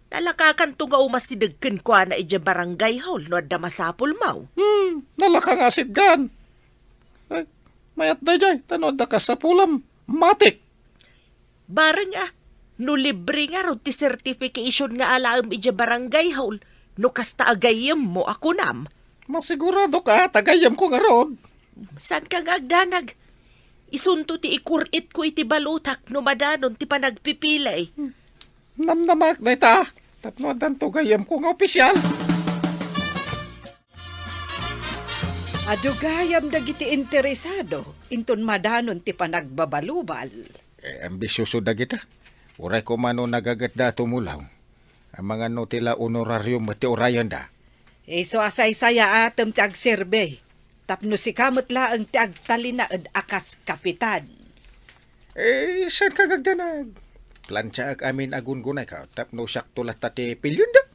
nalakakanto nga umasideg kenkuana idiay barangay hall no adda masapulmo. Hmm, nalaka nga asitgan. Ay, mayat daydiay, ta no adda kasapulam, matik. Bareng a, no libre ngarud ti certification nga alaem idiay barangay hall, no kasta a gayyemmo a kunam. Masiguradoka ta gayyemko ngarud. Saanka nga agdanag? Isunto ti ikur-itko iti balotak no madanon ti panagpipili. Namnamak dayta, tapno addanto gayyemko nga opisial. Adu gayam dagiti interesado inton madanon ti panagbabalubal. Eh, ambisyoso dagita. Uray koma no nagagetda a tumulaw. Amangan no ti la honorarium met ti urayenda. Isu a saysayaatem ti agserbi. Tapno sika met laeng ti agtalinaed a kas kapitan. Eh, saan ka nga agdanag? Plantsaak amin a gungunayko tapno siakto latta ti pilienda.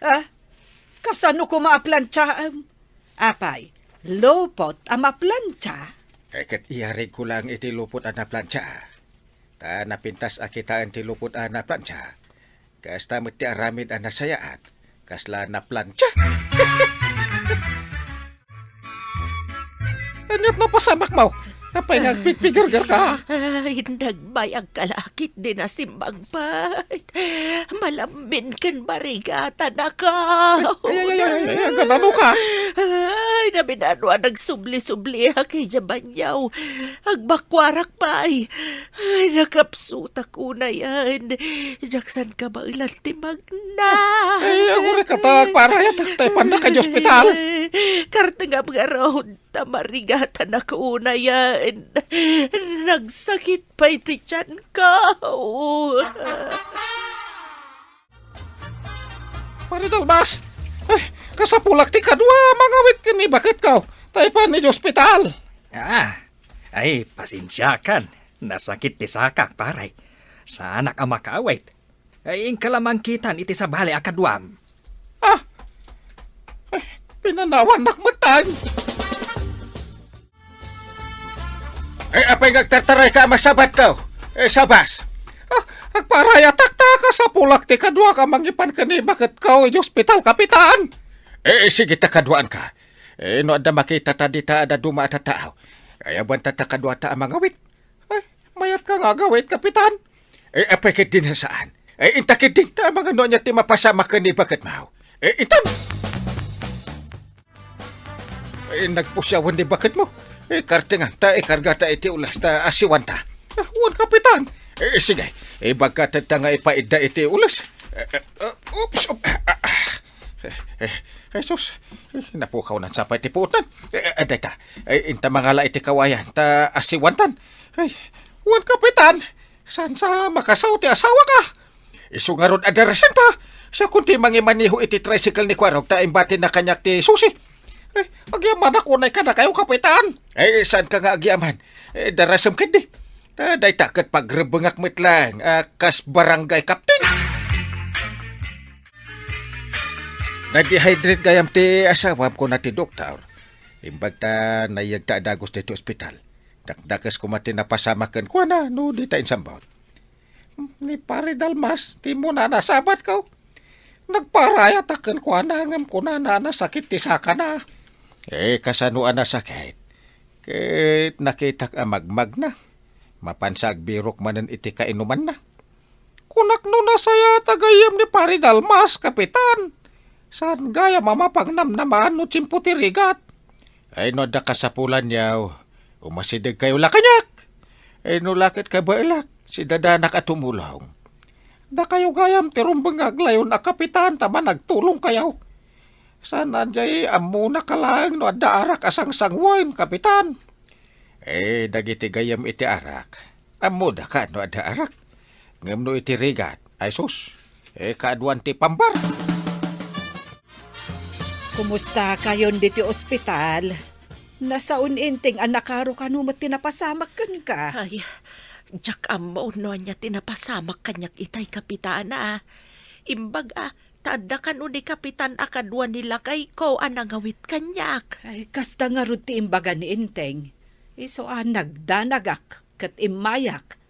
Ah, kasano koma a plantsaem? Apay, lupot a maplantsa? Eh, ket iyarigko laeng iti lupot a naplantsa. Ta napintas a kitaen ti lupot a naplantsa. Kasta met ti aramid a nasayaat, kasla naplantsa. Aniat napasamak mo? Apay nga agpigpigergerka? Ay, nagbayag ka lakit di nasimbang pay. Malambin ken barigatanaka. Ay, ay, ay, ay, ay, ay, ganano ka? Ay, nabinano a nagsubli-subliak idiay banyaw. Agbakuarak pay. Ay, nakapsutak unayen. Diak saan kabaelan ti magna. Ay, aguray ka ta, agparayatak, ta ipanda ka di ospital. Kartengam ngarud, ta marigatanak unayen. Nagsakit pay ti tianko. Pare Dalmas, ay, kasapulak ti kadua a mangawit ken ibaketko, ta ipan idiay ospital. Ah, ay, pasensiakan. Nasakit ti sakak, pare. Saanak a makaawit. Ay, inka la mangkitan iti sabali a kaduam. Ah! Ay, pinanawannak metten. Ay, apay nga agtartaray ka a masabatko? Eh, sabas. Ah, agparayatak ta kasapulak ti kaduak a mangipan ken ibaketko idiay ospital, Kapitan. Eh, sige ta kaduaanka. Eh, no adda makitata dita a dadduma a tattao, ay, awan ta kaduata a mangawit. Ay, mayatka nga agawit, Kapitan. Eh, apay ketdin a saan? Ay, inta ketdin ta amangan no ania ti mapasamak ken ibaketmo. Eh, intan! Eh, nagpusiawen ni baketmo. Eh, kartengam ta ikargata iti ules ta asiwanta. Ah, wen, Kapitan. Eh, sige, ibagka ta nga ipaidda iti ules. Eh, eh, eh, oops, op, ah, ah, ah. Eh, eh, Jesus, eh, napukawnan sa pay ti puotnan. Eh, eh, dayta, eh, inta mangala iti kawayan ta asiwantan. Ay, wen, Kapitan, saan sa makasao ti asawaka? Isu ngarud a darasenta. Siakon ti mangimaneho iti tricycle ni Kuarog ta imbatina kaniak ti susi. Eh, agyamanak unay kadakayo, Kapitan. Eh, saan ka nga agyaman? Eh, darasem ketdi. Ta dayta ket pagrebengak met laeng a kas barangay captain. Nag-dehydrate gayam ti asawam, kuna ti doktor. Imbag ta naiyagta a dagus ditoy ospital. Dakdakes koma ti napasamak kenkuana no dita insambut. Ni Pare Dalmas, ti immuna a nasabatko. Nagparayatak kenkuana ngem kunana a nasakit ti sakana. Eh, kasano a nasakit? Ket nakitak a magmagna. Mapansa agbirok manen iti kainumanna. Kunak no nasayaat a gayyem ni Pare Dalmas, Kapitan. Saan gayam a mapangnamnamaan no tiempo ti rigat? Ay, no adda kasapulanyo, umasidegkayo la kaniak. Ay, no la ket kabaelak, sidadanak a tumulong. Dakayo gayam ti rumbeng nga aglayon a kapitan ta managtulongkayo. Saan a diay ammona ka laeng no adda arak a sangsangoen, Kapitan? Eh, dagiti gayyem iti arak, ammoda ka no adda arak. Ngem no iti rigat, ay sus, eh, kaaduan ti pambar. Kumusta kayon diti ospital? Nasaon, Enteng, a nakaro kano met ti napasamak kenka. Ay, diak ammo no ania ti napasamak kaniak itay, Kapitana. Imbag a, ta adda kano ni Kapitan a kadua ni lakayko a nangawit kaniak. Ay, kasta ngarud ti imbaga ni Enteng. Isu a nagdanagak ket immayak.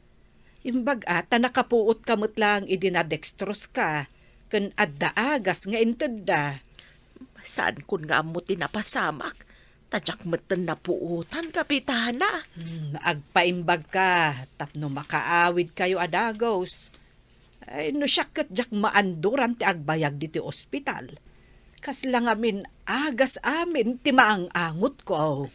Imbag a, ta nakapuotka met laeng idi nadextrose ka, ken adda agas nga intedda. Saankon nga ammo ti napasamak, ta diak metten napuotan, Kapitana. Hmm, agpaimbagka tapno makaawidkayo a dagus. Ay, no siak ket diak maanduran ti agbayag ditoy ospital. Kasla ngamin agas amin ti maang-angotko.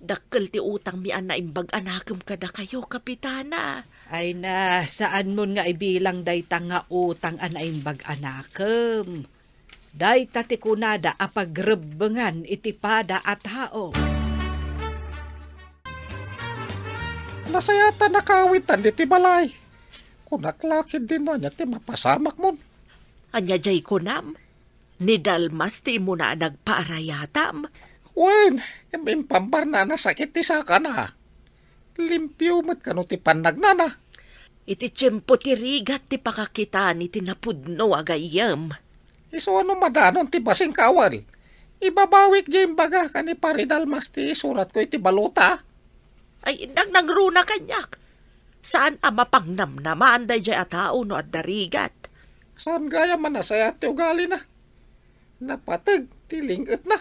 Dakkel ti utangmi a naimbag a nakem kadakayo, Kapitana. Ay na, saanmon nga ibilang dayta nga utang a naimbag a nakem. Dayta ti kunada a pagrebbengan iti pada a tao. Nasayaat a nakaawidtan ditoy balay. Kunak la ketdin no ania ti mapasamakmon. Ania jay kunam? Ni Dalmas ti immuna a nagpaarayatam? Wen, impambarna a nasakit ti sakana. Limpio met kano ti pannagnana. Iti tiempo ti rigat ti pakakitan iti napudno a gayyem. Isu a no madanon ti basing kawal. Ibabawik diay imbagak a ni Pare Dalmas ti isuratko iti balota. Ay, nangnangruna kaniak. Saan a mapangnamnamaan daydiay a tao no adda rigat. Saan gayam a nasayaat ti ugalina. Napateg ti ling-etna.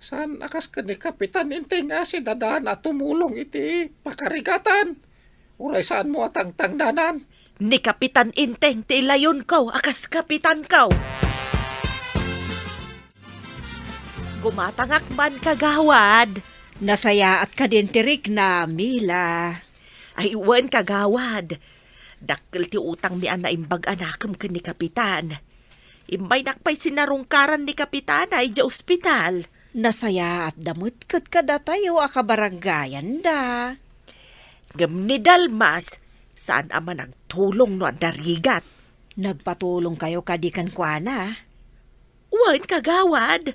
Saan a kas ken ni Kapitan Enteng a sidadaan a tumulong iti pakarigatan. Uray saanmo a tangtangdanan. Ni Kapitan Enteng ti ilayonko a kas kapitanko. Gumatangak man, kagawad. Nasayaat kadin ti rikna, Mila? Ay, wen, kagawad. Dakkel ti utangmi a naimbag a nakem ken ni Kapitan. Immaynak pay sinarungkaran ni Kapitana idiay ospital. Nasayaatda met ket kadatayo a kabarangayanda. Ngem ni Dalmas, saan a managtulong no adda rigat. Nagpatulongkayo kadi kenkuana? Wen, kagawad.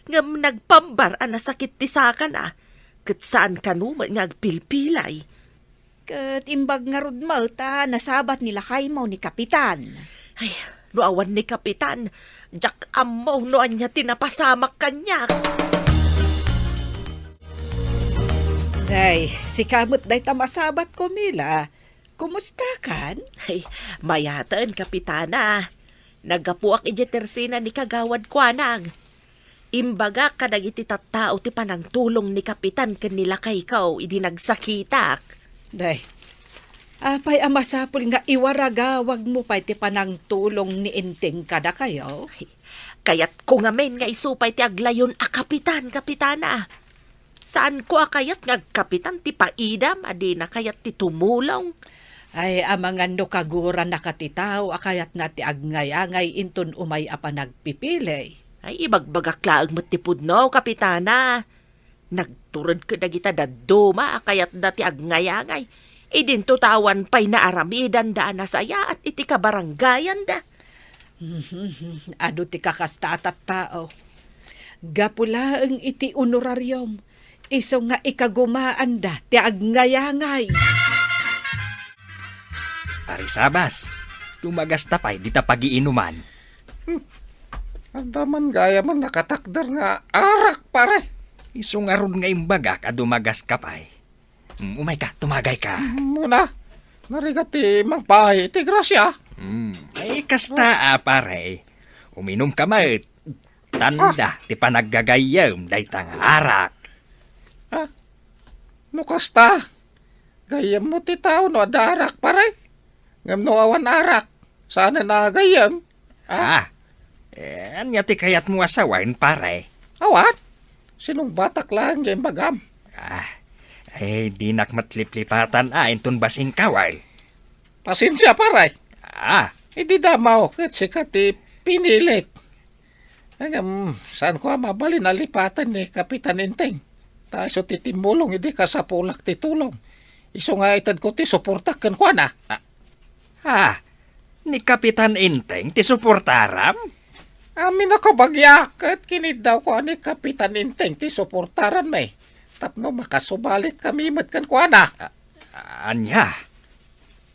Ngem nagpambar a nasakit ti sakana, ket saan kano met nga agpilpilay. Ket imbag ngarud met a nasabat ni lakaymo ni Kapitan. Ay, no awan ni Kapitan, diak ammo no ania ti napasamak kaniak. Ay, sika met dayta masabatko, Mila. Kumustakan? Ay, mayaten, Kapitana. Naggapuak idiay tersena ni Kagawad Kuanang. Imbagak kadagiti tattao ti panangtulong ni Kapitan ken ni lakayko idi nagsakitak. Day, apay a masapul nga iwaragawagmo pay ti panangtulong ni Enteng kadakayo? Ay, kayatko ngamin nga isu pay ti aglayon a kapitan, Kapitana. Saanko a kayat nga agkapitan ti paidam a dina kayat ti tumulong? Ay, amangan no kagurannaka ti tao a kayatna ti agngayaangay inton umay a panagpipili. Ay, ibagbagak laeng met ti pudno, Kapitana. Nagtured kadagita dadduma a kayatda ti agngayaangay. Idinto ta awan pay naaramidanda a nasayaat iti kabarangayanda. Adu ti kakasta a tattao. Gapu laeng iti honorarium, isu nga ikagumaanda ti agngayaangay. Pare Sabas, tumagasta pay dita pagiinuman. Hmm. Adda man gayam a nakatakder nga arak, pare. Isu ngarud nga imbagak a dumagaska pay. Mm, umayka, tumagayka. Muna, narigat ti mangpaay iti grasya. Mm, ay, kasta a, pare. Uminumka met. Tanda ti panaggagayyem dayta nga arak. Ah, no kasta, gayyemmo ti tao no adda arak, pare. Ngem no awan arak, saanen a gayyem. Ah? Ah, eh, ania ti kayatmo a sawen, pare? Awan. Sinungbatak laeng nga imbagam. Ah, eh, dinak met liplipatan a inton basing kawal. Pasensia, pare. Ah. Idi damaw ket sika ti pinilik. Ngem, saanko a mabalin a lipaten ni Kapitan Enteng. Ta isu ti timmulong idi kasapulak ti tulong. Isu nga itedko ti suportak kenkuana. Ah, ah, ni Kapitan Enteng ti suportaram? Amin a kabagiak ket kiniddawko a ni Kapitan Enteng ti suportaranmi. Tapno makasubalitkami met kenkuana. Ah, ania?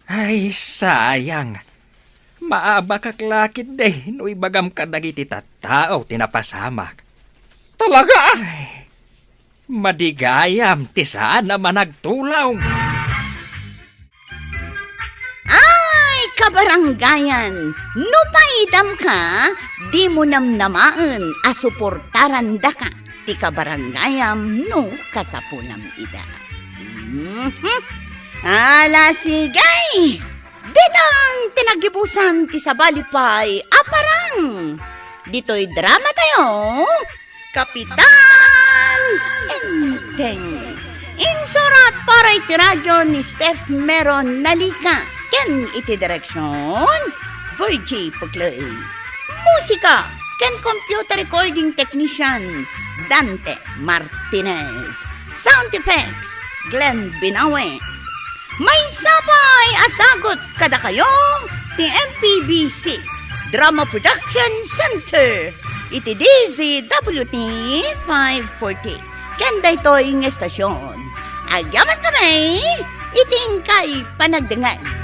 Ay, sayang. Maabakak la ketdi no ibagam kadagiti tattao ti napasamak. Talaga? Ay, madi gayam ti saan a managtulong. Ay, kabarangayan, no paidamka, dimo namnamaen a suportarandaka ti kabarangayam no kasapulam ida. Mhm. Ala, sige! Ditan ti nagibusan ti sabali pay a parang. Ditoy drama tayo, Kapitan Enteng. Insurat para iti radyo ni Steph Meron Nalika ken iti direksyon, Virgie Puclay. Musika, ken computer recording technician Dante Martinez. Sound effects, Glenn Binawe. Maysa pay a sagut kadakayo ti M P B C Drama Production Center iti D Z W T five forty. Ken daytoy nga estasion, agyamankami iti inkay panagdengngeg.